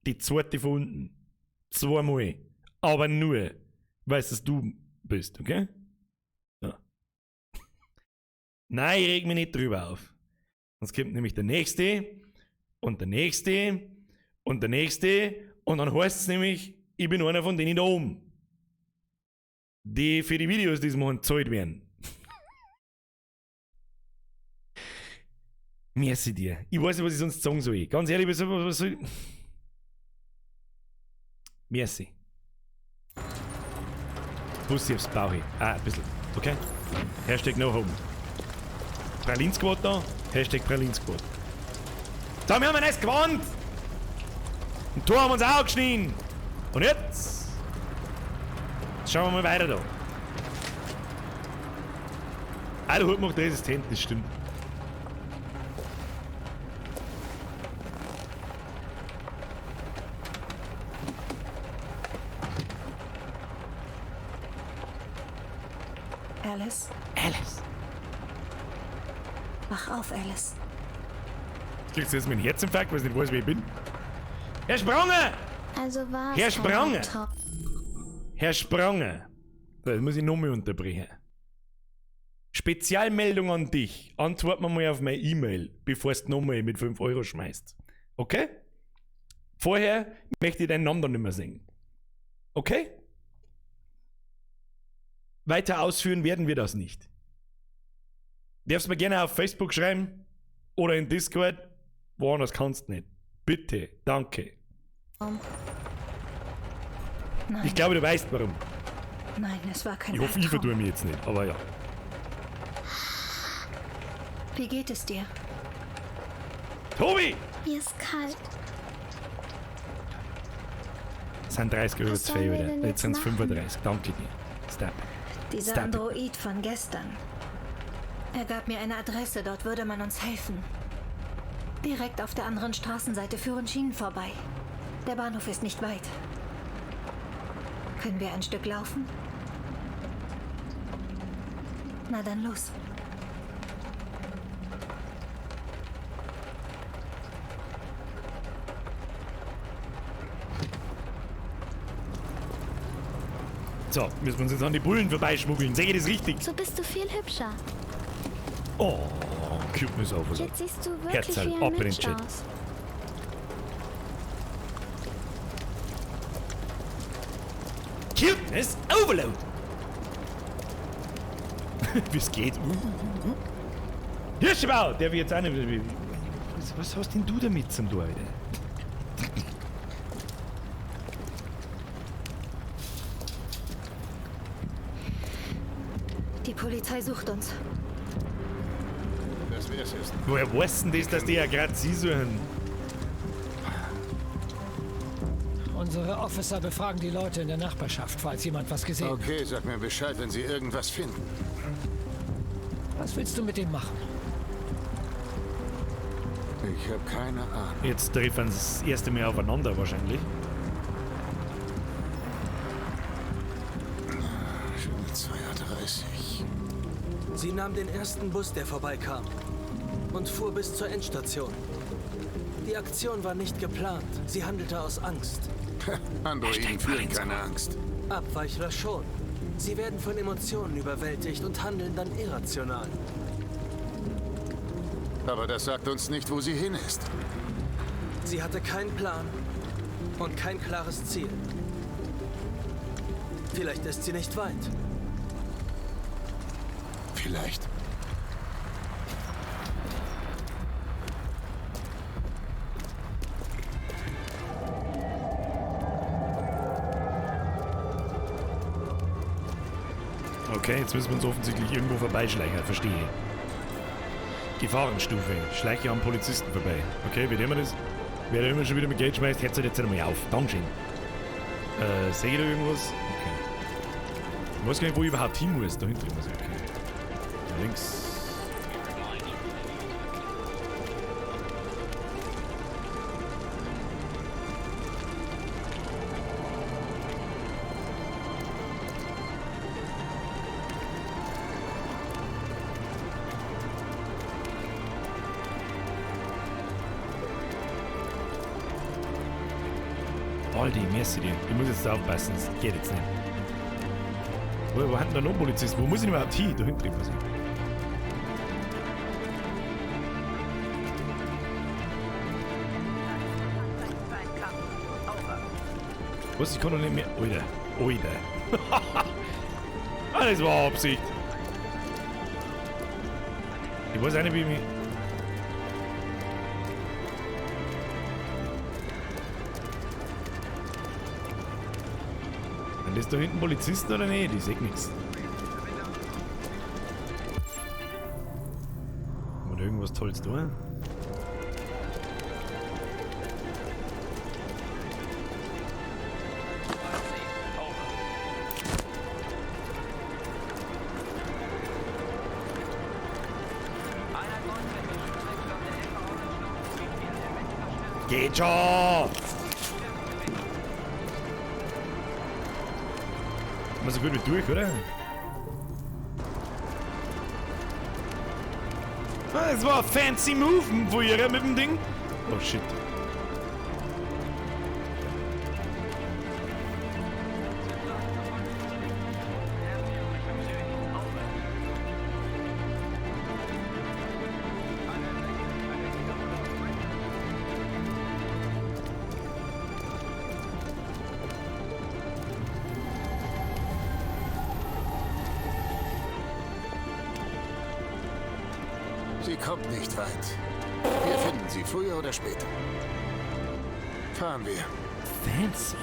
A: Die zweite von unten. Zweimal. Aber nur, weil es du bist, okay? Ja. Nein, ich reg mich nicht drüber auf. Sonst kommt nämlich der nächste und der nächste und der nächste und dann heißt es nämlich, ich bin einer von denen da oben. Die für die Videos, die sie machen, gezahlt werden. Merci dir. Ich weiß nicht, was ich sonst sagen soll. Ganz ehrlich, was soll ich. Merci. Bussi aufs Bauch. Ah, ein bisschen. Okay? Hashtag no home. Pralinsquad da. Hashtag Pralinsquad. So, wir haben ein neues Gewand! Ein Tor haben wir uns auch geschnitten. Und jetzt? Schauen wir mal weiter da. Ah, der Hut macht resistent, das stimmt.
C: Alice?
A: Alice.
C: Wach auf, Alice.
A: Kriegst du jetzt meinen Herzinfarkt, weil ich nicht weiß, wer ich bin? Herr Spranger!
F: Also war
A: Herr
F: es kein
A: Spranger!
F: Albtraum.
A: Herr Spranger! So, jetzt muss ich nochmal unterbrechen. Spezialmeldung an dich. Antwort mir mal auf meine E-Mail, bevor du nochmal mit 5 Euro schmeißt. Okay? Vorher möchte ich deinen Namen dann nicht mehr sehen. Okay? Weiter ausführen werden wir das nicht. Darfst mir gerne auf Facebook schreiben oder in Discord. Woanders kannst du nicht. Bitte, danke.
C: Nein.
A: Ich glaube, du weißt warum.
C: Nein, es war kein
A: Ich hoffe, ich
C: Albtraum.
A: vertue mich jetzt nicht, aber ja.
C: Wie geht es dir?
A: Tobi!
F: Mir ist kalt.
A: Es sind 30 Euro
F: Was
A: zu viel
F: sollen wir
A: wieder.
F: denn
A: Jetzt
F: jetzt
A: sind es
F: machen?
A: 35. Danke dir. Stop.
C: Dieser
A: Stop it.
C: Android von gestern. Er gab mir eine Adresse, dort würde man uns helfen. Direkt auf der anderen Straßenseite führen Schienen vorbei. Der Bahnhof ist nicht weit. Können wir ein Stück laufen? Na dann los.
A: So, müssen wir uns jetzt an die Bullen vorbeischmuggeln. Sehe ich das richtig?
F: So bist du viel hübscher.
A: Oh, Cuteness auf.
F: Jetzt siehst du wirklich
A: Herzerl,
F: wie ein
A: ab in den
F: Mensch
A: Chat.
F: aus.
A: Cuteness Overload! Wie es geht. Hirschbau! Der wird jetzt auch nicht. Was hast denn du damit zum Tor wieder?
C: Die Polizei sucht uns.
N: Das wär's jetzt.
A: Woher weiß denn das, dass die ja gerade sie suchen?
S: Unsere Officer befragen die Leute in der Nachbarschaft, falls jemand was gesehen hat.
N: Okay, sag mir Bescheid, wenn Sie irgendwas finden.
S: Was willst du mit dem machen?
N: Ich habe keine Ahnung.
A: Jetzt treffen sie das erste Mal aufeinander wahrscheinlich.
N: Schon 2.30 Uhr.
J: Sie nahm den ersten Bus, der vorbeikam, und fuhr bis zur Endstation. Die Aktion war nicht geplant. Sie handelte aus Angst.
N: Androiden fühlen keine Angst.
J: Abweichler schon. Sie werden von Emotionen überwältigt und handeln dann irrational.
N: Aber das sagt uns nicht, wo sie hin ist.
J: Sie hatte keinen Plan und kein klares Ziel. Vielleicht ist sie nicht weit.
N: Vielleicht.
A: Okay, jetzt müssen wir uns offensichtlich irgendwo vorbeischleichen. Verstehe. Gefahrenstufe. Schleiche am Polizisten vorbei. Okay, wie nehmen wir das? Wer da immer schon wieder mit Geld schmeißt, hört jetzt einmal auf. Dankeschön. Sehe ich da irgendwas? Okay. Ich weiß gar nicht, wo ich überhaupt hin muss. Da hinten muss ich. Okay. Da links. Aldi, merci dir. Ich muss jetzt da aufpassen, das geht jetzt nicht. Wo hat denn da noch ein Polizist? Wo muss ich denn überhaupt hin? Da hinten muss ich. Was? Ich kann doch nicht mehr. Alter. Alter. Ah, das war Absicht. Ich weiß auch nicht, wie ich mich. Sind das da hinten Polizisten oder nicht? Ich seh nichts. Haben wir da irgendwas Tolles da? Geht schon! Mal so gut wie durch, oder? Ah, das war ein fancy Move von ihr mit dem Ding. Oh shit.
N: Sie kommt nicht weit. Wir finden sie früher oder später. Fahren wir.
A: Fancy.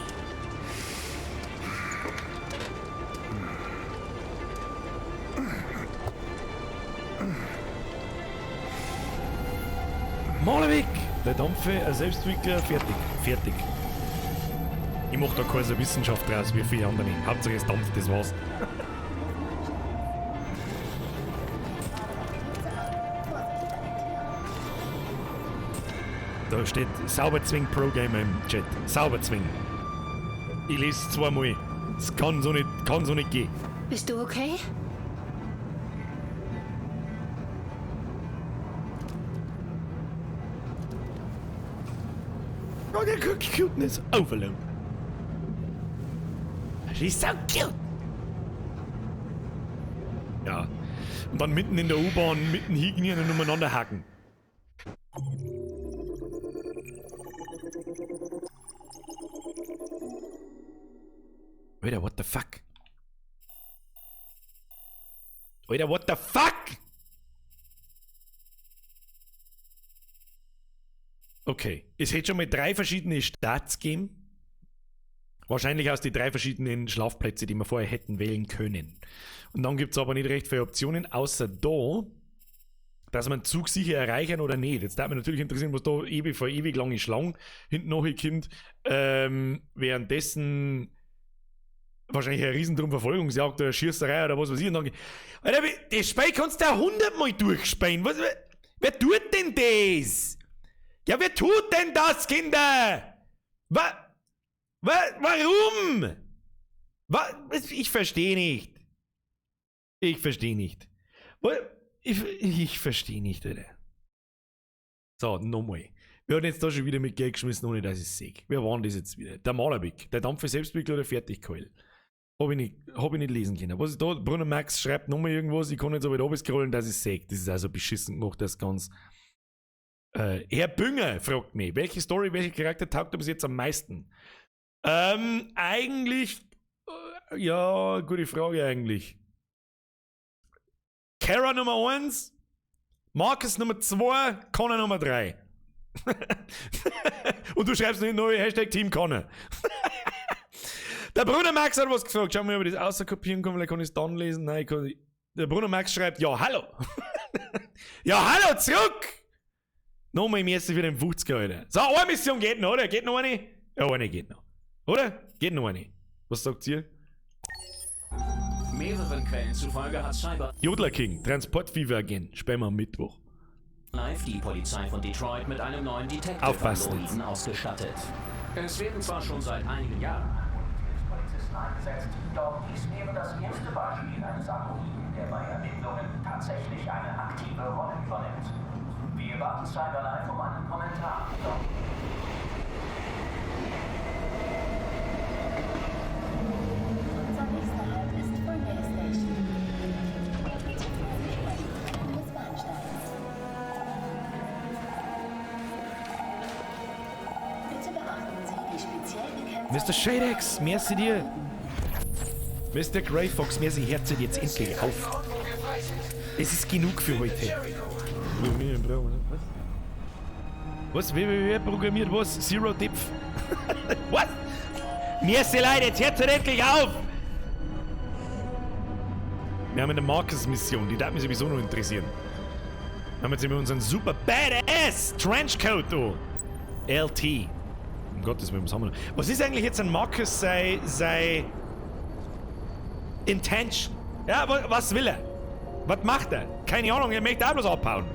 A: Malewig! Der Dampfe, ein Selbstwickler, fertig. Fertig. Ich mach da keine Wissenschaft draus, wie viele andere. Hauptsache es dampft, das war's. Da steht Sauberzwing Pro Gamer im Chat. Sauberzwing. Ich lese es zweimal. Es kann so nicht gehen.
C: Bist du okay?
A: Cuteness Overload. She's so cute. Ja. Und dann mitten in der U-Bahn, mitten hingehen und umeinander hacken. Alter, what the fuck? Alter, what the fuck? Okay, es hätte schon mal 3 verschiedene Starts gegeben. Wahrscheinlich aus den 3 verschiedenen Schlafplätze, die wir vorher hätten wählen können. Und dann gibt es aber nicht recht viele Optionen, außer da, dass man Zug sicher erreichen oder nicht. Jetzt darf mich natürlich interessieren, was da ewig vor ewig lange Schlangen hinten nachkommt. Währenddessen wahrscheinlich eine riesendrum Verfolgungsjagd oder Schießerei oder was weiß ich. Und dann, Alter, das Spiel kannst du ja 100-mal durchspielen. Was, wer tut denn das? Ja, wer tut denn das, Kinder? Warum? Ich verstehe nicht. Ich verstehe nicht. Ich verstehe nicht, Alter. So, nochmal. Wir haben jetzt da schon wieder mit Geld geschmissen, ohne dass ich es sehe. Wer war denn das jetzt wieder? Der Malerbeck, der Dampfer Selbstwickler oder Fertigkeul? Hab ich nicht lesen können. Was ist da? Bruno Max schreibt nochmal irgendwas. Ich kann nicht so weit runterscrollen, dass ich es sehe. Das ist also beschissen gemacht, das Ganze. Herr Bünger fragt mich, welche Story, welcher Charakter taugt er bis jetzt am meisten? Eigentlich, ja, gute Frage eigentlich. Kara Nummer 1, Marcus Nummer 2, Connor Nummer 3. Und du schreibst noch neue Hashtag Team Connor. Der Der Bruder Max hat was gefragt. Schauen wir mal, ob ich das außerkopieren kann. Vielleicht kann ich es dann lesen. Nein, ich kann nicht. Der Bruno Max schreibt, ja, hallo. Ja, hallo, zurück! Nochmal im ersten für den 50er, Alter. So, eine Mission geht noch, oder? Geht noch eine? Ja, eine geht noch. Oder? Geht noch eine. Was sagt ihr?
T: Mehreren Quellen zufolge hat Cyber
A: Jodler King, Transportfieber Agent. Spielen wir am Mittwoch.
T: Life die Polizei von Detroit mit einem neuen Detective
A: Aufpassen
T: Androiden ausgestattet. Es werden zwar schon seit einigen Jahren
U: Polizisten eingesetzt, doch dies wäre das erste Beispiel eines Androiden, der bei Ermittlungen tatsächlich eine aktive Rolle übernimmt. Wir baten Cyberlife um einen Kommentar. Doch
V: Unser nächster Halt ist Ferndale Station. Bitte Vorsicht beim Betreten des Bahnsteigs. Bitte beachten Sie die speziell gekennzeichneten
A: Mr. Shadex, merci dir. Mr. Grey Fox, merci, hört sich jetzt endlich auf. Es ist genug für heute. Was? Wer programmiert was? Zero Depth? Was? Merci Leute, jetzt hört endlich auf! Wir haben eine Marcus-Mission, die darf mich sowieso noch interessieren. Wir haben jetzt immer unseren super Badass Trenchcoat da. LT. Um Gottes Willen, was haben wir noch? Was ist eigentlich jetzt an Marcus sei Intention? Ja, was will er? Was macht er? Keine Ahnung, er möchte auch bloß abhauen.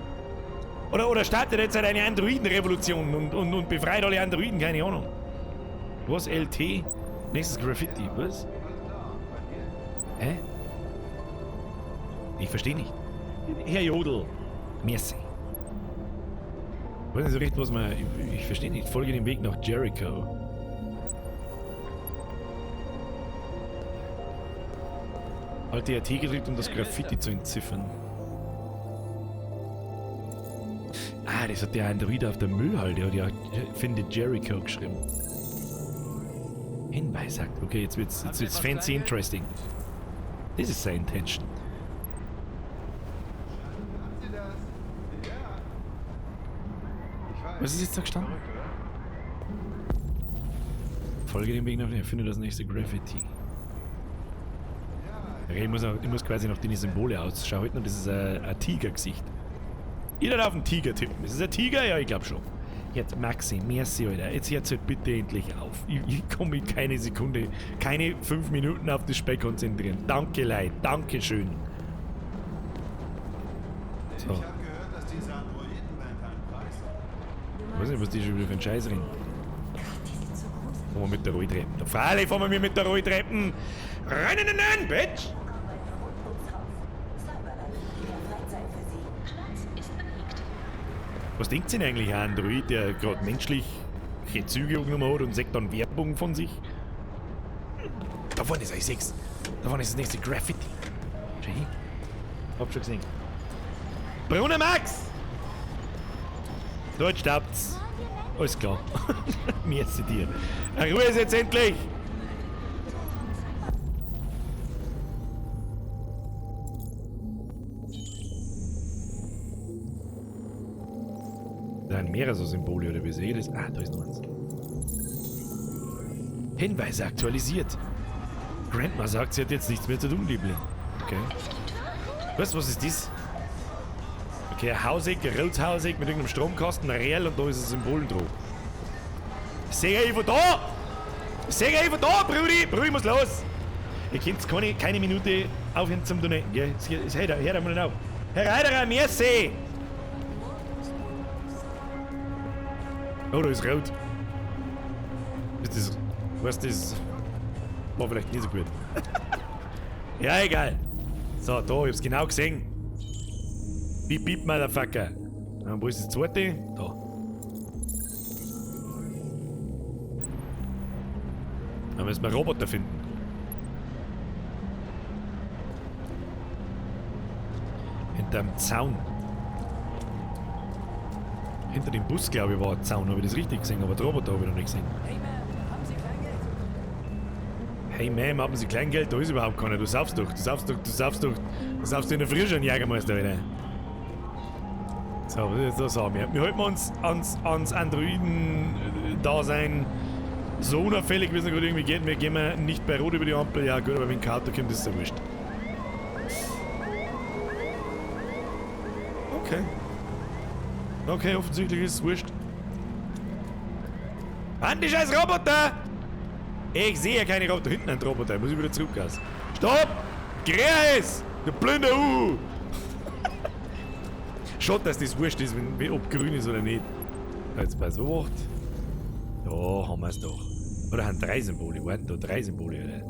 A: Oder startet er jetzt halt eine Androiden-Revolution und befreit alle Androiden? Keine Ahnung. Was? LT? Nächstes Graffiti, was? Hä? Ich verstehe nicht. Herr Jodl. Merci. Ich weiß nicht so recht, was man... Ich verstehe nicht. Folge dem Weg nach Jericho. Halte RT gedrückt, um das Graffiti zu entziffern. Ah, das hat der Android auf der Müllhalde, hat ja Finde Jericho geschrieben. Hinweis sagt, okay, jetzt wird's fancy interesting. This is the intention. Was ist jetzt da gestanden? Folge dem Weg nach, ich finde das nächste Graffiti. Okay, ich muss quasi noch die Symbole ausschalten und das ist ein Tigergesicht. Jeder darf einen Tiger tippen. Ist es ein Tiger? Ja, ich glaub schon. Jetzt, Maxi, merci, Alter. Jetzt hört's halt bitte endlich auf. Ich komm mich keine Sekunde, keine 5 Minuten auf das Spiel konzentrieren. Danke, Leute. Dankeschön. So.
M: Ich hab gehört, dass diese Androidenband einen Preis hat.
A: Ich weiß nicht, was die schon wieder für einen Scheiß reden. Fahren wir mit der Rolltreppe. Da freilich fahren wir mit der Rolltreppe. Rein in den Nein, Bitch! Was denkt denn eigentlich ein Android, der gerade menschliche Züge angenommen hat und sagt dann Werbung von sich? Da vorne ist I6. Da vorne ist das nächste Graffiti. Schau hin. Hab schon gesehen. Brunner Max! Dort staubt's. Alles klar. Merci dir. Ruhe ist jetzt endlich! Da sind mehrere so Symbole, oder wie sehe ich das? Ah, da ist noch eins. Hinweise aktualisiert. Grandma sagt, sie hat jetzt nichts mehr zu tun, Liebling. Okay. Was ist das? Okay, ein Hauseck, ein Rothauseck mit irgendeinem Stromkasten, ein Real und da ist ein Symbol drauf. Sehe ich von da! Sehe ich von da, Brudi! Brudi, ich muss los! Ihr könnt keine Minute aufhören zum Donaten, gell? Hört einmal nicht auf. Herr Reiterer, merci! Oh, da ist rot. Ist das. Was das? War vielleicht nicht so gut. Ja, egal. So, da, ich hab's genau gesehen. Beep, beep, Motherfucker. Und wo ist das zweite? Da. Da müssen wir Roboter finden. Hinterm Zaun. Hinter dem Bus, glaube ich, war ein Zaun. Habe ich das richtig gesehen? Aber den Roboter habe ich noch nicht gesehen. Hey Ma'am, haben Sie Kleingeld? Da ist überhaupt keiner. Du saufst doch, du saufst doch, du saufst doch. Du saufst in der Früh schon Jägermeister wieder. So, das haben wir. Wir halten uns ans Androiden-Dasein So unauffällig, wie es noch gerade irgendwie geht. Wir gehen mal nicht bei Rot über die Ampel. Ja gut, aber wenn Kater kommt, ist es ja wurscht. Okay. Okay, offensichtlich ist es wurscht. Mann, die scheiß Roboter! Ich sehe ja keine Roboter. Hinten ein Roboter. Muss ich wieder zurück, Gas. Stopp! Gräs! Du blinde U! Schade, dass das wurscht ist, wenn, ob grün ist oder nicht. Jetzt bei so 8. Da haben wir es doch. Oder haben 3 Symbole? Warten da 3 Symbole, oder?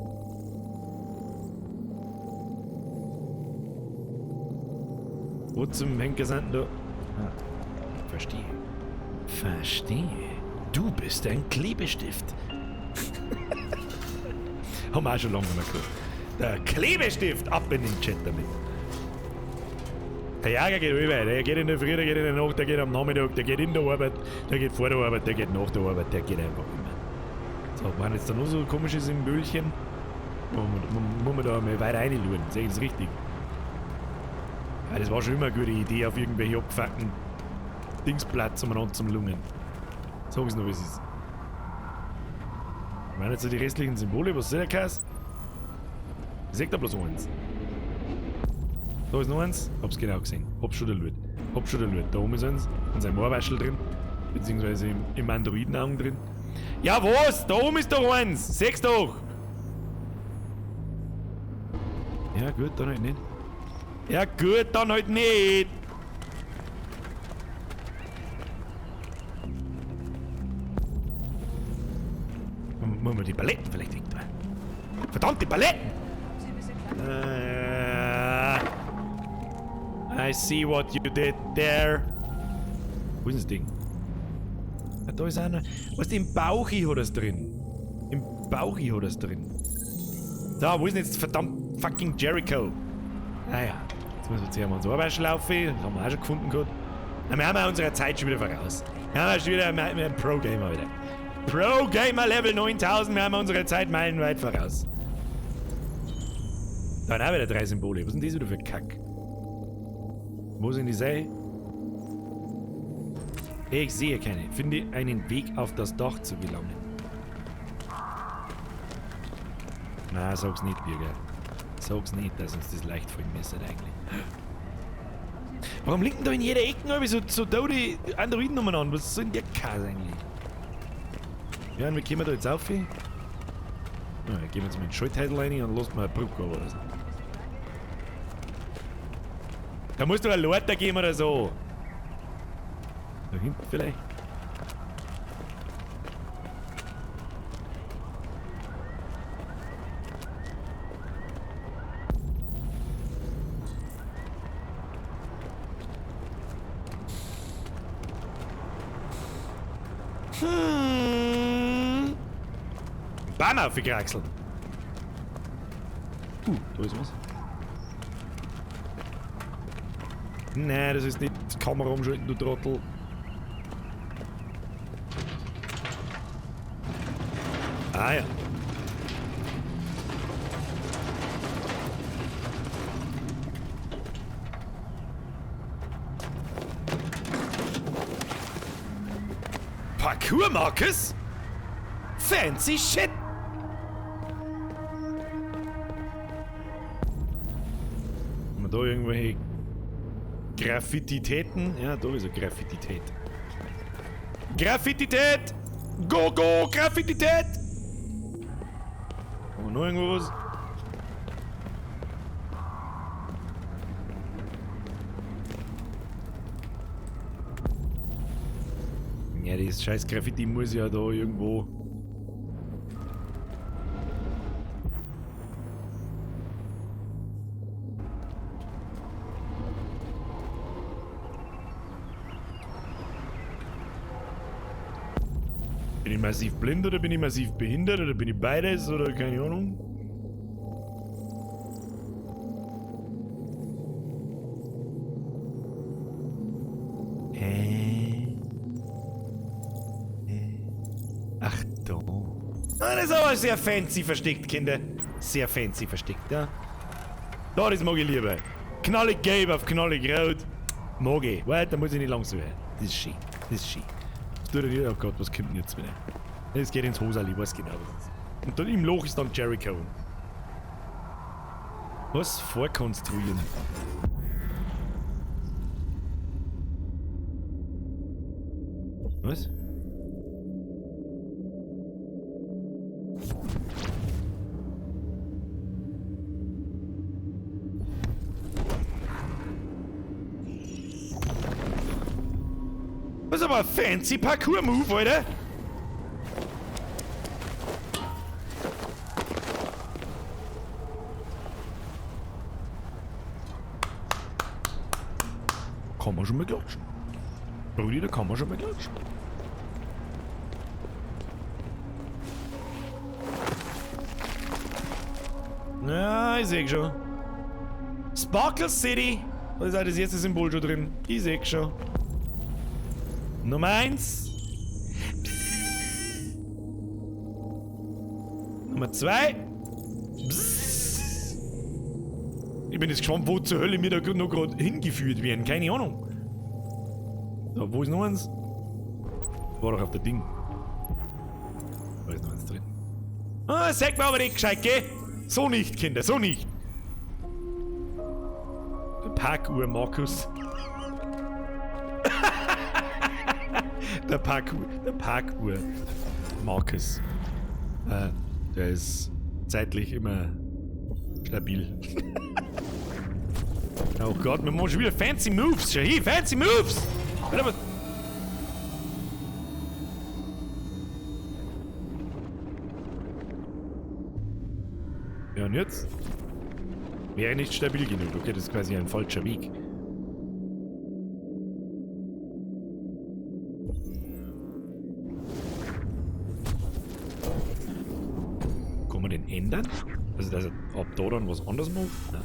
A: Wo zum Henker sind da? Ah, verstehe. Verstehe. Du bist ein Klebestift. Haben wir auch schon lange nicht mehr gehört. Der Klebestift! Ab in den Chat damit. Der Jäger geht über. Der geht in der Früh, der geht in der Nacht, der geht am Nachmittag, der geht in der Arbeit, der geht vor der Arbeit, der geht nach der Arbeit, der geht einfach immer. So, waren jetzt da noch so komische Symbolchen? Muss man da mal weiter reinschauen, sehe ich das richtig? Ja, das war schon immer eine gute Idee, auf irgendwelche abgefuckten Dingsplatz umeinander zum Lungen. Sag es noch, wie es ist. Ich meine jetzt so die restlichen Symbole, was soll der Kass? Ich seh da bloß eins. Da ist noch eins. Hab's genau gesehen. Hab's schon erlöst. Hab's schon erlöst. Da oben ist eins. In seinem Ohrwaschel drin. Beziehungsweise im Androidenaugen drin. Ja, was? Da oben ist doch eins! Seh's doch! Ja, gut, dann halt nicht. Ja, gut, dann halt nicht! Muss man die Paletten vielleicht weg tun? Verdammt, die Paletten! I see what you did there. Wo ist das Ding? Ah, da ist einer. Weißt du, im Bauchi hat er's drin. Im Bauchi hat er's drin. Da, wo ist denn jetzt verdammt fucking Jericho? Naja, jetzt müssen wir zuerst mal uns Ohrwaschel laufen. Das haben wir auch schon gefunden gehabt. Na, wir haben ja unsere Zeit schon wieder voraus. Wir haben ja schon wieder einen Pro-Gamer wieder. Pro-Gamer Level 9000, wir haben unsere Zeit meilenweit voraus. Da sind auch wieder 3 Symbole. Was sind das wieder für Kack? Wo sind die sei? Ich sehe keine. Finde einen Weg auf das Dach zu gelangen. Na, sag's nicht, Birger. Sag's nicht, dass uns das leicht fallen müsste eigentlich. Warum liegen da in jeder Ecke irgendwie so tote Androiden umeinander? Was soll denn der Kass eigentlich? Ja, und wie kommen wir da jetzt auf? Ja, dann gehen wir jetzt mal in den Schalthändel rein und lassen wir eine Brücke oder so. Da muss doch ein Leiter geben oder so. Da hinten vielleicht. Baum aufgekraxelt. Da ist was. Nein, das ist nicht die Kamera umschalten, du Trottel. Ah ja. Parkour, Marcus? Fancy shit! Haben wir da irgendwelche Graffititäten? Ja, da ist eine Graffitität. Graffitität! Go, go, Graffitität! Haben wir noch irgendwo was? Ja, das scheiß Graffiti muss ja da irgendwo. Bin ich massiv blind oder bin ich massiv behindert oder bin ich beides oder keine Ahnung? Hä? Ach da. Ah, das ist aber sehr fancy versteckt, Kinder. Sehr fancy versteckt, ja. Da, das mag ich lieber. Knallig gelb auf knallig rot. Mag ich. Warte, da muss ich nicht lang suchen. Das ist schön. Das ist schön. Was tut denn hier? Oh Gott, was kommt denn jetzt wieder? Es geht ins Hosal, ich weiß genau, was es ist. Und dann im Loch ist dann Jericho. Was vorkonstruieren? Was? Das ist aber ein fancy Parkour-Move, Alter! Kann man schon mal klatschen. Brudi, da kann man schon mal klatschen. Ja, ich seh schon. Sparkle City! Da ist auch das erste Symbol schon drin. Ich seh schon. Nummer 1. Nummer 2. Ich bin jetzt gespannt, wo zur Hölle wir da noch gerade hingeführt werden. Keine Ahnung. So, wo ist noch eins? War doch auf der Ding. Da ist noch eins drin. Ah, sag mir aber nicht gescheit, gell? So nicht, Kinder, so nicht. Der Parkuhr, Markus. Der Parkuhr, Markus. Der ist zeitlich immer stabil. Oh Gott, wir machen schon wieder fancy Moves. Schau hier, fancy Moves! Warte mal. Ja, und jetzt? Wäre nicht stabil genug. Okay, das ist quasi ein falscher Weg. Kann man den ändern? Also, dass er ab da dann was anderes macht? Nein.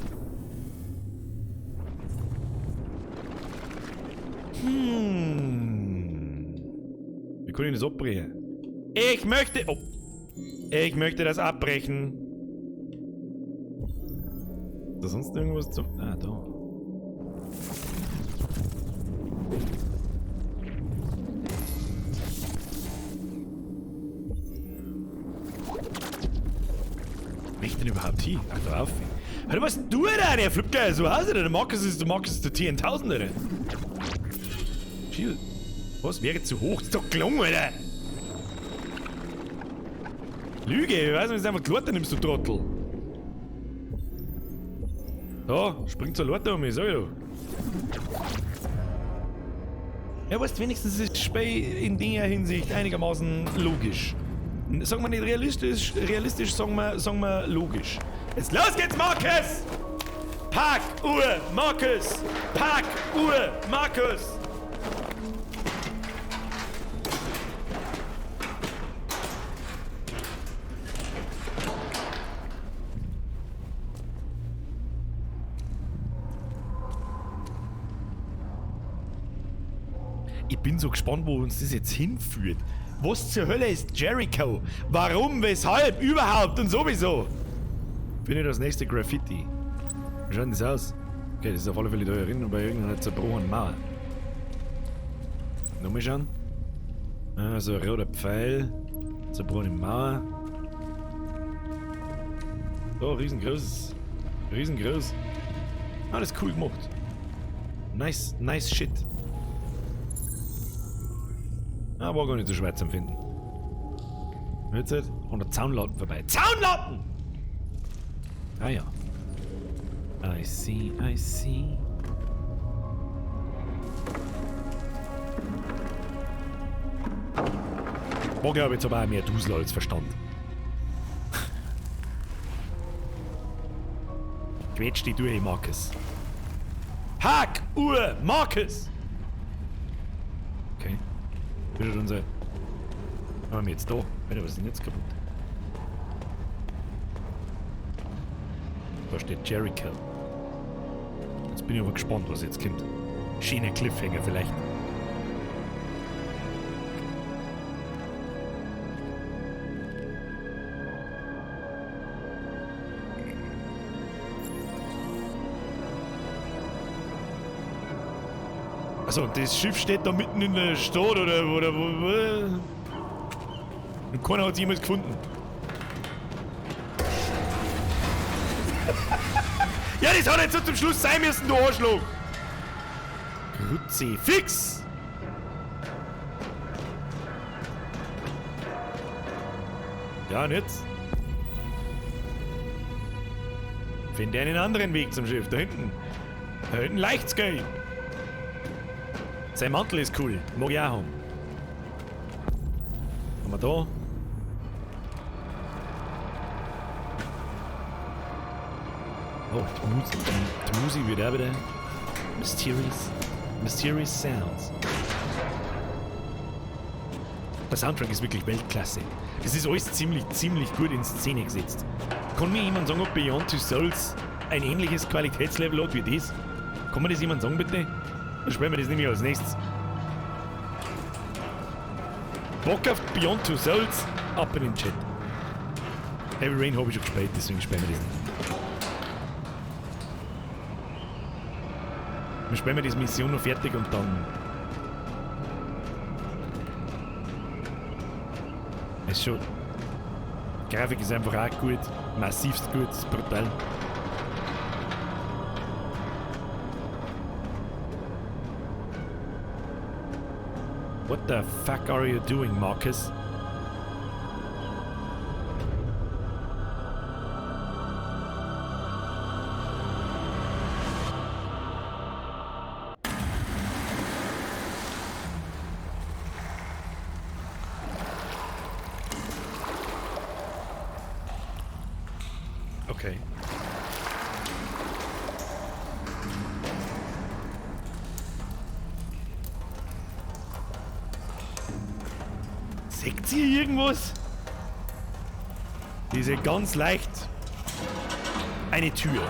A: Wie kann ich das abbrechen? Ich möchte... Oh. Ich möchte das abbrechen. Ist da sonst irgendwas zu... Ah, da. Wo ich denn überhaupt hin? Ach, da auf. Alter, was tut der? Der flippt gleich so aus, Alter. Der Markus ist der T1000, Alter. Chill. Was? Wäre zu hoch? Das ist doch gelungen, Alter. Lüge, ich weiß nicht, wenn du einfach die Leute nimmst, du Trottel. Da, spring zur Leute um mich, sag ich doch. Ja, weißt du, wenigstens ist das Spiel in der Hinsicht einigermaßen logisch. Sagen wir nicht realistisch, realistisch, sagen wir logisch. Jetzt los geht's, Markus! Parkuhr, Markus! Parkuhr, Markus! Ich bin so gespannt, wo uns das jetzt hinführt. Was zur Hölle ist Jericho? Warum, weshalb, überhaupt und sowieso? Finde das nächste Graffiti. Wie schaut denn das aus? Okay, das ist auf alle Fälle da drin bei irgendeiner zerbrochenen Mauer. Nochmal schauen. Also roter Pfeil. Zerbrochene Mauer. So, riesengroß. Riesengroß. Ah, das ist cool gemacht. Nice, nice shit. Ah, war gar nicht so schwer zu finden. Jetzt halt an der Zaunlatten vorbei. Zaunlatten! Ah ja. I see, I see. War, glaube ich, jetzt aber auch mehr Dusel als Verstand. Quetsch dich durch, Markus. Hack! Uhr! Markus! Okay. Wie schaut unser... Haben wir jetzt da? Alter, was ist denn jetzt kaputt? Da steht Jericho. Jetzt bin ich aber gespannt, was jetzt kommt. Schöner Cliffhanger vielleicht. Also, das Schiff steht da mitten in der Stadt oder wo. Keiner hat es jemals gefunden. Ja, das hat jetzt so zum Schluss sein müssen, du Arschloch! Kruzifix! Ja, und jetzt? Finde einen anderen Weg zum Schiff. Da hinten. Da hinten leicht's gehen. Sein Mantel ist cool. Mag ich auch haben. Haben wir da? Oh, die Musik wird auch wieder. Mysterious. Mysterious Sounds. Der Soundtrack ist wirklich Weltklasse. Es ist alles ziemlich, ziemlich gut in Szene gesetzt. Kann mir jemand sagen, ob Beyond Two Souls ein ähnliches Qualitätslevel hat wie das? Kann mir das jemand sagen, bitte? Dann spielen wir das nämlich als nächstes. Bock auf Beyond Two Souls? Ab in den Chat. Heavy Rain habe ich schon gespielt, deswegen spielen wir das nicht. Wir spielen die Mission noch fertig und dann. Ist schon. Die Grafik ist einfach auch gut. Massivst gut, ist brutal. What the fuck are you doing, Marcus? Okay. Seht ihr irgendwas? Diese ganz leicht eine Tür.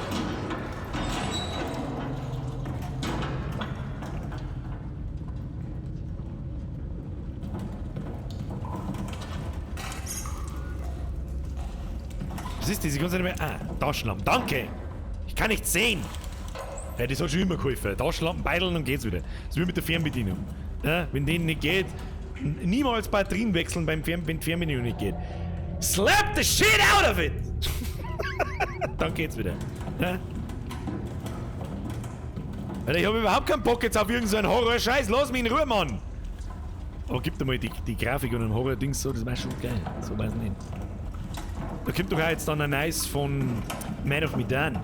A: Was ist diese ganze Zeit? Ah, Taschenlampen. Danke! Ich kann nichts sehen! Ja, das hat schon immer geholfen. Taschenlampen beideln und geht's wieder. Das ist wie mit der Fernbedienung. Ja, wenn denen nicht geht, niemals Batterien wechseln, beim wenn die Fernbedienung nicht geht. Slap the shit out of it! Dann geht's wieder. Ja? Alter, ich habe überhaupt keinen Bock jetzt auf irgendeinen so Horror-Scheiß. Lass mich in Ruhe, Mann! Aber gib dir mal die Grafik und ein Horror-Dings so, das war schon geil. So weiß ich nicht. Da kommt doch auch jetzt dann ein neues von Man of Medan.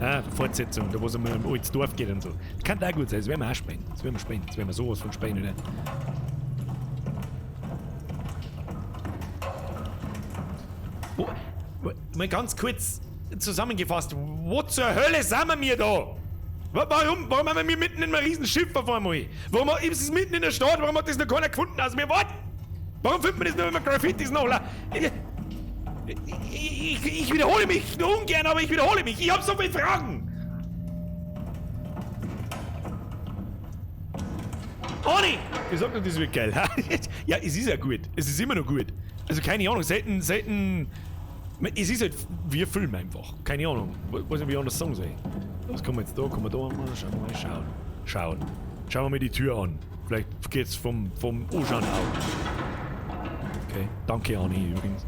A: Ah, Fortsetzung, da wo es um ein altes Dorf geht und so. Das kann auch gut sein, das werden wir auch spielen. Das werden wir spielen, das werden wir sowas von spielen, oder? Wo, mal ganz kurz zusammengefasst, wo zur Hölle sind wir da? Warum haben wir mitten in einem riesen Schiff auf einmal? Warum ist es mitten in der Stadt? Warum hat das noch keiner gefunden? Also mir was? Warum findet man das nur, wenn man Graffitis noch? Ich wiederhole mich nur ungern, aber ich wiederhole mich. Ich habe so viele Fragen. Oni! Ich sag doch, das wird geil. Ja, es ist ja gut. Es ist immer noch gut. Also keine Ahnung, selten... Es ist halt, wir filmen einfach. Keine Ahnung. Weiß nicht, wie ich anders sagen soll. Was kommen wir jetzt da? Kommen wir da mal? Schauen wir mal. Schauen. Schauen. Schauen wir mal die Tür an. Vielleicht geht's vom Anschauen auf. Okay. Danke, Ani, übrigens.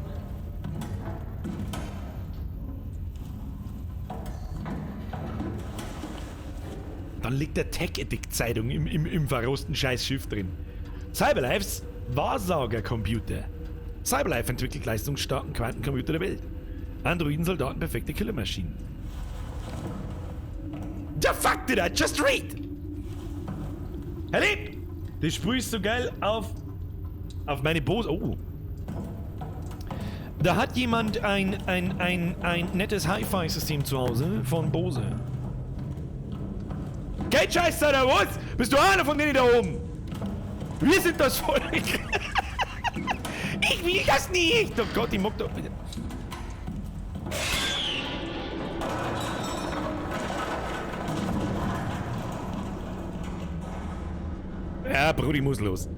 A: Dann liegt der Tech Addict Zeitung im verrosten Scheiß-Schiff drin. Cyberlifes Wahrsager-Computer. Cyberlife entwickelt leistungsstarken Quantencomputer der Welt. Androiden-Soldaten, perfekte Killermaschinen. The fuck did I just read? Herr! Das Spiel ist so geil auf meine Bose. Oh. Da hat jemand ein nettes Hi-Fi-System zu Hause von Bose. Kein Scheiß, oder was? Bist du einer von denen da oben? Wir sind das Volk. Ich will das nicht! Oh Gott, ich mag doch... Ja, Brudi muss los.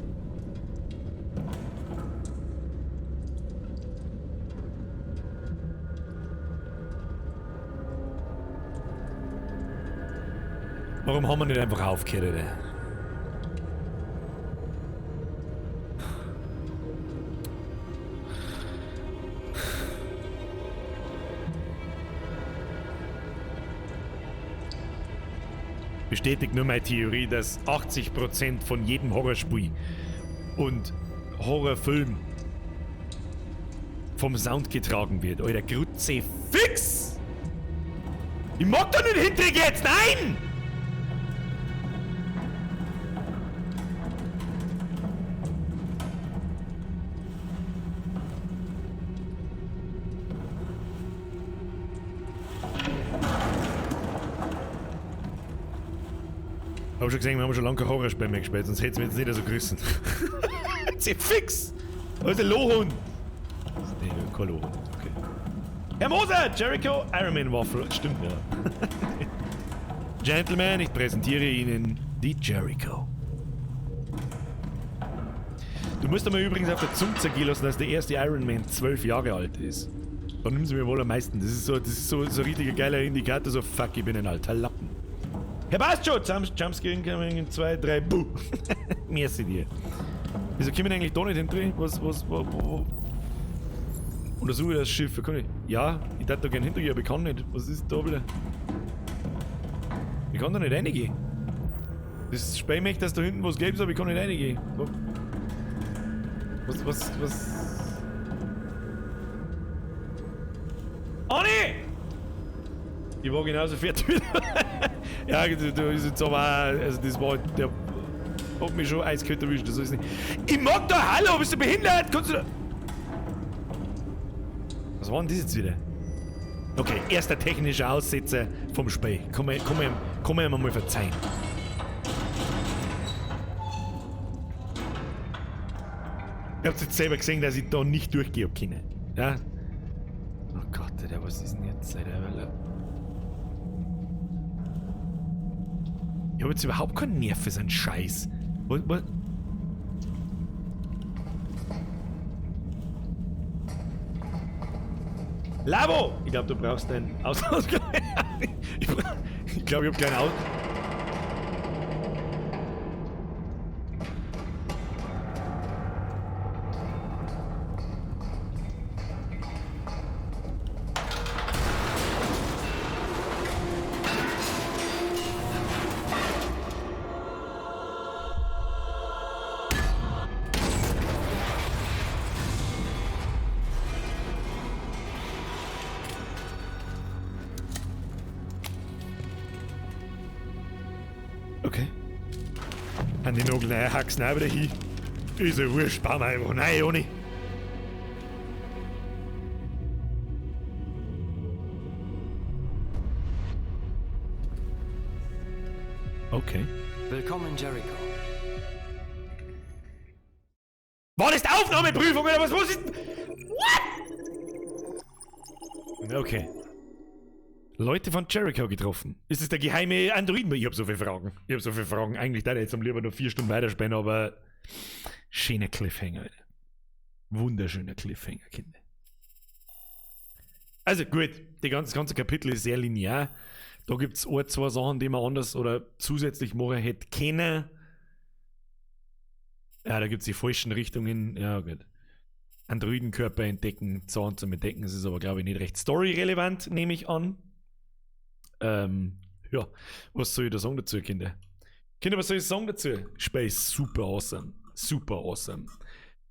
A: Warum haben wir nicht einfach aufgehört, oder? Bestätigt nur meine Theorie, dass 80% von jedem Horrorspiel und Horrorfilm vom Sound getragen wird. Alter, Grütze fix! Ich mag da nicht hinterher jetzt! Nein! Hab schon gesehen, wir haben schon lange kein Horrorspiel mehr gespielt, sonst hätten wir jetzt nicht so gerissen. Jetzt fix! Da ist der Lohund! Nee, kein Lohund, okay. Herr Moser! Jericho Iron Man Waffle. Stimmt, ja. Gentlemen, ich präsentiere Ihnen die Jericho. Du musst aber übrigens auf der Zunge zergehen lassen, dass der erste Iron Man 12 Jahre alt ist. Da nimmst du mir wohl am meisten. Das ist so ein richtiger geiler Indikator, so fuck, ich bin ein alter Lappen. Herr passt schon! Jumpscare incoming in 2, 3, buh! Merci dir. Wieso kommen wir eigentlich da nicht hin? Was, wo? Untersuche das Schiff. Kann ich? Ja, ich darf da gerne hintergehen, aber ich kann nicht. Was ist da wieder? Ich kann da nicht reingehen. Das Spiel möchte, dass da hinten was gäbe, aber ich kann nicht reingehen. Was? Oh nee! Ich war genauso fertig. Ja, da ist jetzt aber auch, also das war, der hat mich schon eiskalt erwischt, das ist nicht. Ich mag da, hallo, bist du behindert? Kannst du da... Was war denn das jetzt wieder? Okay, erster technischer Aussetzer vom Spiel. Kann man ihm mal verzeihen. Ihr habt jetzt selber gesehen, dass ich da nicht durchgehen hab können. Ja? Oh Gott, Alter, was ist denn jetzt? Alter? Ich hab jetzt überhaupt keinen Nerv für so einen Scheiß. Was? Labo! Ich glaube, du brauchst einen Ausgang. Ich glaube, ich hab keinen Aus. Okay. An die Nagel rein, hack's auch wieder hin. Ist ja wurscht, bauen wir einfach rein, ohne. Okay.
T: Willkommen in Jericho.
A: War das die Aufnahmeprüfung oder was? Was ist. What? Okay. Leute von Jericho getroffen. Ist es der geheime Androiden? Ich hab so viele Fragen. Ich hab so viele Fragen. Eigentlich darf ich jetzt am lieber noch 4 Stunden weiterspielen, aber schöner Cliffhanger, Alter. Wunderschöner Cliffhanger, Kinder. Also gut, das ganze Kapitel ist sehr linear. Da gibt es ein, zwei Sachen, die man anders oder zusätzlich machen hätte können. Ja, da gibt es die falschen Richtungen. Ja, gut. Androidenkörper entdecken, Zahn zum Entdecken. Das ist aber, glaube ich, nicht recht storyrelevant, nehme ich an. Ja, was soll ich da sagen dazu, Kinder? Kinder, was soll ich sagen dazu? Space, super awesome. Super awesome.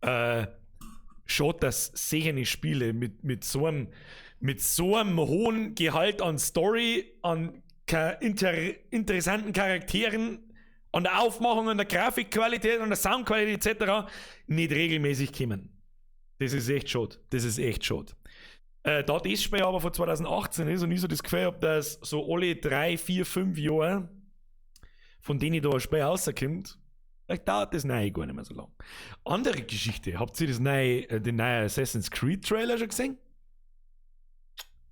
A: Schade, dass sehende Spiele mit so einem hohen Gehalt an Story, an interessanten Charakteren, an der Aufmachung, an der Grafikqualität, an der Soundqualität etc. nicht regelmäßig kommen. Das ist echt schade. Das ist echt schade. Da das Spiel aber von 2018 ist und ich so das Gefühl habe, dass so alle 3, 4, 5 Jahre, von denen da ein Spiel rauskommt, vielleicht dauert das neue gar nicht mehr so lang. Andere Geschichte, habt ihr das neue, den neuen Assassin's Creed Trailer schon gesehen?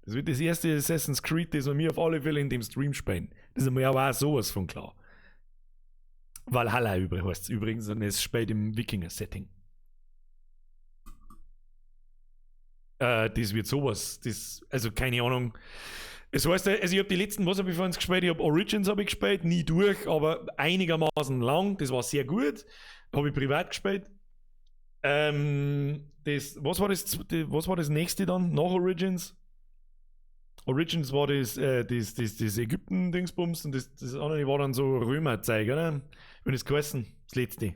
A: Das wird das erste Assassin's Creed, das wir mir auf alle Fälle in dem Stream spielen. Das ist mir aber auch sowas von klar. Valhalla heißt es übrigens und es spielt im Wikinger-Setting. Das wird sowas, das, also keine Ahnung. Es heißt, also ich habe die letzten, was habe ich vorhin gespielt? Ich habe Origins hab ich gespielt, nie durch, aber einigermaßen lang, das war sehr gut. Habe ich privat gespielt. Das, was war das nächste dann nach Origins? Origins war das, das Ägypten-Dingsbums und das andere war dann so Römerzeug, oder? Wenn es geheißen, das letzte.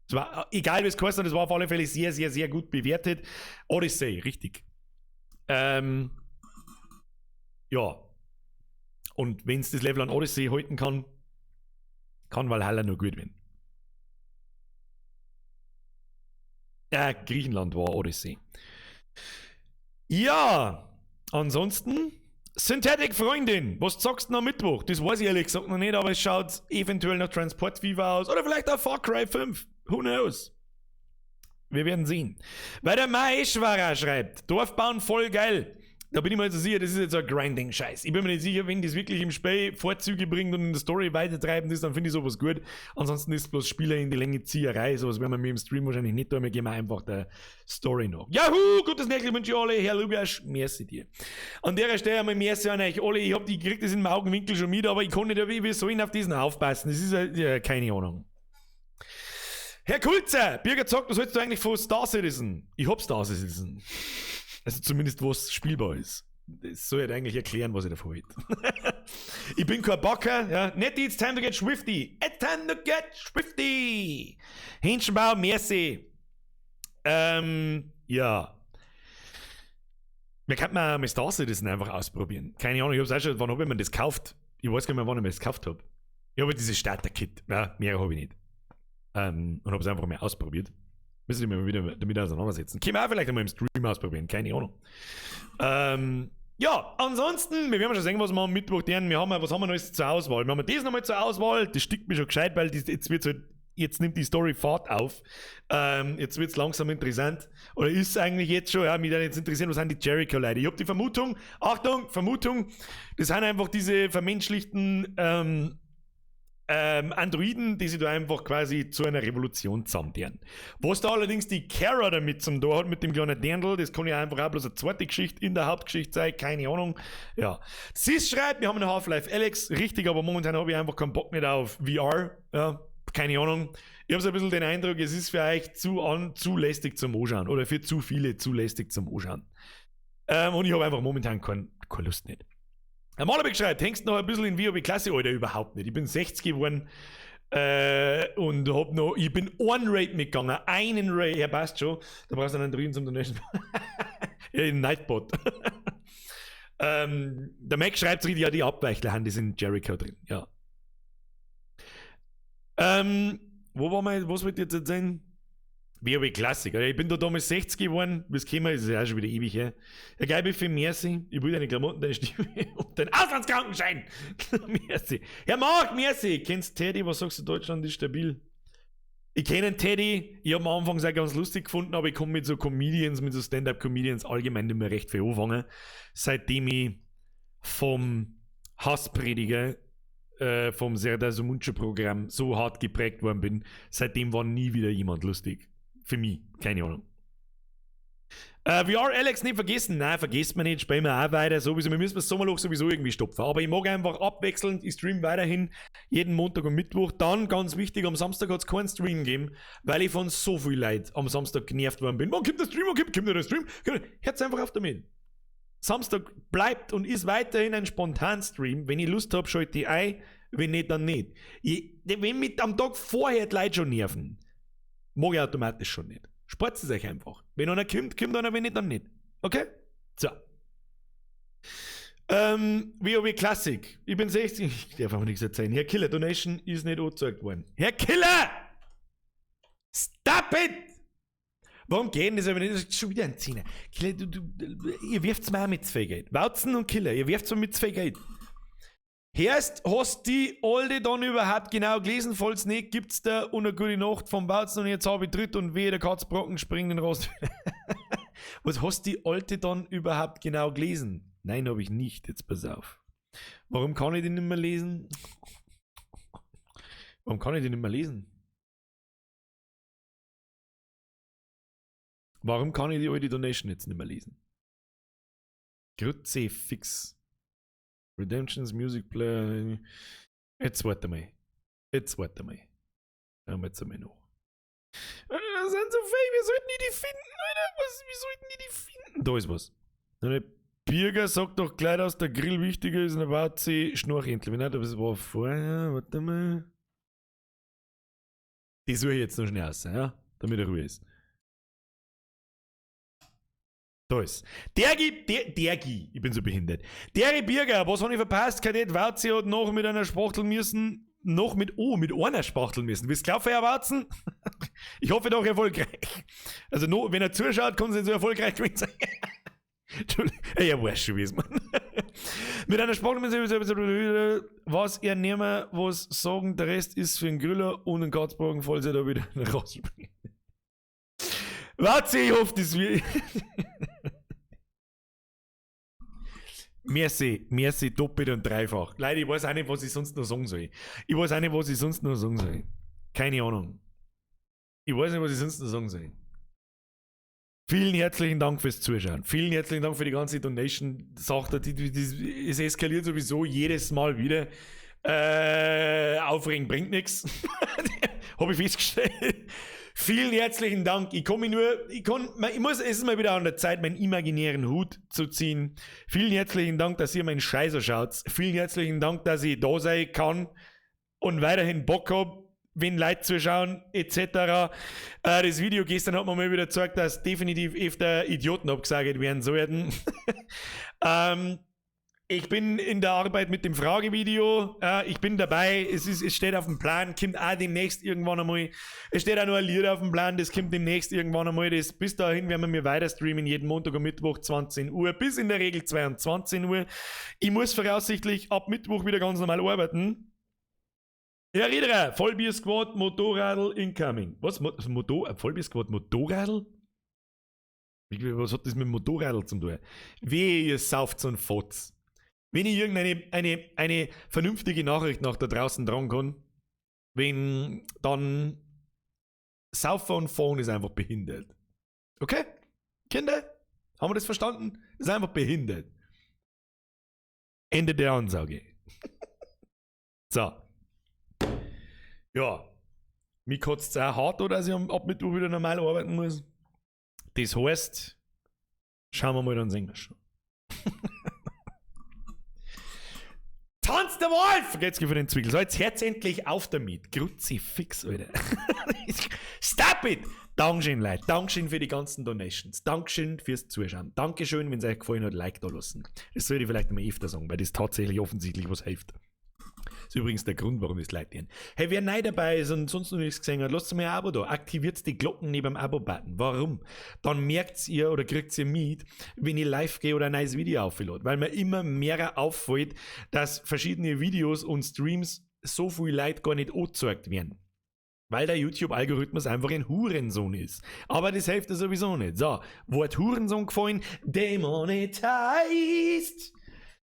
A: Es war, egal wie es geheißen hat, es war auf alle Fälle sehr, sehr, sehr gut bewertet. Odyssey, richtig. Ja. Und wenn es das Level an Odyssey halten kann, kann Valhalla nur gut werden. Ja, Griechenland war Odyssey. Ja, ansonsten, Synthetic Freundin, was zockst du denn am Mittwoch? Das weiß ich ehrlich gesagt noch nicht, aber es schaut eventuell nach Transport Fever aus oder vielleicht auch Far Cry 5. Who knows? Wir werden sehen. Weil der Maheshwara schreibt, Dorfbauen voll geil. Da bin ich mir jetzt sicher, das ist jetzt ein Grinding-Scheiß. Ich bin mir nicht sicher, wenn das wirklich im Spiel Vorzüge bringt und in der Story weitertreibend ist, dann finde ich sowas gut. Ansonsten ist bloß Spieler in die Länge Zieherei. Sowas werden wir mir im Stream wahrscheinlich nicht tun. Wir gehen einfach der Story nach. Juhu, gutes Nächtel wünsche ich alle. Herr Lukas, merci dir. An der Stelle einmal merci an euch alle. Ich hab die gekriegt, das in meinem Augenwinkel schon mit, aber ich kann nicht, wir sollen auf diesen aufpassen. Das ist ja, keine Ahnung. Herr Kulzer, Birger sagt, was hältst du eigentlich von Star Citizen? Ich hab Star Citizen. Also zumindest, was spielbar ist. Das soll ich eigentlich erklären, was ich davon halte. Ich bin kein Backer. Ja. Nettie, it's time to get swifty. It's time to get swifty. Hähnchenbau, merci. Ja. Wir könnten mal Star Citizen einfach ausprobieren. Keine Ahnung, ich hab's auch schon, wann hab ich mir das gekauft? Ich weiß gar nicht mehr, wann ich mir das gekauft hab. Ich habe dieses Starter-Kit. Ja, mehr habe ich nicht. Und hab's einfach mal ausprobiert. Müssen wir mal wieder damit auseinandersetzen. Können wir auch vielleicht einmal im Stream ausprobieren, keine Ahnung. Ja, ansonsten, wir werden schon sehen, was wir am Mittwoch tun. Wir haben, was haben wir noch jetzt zur Auswahl? Wir haben das nochmal zur Auswahl. Das stickt mir schon gescheit, weil das, jetzt wird's halt, jetzt nimmt die Story Fahrt auf. Jetzt wird's langsam interessant. Oder ist es eigentlich jetzt schon? Ja, mich würde jetzt interessieren, was sind die Jericho-Leute? Ich hab die Vermutung, Achtung, Vermutung, das sind einfach diese vermenschlichten Androiden, die sich da einfach quasi zu einer Revolution zusammentun. Was da allerdings die Kara damit zum Tor hat, mit dem kleinen Dirndl, das kann ja einfach auch bloß eine zweite Geschichte in der Hauptgeschichte sein, keine Ahnung. Ja. Sis schreibt, wir haben eine Half-Life Alyx, richtig, aber momentan habe ich einfach keinen Bock mehr auf VR, ja, keine Ahnung. Ich habe so ein bisschen den Eindruck, es ist für euch zu lästig zum Anschauen oder für zu viele zu lästig zum Anschauen. Und ich habe einfach momentan keine Lust nicht. Herr Malerbeck schreibt, hängst du noch ein bisschen in WoW Classic? Alter, überhaupt nicht. Ich bin 60 geworden und hab noch, ich bin einen Raid mitgegangen, einen Raid, ja passt schon, da brauchst du einen drüben zum Donation. Ja, den Nightbot. Der Mac schreibt richtig, ja, die Abweichler haben, die sind in Jericho drin, ja. Wo war mein, was wollte ich jetzt erzählen? WoW Classic. Ich bin da damals 60 geworden, bis gekommen ist, ist ja auch schon wieder ewig her. Ja, geil, ich bin merci. Ich will deine Klamotten, deine Stiefel und deinen Auslandskrankenschein. Merci. Herr Mark, merci. Kennst Teddy? Was sagst du, Deutschland ist stabil? Ich kenne Teddy. Ich hab am Anfang sehr ganz lustig gefunden, aber ich komme mit so Comedians, mit so Stand-Up-Comedians allgemein nicht mehr recht viel anfangen. Seitdem ich vom Hassprediger, vom Serdar Somuncu-Programm so hart geprägt worden bin, seitdem war nie wieder jemand lustig. Für mich, keine Ahnung. VR Alex nicht vergessen. Nein, vergesst man nicht, spielen wir auch weiter. Sowieso. Wir müssen das Sommerloch sowieso irgendwie stopfen. Aber ich mag einfach abwechselnd, ich stream weiterhin jeden Montag und Mittwoch. Dann, ganz wichtig, am Samstag hat es keinen Stream gegeben, weil ich von so viel Leid am Samstag genervt worden bin. Wann kommt der Stream? Wann kommt der Stream? Hört's einfach auf damit. Samstag bleibt und ist weiterhin ein Spontan-Stream. Wenn ich Lust hab, schalte ich ein. Wenn nicht, dann nicht. Wenn mich am Tag vorher die Leute schon nerven, mag ich automatisch schon nicht. Spart es euch einfach. Wenn einer kommt, kommt einer, wenn nicht, dann nicht. Okay? So. WoW Classic. Ich bin 60. Ich darf einfach nichts erzählen. Herr Killer, Donation ist nicht angezeigt worden. Herr Killer! Stop it! Warum geht das aber nicht? Das ist schon wieder ein Zehner. Killer, ihr werft's mir auch mit zu viel Geld. Wautzen und Killer, ihr werft's mir mit zu viel Geld. Erst hast die Alte dann überhaupt genau gelesen, falls nicht, gibt's da eine gute Nacht vom Bautzen und jetzt habe ich dritt und wehe, der Katzbrocken springt den Rost. Was hast die Alte dann überhaupt genau gelesen? Nein, habe ich nicht, jetzt pass auf. Warum kann ich die nicht mehr lesen? Warum kann ich die nicht mehr lesen? Warum kann ich die alte Donation jetzt nicht mehr lesen? Kruzifix. Redemptions, Music Player. Jetzt warte mal. Jetzt warte mal. Schauen wir jetzt einmal nach. Das sind so viel, wir sollten die finden, Alter. Was, wie sollten die finden? Da ist was. Birger sagt doch gleich, dass der Grill wichtiger ist und er baut sie Schnorchentl. Wenn nicht, aber es war vorher, warte mal. Die suche ich jetzt noch schnell aus, ja? Damit er Ruhe ist. Da ist. Dergi, Dergi, ich bin so behindert. Dergi Birger, was habe ich verpasst? Kadett Wauzi hat noch mit einer Spachtel müssen, noch mit, oh, mit einer Spachtel müssen. Willst du glauben, Herr Watzen? Ich hoffe doch erfolgreich. Also, no, wenn er zuschaut, kann es nicht so erfolgreich gewesen sein. Entschuldigung, er weiß schon, wie es man. Mit einer Spachtel müssen, was er nehmen, was sagen, der Rest ist für einen Grüller und einen Katzbogen, falls er da wieder rausspringt. Warte, ich hoffe, das wird. Merci, merci, doppelt und dreifach. Leider, ich weiß auch nicht, was ich sonst noch sagen soll. Ich weiß auch nicht, was ich sonst noch sagen soll. Keine Ahnung. Ich weiß nicht, was ich sonst noch sagen soll. Vielen herzlichen Dank fürs Zuschauen. Vielen herzlichen Dank für die ganze Donation-Sache. Es eskaliert sowieso jedes Mal wieder. Aufregen bringt nichts. Habe ich festgestellt. Vielen herzlichen Dank. Ich komme nur, ich kann, ich muss, es ist mal wieder an der Zeit, meinen imaginären Hut zu ziehen. Vielen herzlichen Dank, dass ihr meinen Scheißer schaut. Vielen herzlichen Dank, dass ich da sein kann und weiterhin Bock hab, wenn Leute zuschauen, etc. Das Video gestern hat mir mal wieder gezeigt, dass definitiv öfter Idioten abgesagt werden sollten. Ich bin in der Arbeit mit dem Fragevideo. Ich bin dabei. Es steht auf dem Plan, kommt auch demnächst irgendwann einmal. Es steht auch noch ein Lied auf dem Plan, das kommt demnächst irgendwann einmal. Das, bis dahin werden wir mir weiter streamen, jeden Montag und Mittwoch 20 Uhr, bis in der Regel 22 Uhr. Ich muss voraussichtlich ab Mittwoch wieder ganz normal arbeiten. Herr Riederer, Vollbier-Squad, Motorradl incoming. Was? Vollbier-Squad, Motorradl? Was hat das mit dem Motorradl zu tun? Wehe, ihr sauft so einen Fotz. Wenn ich irgendeine eine vernünftige Nachricht nach da draußen dran kann, wenn dann Saufen und Fahren ist einfach behindert. Okay? Kinder? Haben wir das verstanden? Ist einfach behindert. Ende der Ansage. So. Ja. Mich kotzt es auch hart, oder, dass ich ab Mittwoch wieder normal arbeiten muss. Das heißt, schauen wir mal, dann sehen wir schon. Tanz der Wolf! Geht's für den Zwickel. So, jetzt hört's endlich auf damit. Kruzifix, Alter. Stop it! Dankeschön, Leute. Dankeschön für die ganzen Donations. Dankeschön fürs Zuschauen. Dankeschön, wenn es euch gefallen hat, Like da lassen. Das sollte ich vielleicht mal öfter sagen, weil das tatsächlich offensichtlich was hilft. Das ist übrigens der Grund, warum ich es Leute dienen. Hey, wer neu dabei ist und sonst noch nichts gesehen hat, lasst mir ein Abo da. Aktiviert die Glocken neben dem Abo-Button. Warum? Dann merkt ihr oder kriegt ihr mit, wenn ich live gehe oder ein neues Video auflade. Weil mir immer mehr auffällt, dass verschiedene Videos und Streams so viel Leute gar nicht angezeigt werden. Weil der YouTube-Algorithmus einfach ein Hurensohn ist. Aber das hilft ja sowieso nicht. So, Wort Hurensohn gefallen? Demonetized!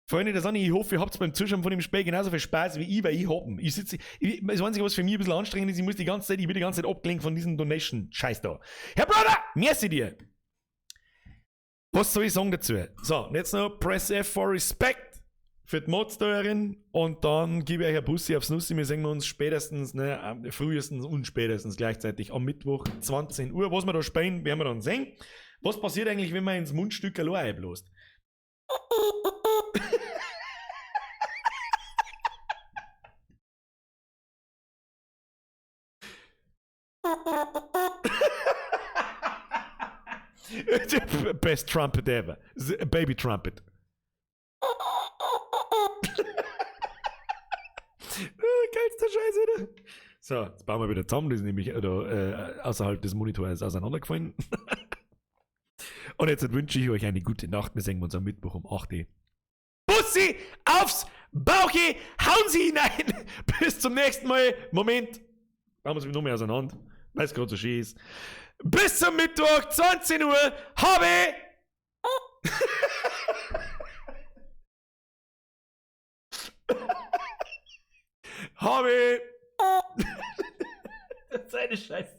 A: Freunde der Sonne, ich hoffe, ihr habt beim Zuschauen von dem Spiel genauso viel Spaß wie ich, weil ich hab ihn. Das Einzige, was für mich ein bisschen anstrengend ist, ich muss die ganze Zeit, ich bin die ganze Zeit abgelenkt von diesem Donation-Scheiß da. Herr Brother, merci dir! Was soll ich sagen dazu? So, und jetzt noch Press F for Respect für die Mods-Steuerin und dann gebe ich euch ein Bussi aufs Nussi. Wir sehen uns spätestens, ne, frühestens und spätestens gleichzeitig am Mittwoch 20 Uhr. Was wir da spielen, werden wir dann sehen. Was passiert eigentlich, wenn man ins Mundstück allein einbläst? Best trumpet ever. Baby trumpet. Geilster Scheiß, oder? So, jetzt bauen wir wieder zusammen. Das ist nämlich außerhalb des Monitors auseinandergefallen. Und jetzt wünsche ich euch eine gute Nacht. Wir sehen uns am Mittwoch um 8 Uhr. Bussi aufs Bauchi, hauen Sie hinein! Bis zum nächsten Mal. Moment. Bauen wir es noch mehr auseinander, weil es gerade so schön ist. Bis zum Mittwoch, 20 Uhr. Habe! Habe! Das ist eine Scheiße.